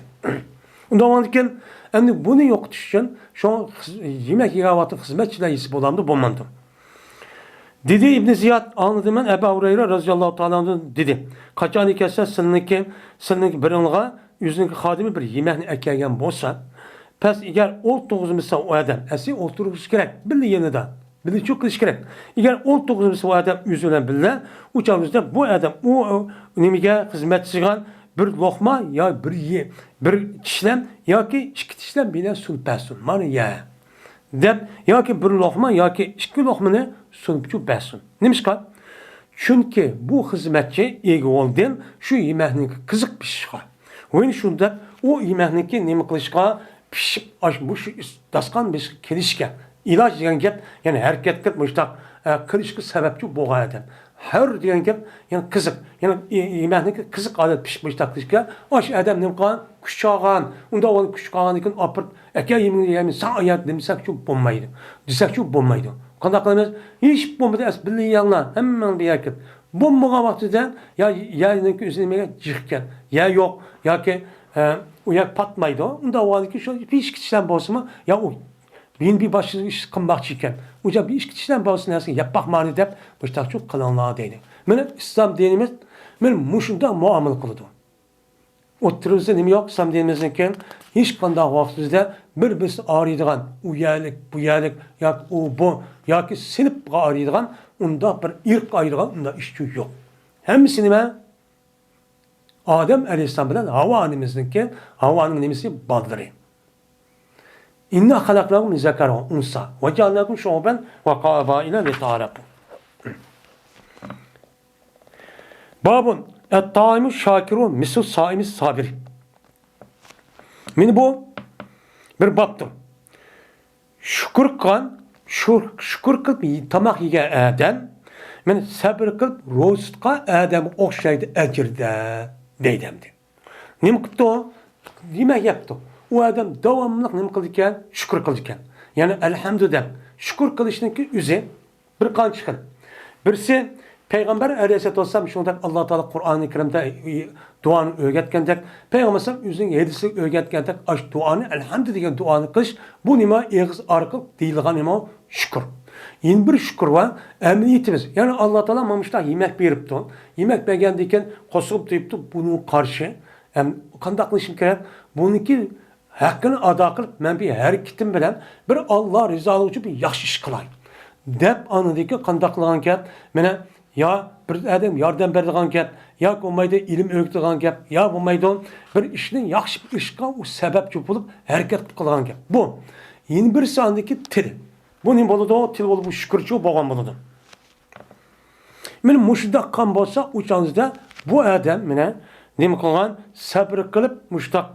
ئۇنداق بولغاندىكىن، ئەمدى بۇنى يوقىتىش ئۈچۈن شۇ خىز-، يېمەك يېگەن ۋاقتى خىزمەتچىلەر يېسە بولامدۇ؟ بولمامدۇ؟ دېدى ئىبنى زىياد، ئاڭلىدىم مەن ئەبۇ ھۇرەيرە رەزىياللاھۇ تائالا ئەنھۇدىن دېدى، قاچانكى كەلسە سىلىنىڭكى، سىلىنىڭكى بىرىڭلارغا ئۆزىنىڭكى خادىمى بىر يېمەكنى ئەكەلگەن بولسا، پەس ئەگەر ئولتۇرغۇزمىسا ئۇ ئادەم، ئەسلى ئولتۇرغۇزۇش كېرەك، بىللە يېنىدا، بىللە چۇ قىلىش كېرەك. ئەگەر ئولتۇرغۇزمىسا ئۇ ئادەم ئۆزى بىلەن بىللە، ئۇ چاغدا بۇ ئادەم ئۇ، ئۇ نېمىگە خىزمەت قىلغان بىر لوقما يا بىر يې-، بىر چىشلەم ياكى ئىككى چىشلەم بىلەن سۇنۇپ بەرسۇن. مانا يە. دەپ، ياكى بىر لوقما ياكى ئىككى لوقمىنى سۇنۇپ چۈ بەرسۇن. نېمىشقا؟ چۈنكى بۇ خىزمەتچى ئىگە بولدى شۇ يېمەكنىڭكى قىزىق پىشىشقا. ۋە شۇنداق ئۇ يېمەكنىڭكى نېمە قىلىشقا، پىشىپ، ئاش-، مۇشۇ ئىس-، داستىخان بېشىغا كېلىشكە، ئىلاج دېگەن گەپ، يەنى ھەرىكەت قىلىپ مۇشۇنداق، ئە، قىلىشقا سەۋەبچى بولغان ئادەم. ھەر دېگەن گەپ، يەنى قىزىق. يەنى ئى-، يېمەكنىڭكى قىزىق ھالەت پىشىپ مۇشۇنداق قىلىشكە، ئاشۇ ئادەم نېمە قىلغان؟ كۈچ ئالغان. ئۇنداق بولغان كۈچ قالغاندىن كېيىن ئاپىرىپ، ئەكەل يېمىنى يەيمەن، ساڭا ئايات دېمىسەكچۇ بولمايدۇ. دېسەكچۇ بولمايدۇ. قانداق قىلىمىز؟ ھېچ بولمىدى، ئەس بىللە يەڭلار، ھەممىڭ بىر يەرگە كېلىپ. بولمىغان ۋاقتىدا يا يەرنىڭكى ئۆزى نېمىگە جىقكەن، يەر يوق ياكى، ئە، ئۇ يەر پاتمايدۇ. ئۇنداق بولغاندىن كېيىن شۇ ئىككى كىشىلەر بولسىمۇ، يا ئۇ بىنبى باشقا ئىش قىلماقچى ئىكەن. ئۇ جا بىر ئىككى كىشىلەر بولسا نەرسىگە يەپ باقمايلى دەپ، مۇشتاقچۇ قىلىڭلار دەيدۇ. مانا ئىسلام دىنىمىز مانا مۇشۇنداق مۇئامىلە قىلىدۇ. ئوتتۇرىمىزدا نېمە يوق؟ ئىسلام دىنىمىزنىڭكى ھېچقانداق ۋاقتىمىزدا بىر-بىرسىنى ئايرىيدىغان، ئۇ يەرلىك، بۇ يەرلىك ياكى ئۇ، بۇ ياكى سىنىپقا ئايرىيدىغان، ئۇنداق بىر ئىرققا ئايرىيدىغان ئۇنداق ئىشچۇ يوق. ھەممىسى نېمە؟ ئادەم ئەلەيھىسسالام بىلەن ھاۋا ئانىمىزنىڭكى، ھاۋانىڭ نېمىسى؟ بالىلىرى. ئىننا خەلەقناكۇم مىن زەكەر ۋە ئۇنسا ۋە جەئەلناكۇم شۇئۇبەن ۋە قەبائىلە لىتەئارەفۇ. بابۇن، ئەت-تائىمۇ شاكىرۇ مىسلۇ سائىمىس سابىرى. مانا بۇ بىر بابتۇر. شۈكۈر قىلغان، شۇ-، شۈكۈر قىلىپ تاماق يېگەن ئادەم مەن سەبرى قىلىپ روزا تۇتقان ئادەمگە ئوخشايدۇ ئەجىردە، دەيدۇ ئەمدى. نېمە قىپتۇ؟ يېمەك يەپتۇ. ئۇ ئادەم داۋاملىق نېمە قىلىدىكەن؟ شۈكۈر قىلىدىكەن. يەنى ئەلھەمدۇ دەپ شۈكۈر قىلىشنىڭكى ئۆزى بىر قانچە خىل. بىرسى، پەيغەمبەر ئەلەيھىسسالاتۇ ۋەسسالام شۇنداق ئاللا تائالا قۇرئانى كەرىمدە دۇئانى ئۆگەتكەندەك، پەيغەمبەر ئەلەيھىسسالام ئۆزىنىڭ ھەدىسىدە ئۆگەتكەندەك، ئاشۇ دۇئانى، ئەلھەمدۇ دېگەن دۇئانى قىلىش، بۇ نېمە؟ ئېغىز ئارقىلىق دېيىلغان نېمە؟ شۈكۈر. يەنە بىر شۈكۈر بار، ئەمەلىيىتىمىز. يەنى ئاللا تائالا مانا مۇشۇنداق يېمەك بېرىپتۇ. يېمەك بەرگەندىن كېيىن قورسىقىم تويۇپتۇ، بۇنىڭغا قارشى. ئەم، قانداق قىلىشىم كېرەك؟ بۇنىڭكى ھەققىنى ئادا قىلىپ، مەن بۇ ھەرىكىتىم بىلەن بىر ئاللا رىزالىقى ئۈچۈن بىر ياخشى ئىش قىلاي، دەپ ئاندىن كېيىن قانداق قىلغان گەپ؟ مانا يا بىر ئادەم ياردەم بېرىدىغان گەپ، ياكى بولمايدۇ ئىلىم ئۆگىتىدىغان گەپ، يا بولمايدۇ بىر ئىشنى ياخشى بىر ئىشقا ئۇ سەۋەبچى بولۇپ ھەرىكەت قىلىدىغان گەپ. بۇ. يەنە بىرسى ئاندىكى تىل. بۇ نېمە بولىدۇ؟ تىل بولۇپ بۇ شۈكۈرچى بولغان بولىدۇ. مانا مۇشۇنداق قىلغان بولسا، ئۇ چاغدا بۇ ئادەم مانا نېمە قىلغان؟ سەبرى قىلىپ مۇشۇنداق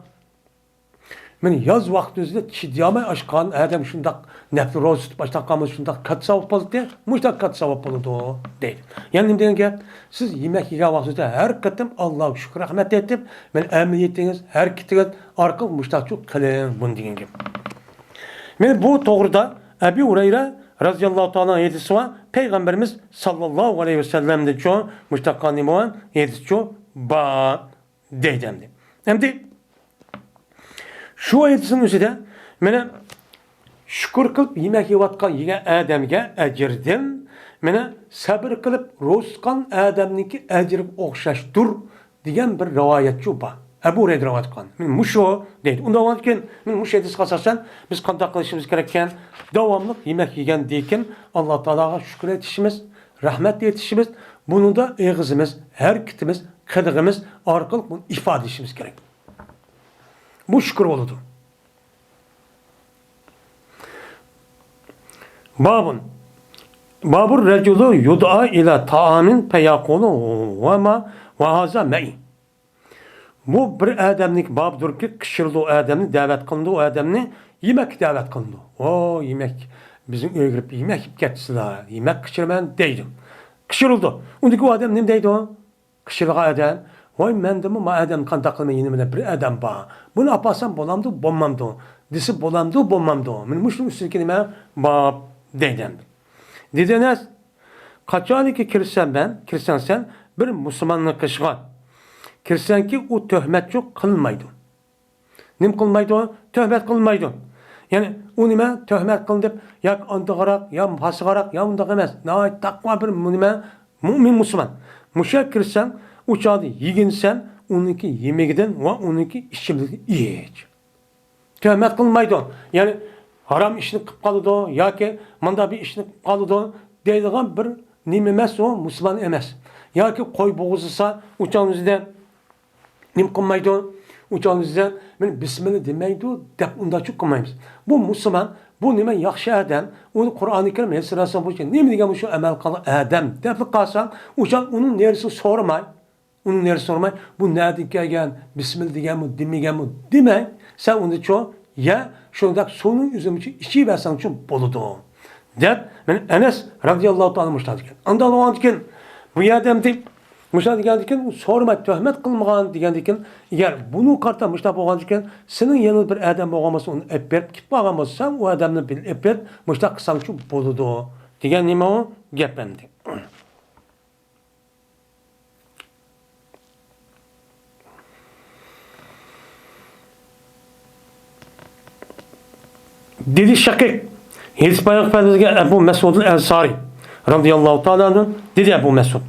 مانا ياز ۋاقتىمىزدا چىدىيالماي ئاشقان ئادەم شۇنداق نەپلى روزا تۇتۇپ ئاشتاق قالمىسا شۇنداق كاتتا ساۋاب بولىدۇ، مۇشۇنداق كاتتا ساۋاب بولىدۇ دەيدۇ. يەنى نېمە دېگەن گەپ؟ سىز يېمەك يېگەن ۋاقتىڭىزدا ھەر قېتىم ئاللاغا شۈكۈر، رەھمەت ئېيتىپ، مانا ئەمەلىيىتىڭىز، ھەرىكىتىڭىز ئارقىلىق مۇشۇنداقچۇ قىلىڭ بۇنى دېگەن گەپ. مانا بۇ توغرىدا ئەبۇ ھۇرەيرە رازىياللاھۇ تائالا ھەدىسى بار، پەيغەمبىرىمىز ساللاللاھۇ ئەلەيھى ۋەسەللەمدىنچۇ مۇشۇنداق نېمە بار؟ ھەدىسچۇ بار. دەيدۇ ئەمدى. ئەمدى شۇ ھەدىسنىڭ ئۆزىدە مانا شۈكۈر قىلىپ يېمەك يەۋاتقان يېگەن ئادەمگە ئەجىردىن مانا سەبرى قىلىپ روزا تۇتقان ئادەمنىڭكى ئەجرىگە ئوخشاشتۇر دېگەن بىر رىۋايەتچۇ بار. ئەبۇ ھۇرەيرە رىۋايەت قىلغان. مانا مۇشۇ دەيدۇ. ئۇنداق بولغاندىكىن مانا مۇشۇ ھەدىسكە ئاساسەن بىز قانداق قىلىشىمىز كېرەككەن؟ داۋاملىق يېمەك يېگەندىن كېيىن ئاللا تائالاغا شۈكۈر ئېيتىشىمىز، رەھمەت ئېيتىشىمىز، بۇنىڭدا ئېغىزىمىز، ھەرىكىتىمىز، قىلىقىمىز ئارقىلىق بۇنى ئىپادىلىشىمىز كېرەك. بۇ شۈكۈر بولىدۇ. بابۇن. بابۇر رەجۇلۇ يۇدئا ئىلە تائامىن فەيەقۇلۇ ۋە ما ۋە ھازا مەئى. بۇ بىر ئادەمنىڭكى بابىدۇركى، قىچىرىدۇ ئادەمنى، دەۋەت قىلىنىدۇ ئادەمنى، يېمەككە دەۋەت قىلىنىدۇ. ۋو، يېمەك، بىزنى ئۆيگە كىرىپ يېمەك يەپ كەتسىلا، يېمەك قىچىرىمەن دەيدۇ. قىچىرىلىدۇ. ئۇندىكى ئۇ ئادەم نېمە دەيدۇ؟ قىچىرىغان ئادەم، ۋاي، مەندىمۇ ما ئادەم قانداق قىلىمەن، يېنىمدا بىر ئادەم بار. بۇنى ئاپارسام بولامدۇ، بولمامدۇ؟ دېسە بولامدۇ، بولمامدۇ؟ مانا مۇشۇنىڭ ئۈستىدىكى نېمە؟ باب دەيدۇ ئەمدى. دېدى ئەنەس، قاچانكى كىرسەم مەن، كىرسەڭ سەن بىر مۇسۇلماننىڭ قېشىغا، كىرسەڭكى ئۇ تۆھمەتچۇ قىلمايدۇ. نېمە قىلمايدۇ؟ تۆھمەت قىلمايدۇ. يەنى ئۇ نېمە؟ تۆھمەت قىلدى دەپ ياكى ئاندىغاراق، يا پاسىغاراق، يا ئۇنداق ئەمەس. ناھايىتى تەقۋا بىر نېمە؟ مۇئمىن مۇسۇلمان. مۇشۇ يەرگە كىرسەڭ، ئۇ چاغدا يېگىن سەن ئۇنىڭكى يېمىكىدىن ۋە ئۇنىڭكى ئىچىملىكىدىن ئىچ. تۆھمەت قىلمايدۇ. يەنى ھارام ئىشنى قىلىپ قالىدۇ ياكى مۇنداق بىر ئىشنى قىلىپ قالىدۇ دەيدىغان بىر نېمە ئەمەس ئۇ، مۇسۇلمان ئەمەس. ياكى قوي بوغۇزلىسا، ئۇ چاغنىڭ ئۆزىدە نېمە قىلمايدۇ؟ ئۇ چاغنىڭ ئۆزىدە مانا بىسمىللا دېمەيدۇ دەپ ئۇنداقچۇ قىلمايمىز. بۇ مۇسۇلمان، بۇ نېمە ياخشى ئادەم، ئۇنى قۇرئانى كەرىم ھەدىسى رەسۇل بويىچە نېمە دېگەن مۇشۇ ئەمەل قىلغان ئادەم دەپلا قالساڭ، ئۇ چاغ ئۇنىڭ نېرىسىنى سورىماي، ئۇنىڭ نېرىسى سورىماي، بۇ نەدىن كەلگەن، بىسمىللا دېگەنمۇ، دېمىگەنمۇ دېمەي، سەن ئۇنى چۇ، يە، شۇنداق سۇنىڭ ئۆزىنى ئىچىۋەرسەڭچۇ بولىدۇ، دەپ، مانا ئەنەس رازىياللاھۇ تائالا مۇشۇنداق دېگەن. ئاندىن بولغاندىكىن، بۇ يەردە ئەمدى مۇشۇنداق دېگەندىكىن، سورىماي تۆھمەت قىلمىغان دېگەندىكىن، ئەگەر بۇنىڭغا قارىتا مۇشۇنداق بولغاندىكىن، سېنىڭ يېنىڭدا بىر ئادەم بولغان بولسا، ئۇنى ئېلىپ بېرىپ كېتىپ قالغان بولسا، سەن ئۇ ئادەمنى بىللە ئېلىپ بېرىپ مۇشۇنداق قىلساڭچۇ بولىدۇ، دېگەن نېمە ئۇ گەپ ئەمدى. دېدى شەقىق، ھېدىس بايان قىلىپ بەرگەن ئەبۇ مەسئۇدۇل ئەنسارى رازىياللاھۇ تائالا ئەنھۇ، دېدى ئەبۇ مەسئۇد.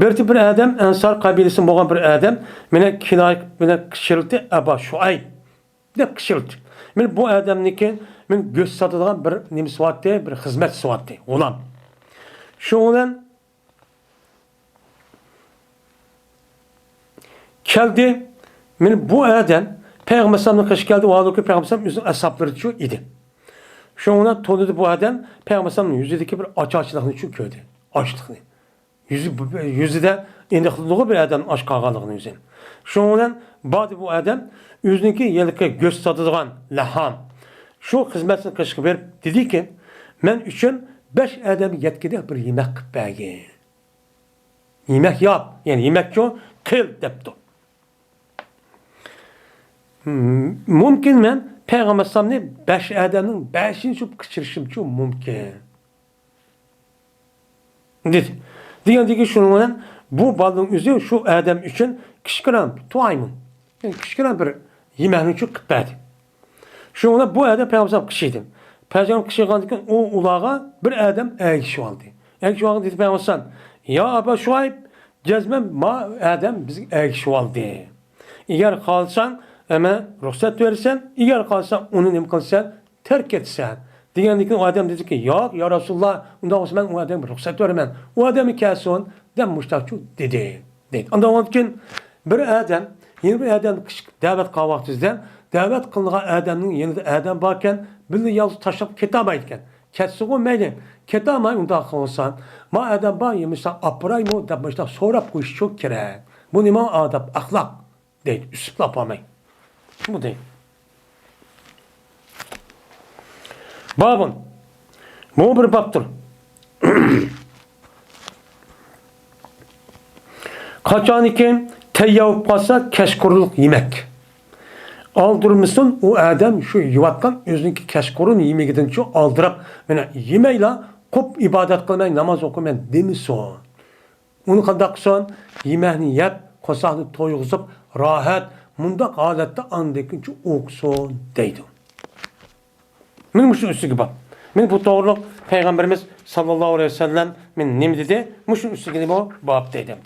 بىر، بىر ئادەم ئەنسار قەبىلىسىدىن بولغان بىر ئادەم مېنى كىنايە قىلىپ مېنى قىچىرلىتى، ئەبا شۇئەيب دەپ قىچىرلىتى. مېنى بۇ ئادەمنىڭكى مېنى گۆش ساتىدىغان بىر نېمىسى بارتتى، بىر خىزمەتچىسى بارتتى، غۇلام. شۇنىڭ بىلەن كەلدى. مانا بۇ ئادەم پەيغەمبەر ئەلەيھىسسالامنىڭ قېشىغا كەلدى. ۋاھالۇكى پەيغەمبەر ئەلەيھىسسالام ئۆزىنىڭ ئەسھابلىرىچۇ ئىدى. شۇنىڭ بىلەن تونۇدى بۇ ئادەم پەيغەمبەر ئەلەيھىسسالامنىڭ يۈزىدىكى بىر ئاچ-، ئاچلىقنىچۇ كۆردى. ئاچلىقنى. يۈزى، يۈزىدە ئېنىقلىنىدىغۇ بىر ئادەم ئاچ قالغانلىقىنى ئۆزى. شۇنىڭ بىلەن باردى بۇ ئادەم ئۆزىنىڭكى ھېلىقى گۆش ساتىدىغان لەھام. شۇ خىزمەتچىسىنىڭ قېشىغا بېرىپ دېدىكى، مەن ئۈچۈن بەش ئادەمگە يەتكۈدەك بىر يېمەك قىلىپ بەرگىن. يېمەك ياپ، يەنى يېمەكچۇ، قىل دەپتۇ. مۇمكىن، مەن پەيغەمبەر ئەلەيھىسسالامنى بەش ئادەمنىڭ بەشىنچى بولۇپ قېچىرىشىمچۇ مۇمكىن، دېدى. دېگەندىكىن، شۇنىڭ بىلەن بۇ بالىنىڭ ئۆزى شۇ ئادەم ئۈچۈن كىچىككىنە تۇئايمۇن، يەنى كىچىككىنە بىر يېمەكنى شۇ قىلىپ بەردى. شۇنىڭ بىلەن بۇ ئادەم پەيغەمبەر ئەلەيھىسسالام قىچىشتى. پەيغەمبەر قىچىشقاندىن كېيىن ئۇ ئۇلارغا بىر ئادەم ئەگىشىۋالدى. ئەگىشىۋالغان دېدى پەيغەمبەر ئەلەيھىسسالام، يا ئەبا شۇئەيب، جەزمەن ما ئادەم بىزگە ئەگىشىۋالدى. ئەگەر خالىساڭ، ئەمە رۇخسەت بېرىسەن، ئەگەر خالىساڭ، ئۇنى نېمە قىلىسەن؟ تەرك ئەتسەن. دېگەندىكىن ئۇ ئادەم دېدىكى، ياق، يا رەسۇلاللا، ئۇنداق بولسا مەن ئۇ ئادەمگە رۇخسەت بېرىمەن. ئۇ ئادەمگە كەلسۇن، دەپ مۇشتاقچۇ دېدى، دەيدۇ. ئاندىن كېيىن بىر ئادەم يەنە بىر ئادەمنى قىچىشقا دەۋەت قىلغان ۋاقتىمىزدا، دەۋەت قىلىنغان ئادەمنىڭ يېنىدا ئادەم باركەن، بىللە يالغۇز تاشلاپ كېتەلمەيدىكەن. كەتسىغۇ مەيلى، كېتەلمەي ئۇنداق قىلسا، ما ئادەم بار، يېمىشلار ئاپىرايمۇ دەپ مۇشتاق سوراپ قويۇشچۇ كېرەك. بۇ نېمە ئادەپ، ئەخلاق؟ دەيدۇ، ئۈسۈپلا ئاپارماي. بۇ دەيدۇ. بابۇن. بۇ بىر بابتۇر. قاچانكى تەييار بولۇپ قالسا، كەچقۇرۇنلۇق يېمەك. ئالدىرىمىسۇن ئۇ ئادەم شۇ يەۋاتقان ئۆزىنىڭكى كەچقۇرۇن يېمىكىدىنچۇ ئالدىراپ، مانا يېمەيلا، قوپ ئىبادەت قىلماي ناماز ئوقۇيمەن دېمىسۇن. ئۇنى قانداق قىلسۇن؟ يېمەكنى يەپ، قورساقنى تويغۇزۇپ، راھەت، مۇنداق ھالەتتە ئاندىن كېيىنچە ئوقۇسۇن دەيدۇ. مانا مۇشۇ ئۈستىگە بار. مانا بۇ توغرۇلۇق پەيغەمبىرىمىز ساللاللاھۇ ئەلەيھى ۋەسەللەم مانا نېمە دېدى؟ مۇشۇ ئۈستىگە بۇ باب دەيدۇ.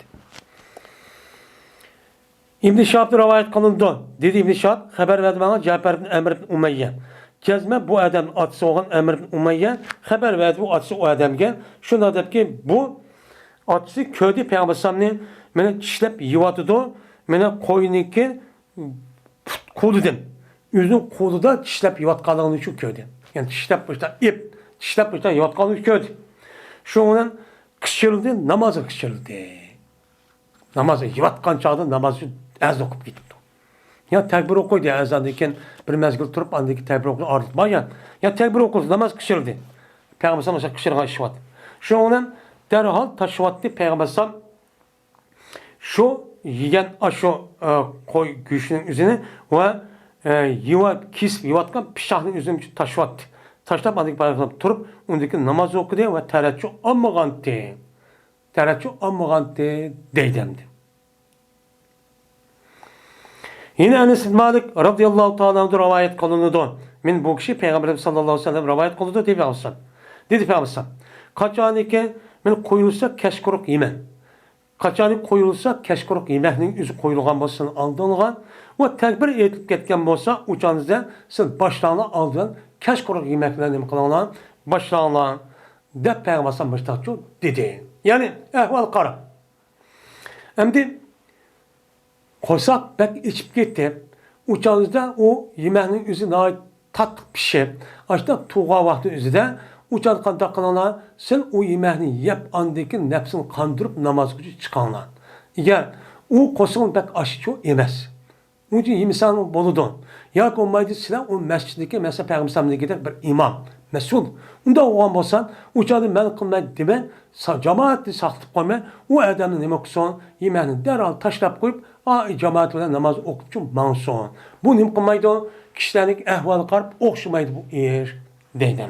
ئىبن شىھابتىن رىۋايەت قىلىنىدۇ، دېدى ئىبن شىھاب، خەۋەر بەردى ماڭا جەپەر ئىبن ئەمر ئىبن ئۇمەييە. جەزمەن بۇ ئادەمنىڭ ئاتىسى بولغان ئەمر ئىبن ئۇمەييە خەۋەر بەردى بۇ ئاتىسى ئۇ ئادەمگە. شۇنداق دەپكى، بۇ ئاتىسى كۆردى پەيغەمبەر ئەلەيھىسسالامنى مانا چىشلەپ يېۋاتىدۇ، مانا قوينىڭكى پۇت قولىدىن، ئۆزىنىڭ قولىدا چىشلەپ يېۋاتقانلىقىنى شۇ كۆردى. يەنى چىشلەپ مۇشۇنداق ئېپ، چىشلەپ مۇشۇنداق يېۋاتقانلىقىنى كۆردى. شۇنىڭ بىلەن قىچىرىدى، نامازغا قىچىرىدى. ناماز يېۋاتقان چاغدا ناماز ئۈچۈن ئەزان ئوقۇپ كېتىپتۇ. يا تەكبىر ئوقۇيدۇ، يا ئەزاندىن كېيىن بىر مەزگىل تۇرۇپ، ئاندىن كېيىن تەكبىر ئوقۇيدۇ، ئارىلىق بار يا. يا تەكبىر ئوقۇلسا، ناماز قىچىرىدى. پەيغەمبەر ئەلەيھىسسالام قىچىرغان ئىش بار. شۇنىڭ بىلەن دەرھال تاشلىۋەتتى پەيغەمبەر ئەلەيھىسسالام شۇ يېگەن ئاشۇ، ئە، قوي گۆشىنىڭ ئۆزىنى ۋە، ئە، يېۋە-، كېسىپ يەۋاتقان پىچاقنىڭ ئۆزىنى تاشلىۋەتتى. تاشلاپ، ئاندىن كېيىن پەيغەمبەر تۇرۇپ، ئۇندىن كېيىن ناماز ئوقۇدى ۋە تەرەتچۇ ئالمىغانتى. تەرەتچۇ ئالمىغانتى دەيدۇ ئەمدى. يەنە ئەنەس ئىبن مالىك رازىياللاھۇ تائالا ئەنھۇ رىۋايەت قىلىنىدۇ. مانا بۇ كىشى پەيغەمبەرىمىز ساللاللاھۇ ئەلەيھى ۋەسەللەم رىۋايەت قىلىدۇ، دەپ پەيغەمبەر. دېدى پەيغەمبەر. قاچانكى مانا قويۇلسا كەچقۇرۇق يېمەن. قاچانكى قويۇلسا كەچقۇرۇق يېمەكنىڭ ئۆزى قويۇلغان بولسا سىلەر ئالدىڭلار ۋە تەكبىر ئېيتىلىپ كەتكەن بولسا، ئۇ چاغدا سىلەر باشلاڭلار ئالدىن كەچقۇرۇق يېمەكلەرنى نېمە قىلىڭلار، باشلاڭلار، دەپ پەيغەمبەر ئەلەيھىسسالام مۇشۇنداقچۇ دېدى. يەنى ئەھۋال قاراپ. ئەمدى قورساق بەك ئېچىپ كېتىپ، ئۇ چاغدا ئۇ يېمەكنىڭ ئۆزى ناھايىتى تاتلىق پىشىپ، ئاشۇنداق تۇرغان ۋاقتى ئۆزىدە، ئۇ چاغدا قانداق قىلىڭلار؟ سىلەر ئۇ يېمەكنى يەپ، ئاندىن كېيىن نەپسىنى قاندۇرۇپ، نامازغىچە چىقىڭلار. ئەگەر ئۇ قورسىقىڭ بەك ئاچچۇ ئەمەس، ئۇنچە يېمىسەڭ بولىدۇ. ياكى بولمايدۇ، سىلەر ئۇ مەسچىتتىكى، مەسىلەن، پەيغەمبەر ئەلەيھىسسالامدىكىدەك بىر ئىمام، مەسئۇل، ئۇنداق بولغان بولسا، ئۇ چاغدا مەن قىلماي دېمەي، سا-، جامائەتنى ساقلىتىپ قويماي، ئۇ ئادەمنى نېمە قىلسۇن؟ يېمەكنى دەرھال تاشلاپ قويۇپ، ئا، جامائەت بىلەن ناماز ئوقۇپچۇ ماڭسۇن. بۇ نېمە قىلمايدۇ؟ كىشىلەرنىڭ ئەھۋالىغا قاراپ ئوخشىمايدۇ بۇ ئىش، دەيدۇ.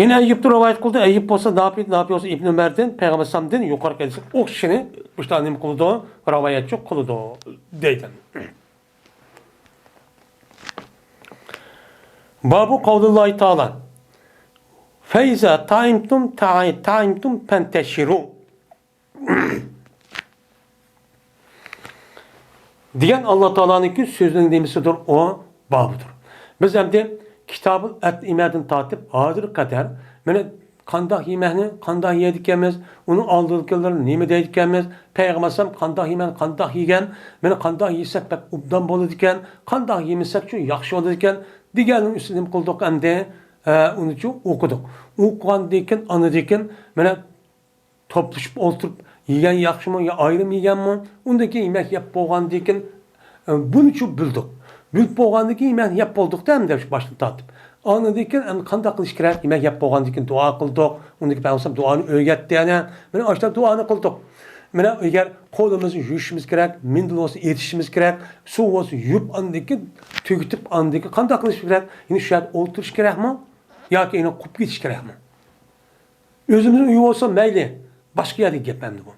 يەنە ئەييۇبتىن رىۋايەت قىلدى. ئەييۇب بولسا نافى، نافى بولسا ئىبن ئۆمەردىن، پەيغەمبەر ئەلەيھىسسالامدىن يۇقىرىقى ھەدىسنى ئوخشىشىنى مۇشۇنداق نېمە قىلىدۇ؟ رىۋايەتچۇ قىلىدۇ، دەيدۇ. بابۇ قەۋلىللاھى تائالا، فەئىزا تائىمتۇم تائ-، تائىمتۇم فەنتەشىرۇ. دېگەن ئاللا تائالانىڭكى سۆزىنىڭ نېمىسىدۇر؟ ئۇ بابىدۇر. بىز ئەمدى كىتابۇل ئەتئىمەدىن تارتىپ ھازىرغا قەدەر، مانا، قانداق يېمەكنى قانداق يەيدىكەنمىز، ئۇنىڭ ئالدىدىكىلىرى نېمە دەيدىكەنمىز، پەيغەمبەر ئەلەيھىسسالام قانداق يېمەكنى قانداق يېگەن، مانا، قانداق يېسەك بەك ئوبدان بولىدىكەن، قانداق يېمىسەكچۇ ياخشى بولىدىكەن دېگەننىڭ ئۈستىدە نېمە قىلدۇق ئەمدى؟ ئە، ئۇنىچۇ ئوقۇدۇق. ئوقۇغاندىن كېيىن، ئاندىن كېيىن، مانا، توپلىشىپ ئولتۇرۇپ يېگەن ياخشىمۇ يا ئايرىم يېگەنمۇ؟ ئۇندىن كېيىن يېمەك يەپ بولغاندىن كېيىن، ئە، بۇنىچۇ بىلدۇق. بىلىپ بولغاندىن كېيىن يېمەكنى يەپ بولدۇقتا ئەمدى شۇ باشتىن تارتىپ. ئاندىن كېيىن ئەمدى قانداق قىلىش كېرەك؟ يېمەك يەپ بولغاندىن كېيىن دۇئا قىلدۇق. ئۇندىن كېيىن پەيغەمبەر دۇئانى ئۆگەتتى يەنە. مانا ئاشۇنداق دۇئانى قىلدۇق. مانا ئەگەر قولىمىزنى يۇيۇشىمىز كېرەك، مىندىر بولسا ئېتىشىمىز كېرەك، سۇ بولسا يۇيۇپ ئاندىن كېيىن تۈگىتىپ ئاندىن كېيىن قانداق قىلىش كېرەك؟ يەنە شۇ يەردە ئولتۇرۇش كېرەكمۇ؟ ياكى يەنە قوپۇپ كېتىش كېرەكمۇ؟ ئۆزىمىزنىڭ ئۆيى بولسا مەيلى، باشقا يەردىكى گەپ ئەمدى بۇ.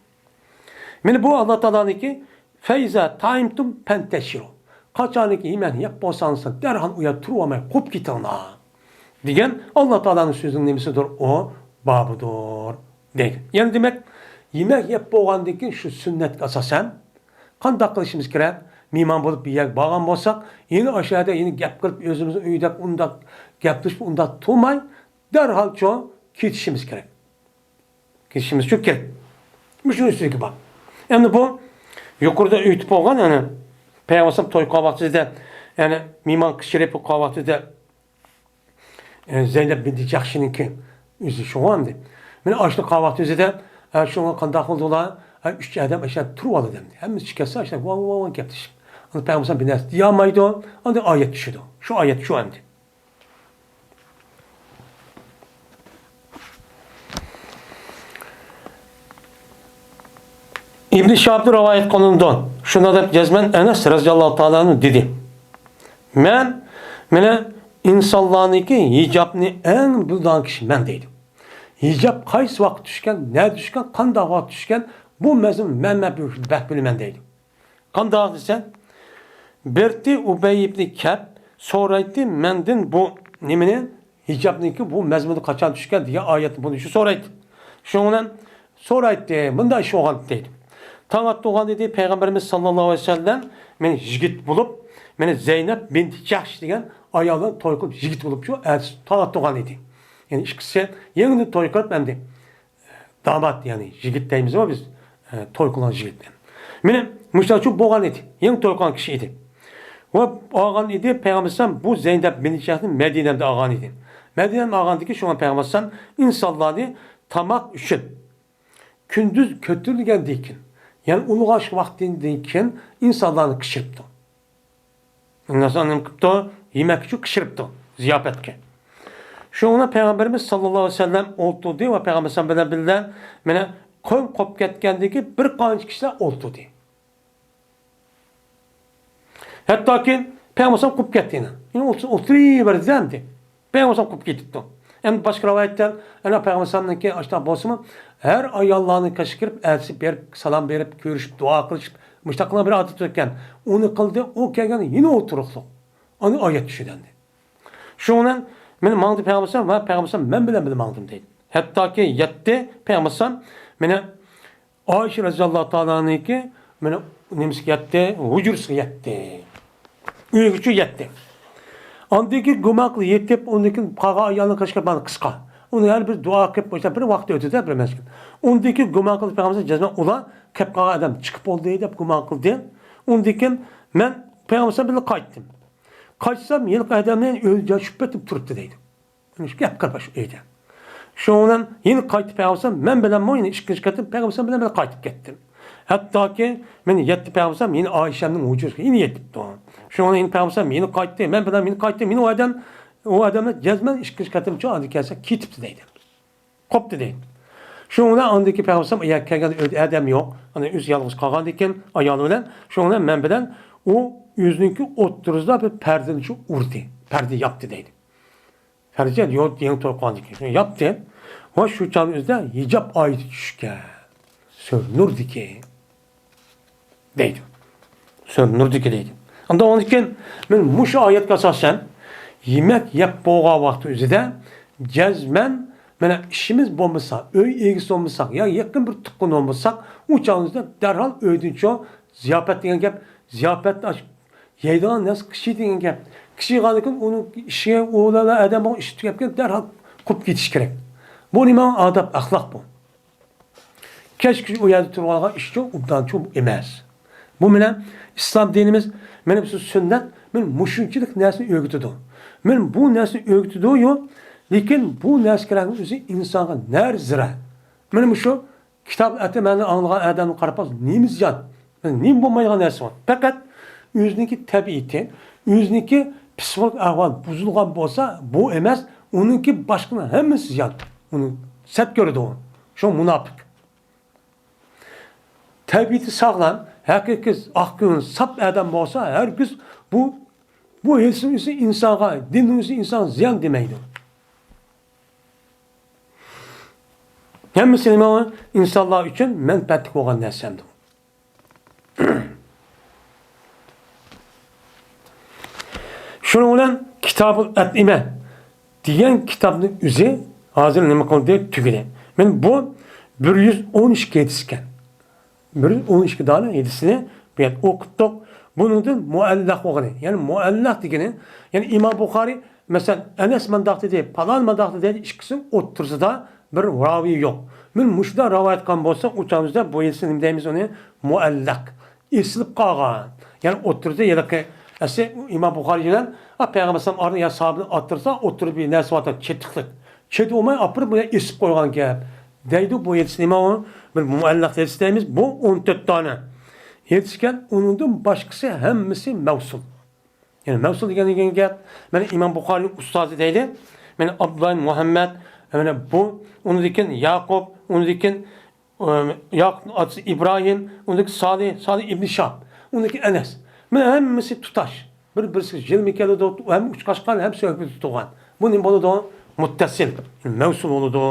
مانا بۇ ئاللا تائالانىڭكى، فەيزا تائىمتۇم پەنتەشىرۇ. قاچانكى يېمەكنى يەپ بولساڭلار، دەرھال ئۇ يەردە تۇرۇۋالماي قوپۇپ كېتىڭلار، دېگەن ئاللا تائالانىڭ سۆزىنىڭ نېمىسىدۇر؟ ئۇ بابىدۇر، دەيدۇ. يەنى دېمەك، يېمەك يەپ بولغاندىن كېيىن شۇ سۈننەتكە ئاساسەن قانداق قىلىشىمىز كېرەك؟ مېھمان بولۇپ بىر يەرگە بارغان بولساق، يەنە ئاشۇ يەردە يەنە گەپ قىلىپ، ئۆزىمىزنىڭ ئۆيىدەك ئۇنداق گەپلىشىپ، ئۇنداق تۇرماي، دەرھالچۇ كېتىشىمىز كېرەك. كېتىشىمىز شۇ كېرەك. مۇشۇنىڭ ئۈستىدىكى بار. ئەمدى بۇ يۇقىرىدا ئېيتىپ بولغان، يەنى پەيغەمبەر توي قىلغان ۋاقتىدا، يەنى مېھمان كىشىلەپ قىلغان ۋاقتىدا، ئە، زەينەپ بىنتى جەھشنىڭكى ئۆزى شۇغۇ ئەمدى. مانا ئاشۇنى قىلغان ۋاقتىدا، ئە، شۇڭا قانداق قىلدى ئۇلار؟ ئە، ئۈچ ئادەم ئاشۇ يەردە تۇرۇۋالدى ئەمدى. ھەممىسى چىقىپ كەتسە، ئاشۇ يەردە ۋاڭ، ۋاڭ، ۋاڭ گەپلىشىپ. ئاندىن پەيغەمبەر بىر نەرسە دېيەلمەيدۇ. ئاندىن ئايەت چۈشىدۇ. شۇ ئايەت شۇ ئەمدى. ئىبن شىھابتىن رىۋايەت قىلىنىدۇ. شۇنداق دەپ جەزمەن ئەنەس رەزىياللاھۇ تائالا ئەنھۇ دېدى. مەن، مانا، ئىنسانلارنىڭكى ھىجابنى ئەڭ بىلىدىغان كىشى مەن دەيدۇ. ھىجاب قايسى ۋاقىت چۈشكەن، نەدە چۈشكەن، قانداق ۋاقىت چۈشكەن، بۇ مەزمۇن مەن، مەن بەك بىلىمەن دەيدۇ. قانداق دېسە، بىرتى ئۇبەي ئىبنى كەب سورايتتى مەندىن بۇ نېمىنى، ھىجابنىڭكى بۇ مەزمۇنى قاچان چۈشكەن دېگەن ئايەتنى بۇنى شۇ سورايتتى. شۇنىڭ بىلەن سورايتتى، مۇنداق ئىش بولغان دەيدۇ. تاڭ ئاتتۇرغان ئىدى، پەيغەمبىرىمىز ساللاللاھۇ ئەلەيھى ۋەسەللەم مېنى يىگىت بولۇپ، مېنى زەينەپ بىنتى جەھش دېگەن ئايال بىلەن توي قىلىپ يىگىت بولۇپچۇ، ئەتىسى تاڭ ئاتتۇرغان ئىدى. يەنى ئىككىسى يېڭىدىن توي قىلىپ ئەمدى دامات، يەنى يىگىت دەيمىزغۇ بىز، ئە، توي قىلغان يىگىت. مېنى مۇشۇنداقچۇ بولغان ئىدى. يېڭى توي قىلغان كىشى ئىدى. ۋە ئالغان ئىدى، پەيغەمبەر ئەلەيھىسسالام بۇ زەينەپ بىن جەھشنى مەدىنەمدە ئالغان ئىدى. مەدىنەمدە ئالغاندىكىن شۇڭا پەيغەمبەر ئەلەيھىسسالام ئىنسانلارنى تاماق ئۈچۈن كۈندۈز كۆتۈرۈلگەندىن كېيىن، يەنى ئۇلغاش ۋاقتىدىن كېيىن ئىنسانلارنى قىچىرىپتۇ. ئىنسان نېمە قىپتۇ؟ يېمەك ئۈچۈن قىچىرىپتۇ، زىياپەتكە. شۇڭا پەيغەمبىرىمىز ساللاللاھۇ ئەلەيھى ۋەسەللەم ئولتۇردى ۋە پەيغەمبەر بىلەن بىللە، مانا، قوم قوپۇپ كەتكەندىكى بىر قانچە كىشىلەر ئولتۇردى. ھەتتاكى پەيغەمبەر قوپۇپ كەتتى يەنە. يەنە ئولتۇر-، ئولتۇرۇۋەردى ئەمدى. پەيغەمبەر قوپۇپ كېتىپتۇ. ئەمدى باشقا رىۋايەتتە، ئەنە پەيغەمبەرنىڭكى ئاشۇنداق بولسىمۇ، ھەر ئاياللارنى كەچكە كىرىپ، ئەتىسى بېرىپ، سالام بېرىپ، كۆرۈشۈپ، دۇئا قىلىشىپ، مۇشۇنداق قىلغان بىر ئادىتى بار ئىكەن. ئۇنى قىلدى، ئۇ كەلگەندە يەنە ئولتۇرۇقلۇق. ئاندىن ئايەت چۈشىدۇ ئەمدى. شۇنىڭ بىلەن ماڭدى پەيغەمبەر، ۋە پەيغەمبەر مەن بىلەن بىللە ماڭدىم دەيدۇ. ھەتتاكى يەتتى پەيغەمبەر، مانا ئائىشە رەزىياللاھۇ تائالانىڭكى، مانا نېمىسىگە يەتتى، ھۇجرىسىغا يەتتى. ئۆيىگىچە يەتتى. ئاندىن كېيىن گۇمان قىلىپ يېتىپ، ئۇندىن كېيىن قالغان ئايالنىڭ قېشىغا بارغان قىسقا. ئۇنى ھەر بىر دۇئا قىلىپ، مۇشۇنداق بىر ۋاقىت ئۆتىدۇ، بىر مەزگىل. ئۇندىن كېيىن گۇمان قىلىپ پەيغەمبەر جەزمەن ئۇلار كەپ قالغان ئادەم چىقىپ بولدى دەپ گۇمان قىلدى. ئۇندىن كېيىن مەن پەيغەمبەر بىلەن قايتتىم. قايتسام، ھېلىقى ئادەمنى ئۆيدە شۈپ ئېتىپ تۇرۇپتۇ دەيدۇ. مۇشۇ گەپ قىلىپ شۇ ئۆيدە. شۇنىڭ بىلەن يەنە قايتىپ پەيغەمبەر مەن بىلەنمۇ يەنە ئىككىنچى قېتىم پەيغەمبەر بىلەن بىللە قايتىپ كەتتىم. ھەتتاكى مەن يەتتە پەيغەمبەر يەنە ئائىشەمنىڭ ھۇجرىسىغا يەنە يېتىپتۇ. شۇنىڭ بىلەن يەنە پەيغەمبەر يەنە قايتتى. مەن بىلەن يەنە قايتتىم. يەنە ئۇ ئادەم، ئۇ ئادەملەر جەزمەن ئىككىنچى قېتىمچۇ ئاندىن كەلسە كېتىپتۇ دەيدۇ. قوپتى دەيدۇ. شۇنىڭ بىلەن ئاندىن كېيىن پەيغەمبەر ئاياغ كەلگەندە ئۆيدە ئادەم يوق. ئانا ئۆزى يالغۇز قالغاندىكىن ئايالى بىلەن. شۇنىڭ بىلەن مەن بىلەن ئۇ ئۆزىنىڭكى ئوتتۇرىسىدا بىر پەردىنى شۇ ئۇردى. پەردە ياپتى دەيدۇ. پەردە يوق، يېڭى توي قىلغاندىكىن. شۇنى ياپتى. ۋە شۇ چاغنىڭ ئۆزىدە ھىجاب ئايىتى چۈشكەن. سۈرە نۇردىكى. دەيدۇ. سۈرە نۇردىكى دەيدۇ. ئاندىن ئۇنىڭدىن كېيىن مەن مۇشۇ ئايەتكە ئاساسەن يېمەك يەپ بولغان ۋاقتى ئۆزىدە جەزمەن، مانا ئىشىمىز بولمىسا، ئۆي ئىگىسى بولمىساق يا يېقىن بىر تۇغقان بولمىساق، ئۇ چاغىمىزدا دەرھال ئۆيدىن چوڭ زىياپەت دېگەن گەپ، زىياپەت ئاش-، يەيدىغان نەرسە قىچى دېگەن گەپ. قىچىغاندىن كېيىن ئۇنىڭ ئىشىگە ئۇ بىلەن ئادەم بولغان ئىش تۈگەپ كېلىپ دەرھال قوپۇپ كېتىش كېرەك. بۇ نېمە ئادەپ، ئەخلاق بۇ؟ كەچكىچە ئۇ يەردە تۇرۇۋالغان ئىشچۇ ئوبدانچۇ ئەمەس. بۇ بىلەن ئىسلام دىنىمىز مانا بىزگە سۈننەت، مانا مۇشۇنچىلىك نەرسىنى ئۆگىتىدۇ. مانا بۇ نەرسىنى ئۆگىتىدۇ-يۇ، لېكىن بۇ نەرسە كېرەكنىڭ ئۆزى ئىنسانغا نەرى زىرە. مانا مۇشۇ كىتاب ئەتە مەنى ئاڭلىغان ئادەمگە قاراپ قالسا، نېمە زىيان؟ نېمە بولمايدىغان نەرسە بار؟ پەقەت ئۆزىنىڭكى تەبىئىتى، ئۆزىنىڭكى پسىخولوگىك ئەھۋال بۇزۇلغان بولسا، بۇ ئەمەس، ئۇنىڭكى باشقىنىڭ ھەممىسى زىيان. ئۇنى سەت كۆرىدۇ ئۇ. شۇ مۇناپىق. تەبىئىتى ساغلام، ھەقىقىي ئاق كۆڭۈل، ساپ ئادەم بولسا، ھەرگىز بۇ، بۇ ھېسنىڭ ئىسى ئىنسانغا، دىننىڭ ئىسى ئىنسانغا زىيان دېمەيدۇ. ھەممىسى نېمە؟ ئىنسانلار ئۈچۈن مەنپەئەتلىك بولغان نەرسەمدۇ. شۇنىڭ بىلەن كىتابۇل ئەتئىمە دېگەن كىتابنىڭ ئۆزى ھازىر نېمە قىلدى؟ تۈگىدى. مانا بۇ بىر يۈز ئون ئىككى ھەدىس ئىكەن. بىر يۈز ئون ئىككى دانە ھەدىسنى بۇ يەردە ئوقۇتتۇق. بۇنىڭدىن مۇئەللەق بولغىنى، يەنى مۇئەللەق دېگىنى، يەنى ئىمام بۇخارىي، مەسىلەن، ئەنەس مۇنداق دېدى، پالان مۇنداق دېدى، ئىككىسىنىڭ ئوتتۇرىسىدا بىر راۋىي يوق. مانا مۇشۇنداق راۋايەت قىلغان بولسا، ئۇ چاغىمىزدا بۇ ھەدىسنى نېمە دەيمىز ئۇنى؟ مۇئەللەق. ئېسىلىپ قالغان. يەنى ئوتتۇرىدا ھېلىقى ئەسلى ئىمام بۇخارىي بىلەن، ھە، پەيغەمبەر ئەلەيھىسسالام ئارىدا يا ساھابىنى ئاتتۇرسا، ئوتتۇرىدا بىر نەرسە بار، چېتىقلىق. چېتىۋالماي ئاپىرىپ بۇ يەردە ئېسىپ قويغان گەپ. دەيدۇ، بۇ ھەدىس نېمە ئۇ؟ بىر مۇئەللەق ھەدىس دەيمىز. بۇ ئون تۆت دانە ھەدىس ئىكەن، ئۇنىڭدىن باشقىسى ھەممىسى مەۋسۇل. يەنى مەۋسۇل دېگەن، دېگەن گەپ، مانا ئىمام بۇخارىينىڭ ئۇستازى دەيلى، مانا ئابدۇللا مۇھەممەد، مانا بۇ، ئۇنىڭدىن كېيىن ياقۇپ، ئۇنىڭدىن كېيىن، ئە، ياقۇپنىڭ ئاتىسى ئىبراھىم، ئۇنىڭدىن كېيىن سالىھ، سالىھ ئىبنى شىھاب، ئۇنىڭدىن كېيىن ئەنەس. مانا ھەممىسى تۇتاش. بىر-بىرسىگە يىلمۇ كېلىدۇ، ھەم ئۇچقاچقان، ھەم سۆھبىتى تۇرغان. بۇ نېمە بولىدۇ؟ مۇتتەسىل، مەۋسۇل بولىدۇ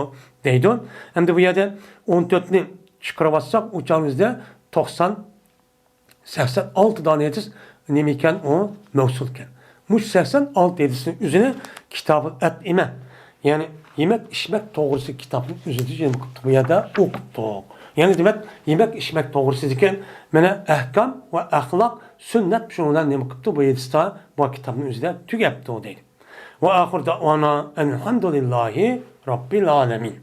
دەيدۇ. ئەمدى بۇ يەردە ئون تۆتنى چىقىرىۋاتساق، ئۇ چاغىمىزدا توقسان سەكسەن ئالتە دانە ھەدىس نېمە ئىكەن؟ ئۇ مەۋسۇل ئىكەن. مۇشۇ سەكسەن ئالتە ھەدىسنىڭ ئۆزىنى كىتابۇل ئەتئىمە، يەنى يېمەك ئىچمەك توغرىسىدىكى كىتابنىڭ ئۆزىدە نېمە قىپتۇ؟ بۇ يەردە ئوقۇپتۇق. يەنى دېمەك، يېمەك ئىچمەك توغرىسىدىكى مانا ئەھكام ۋە ئەخلاق، سۈننەت، شۇنىڭ بىلەن نېمە قىپتۇ؟ بۇ ھەدىستە، بۇ كىتابنىڭ ئۆزىدە تۈگەپتۇ دەيدۇ. ۋە ئاخىر دەئۋانا ئەلھەمدۇلىللاھى رەببىل ئالەمىن.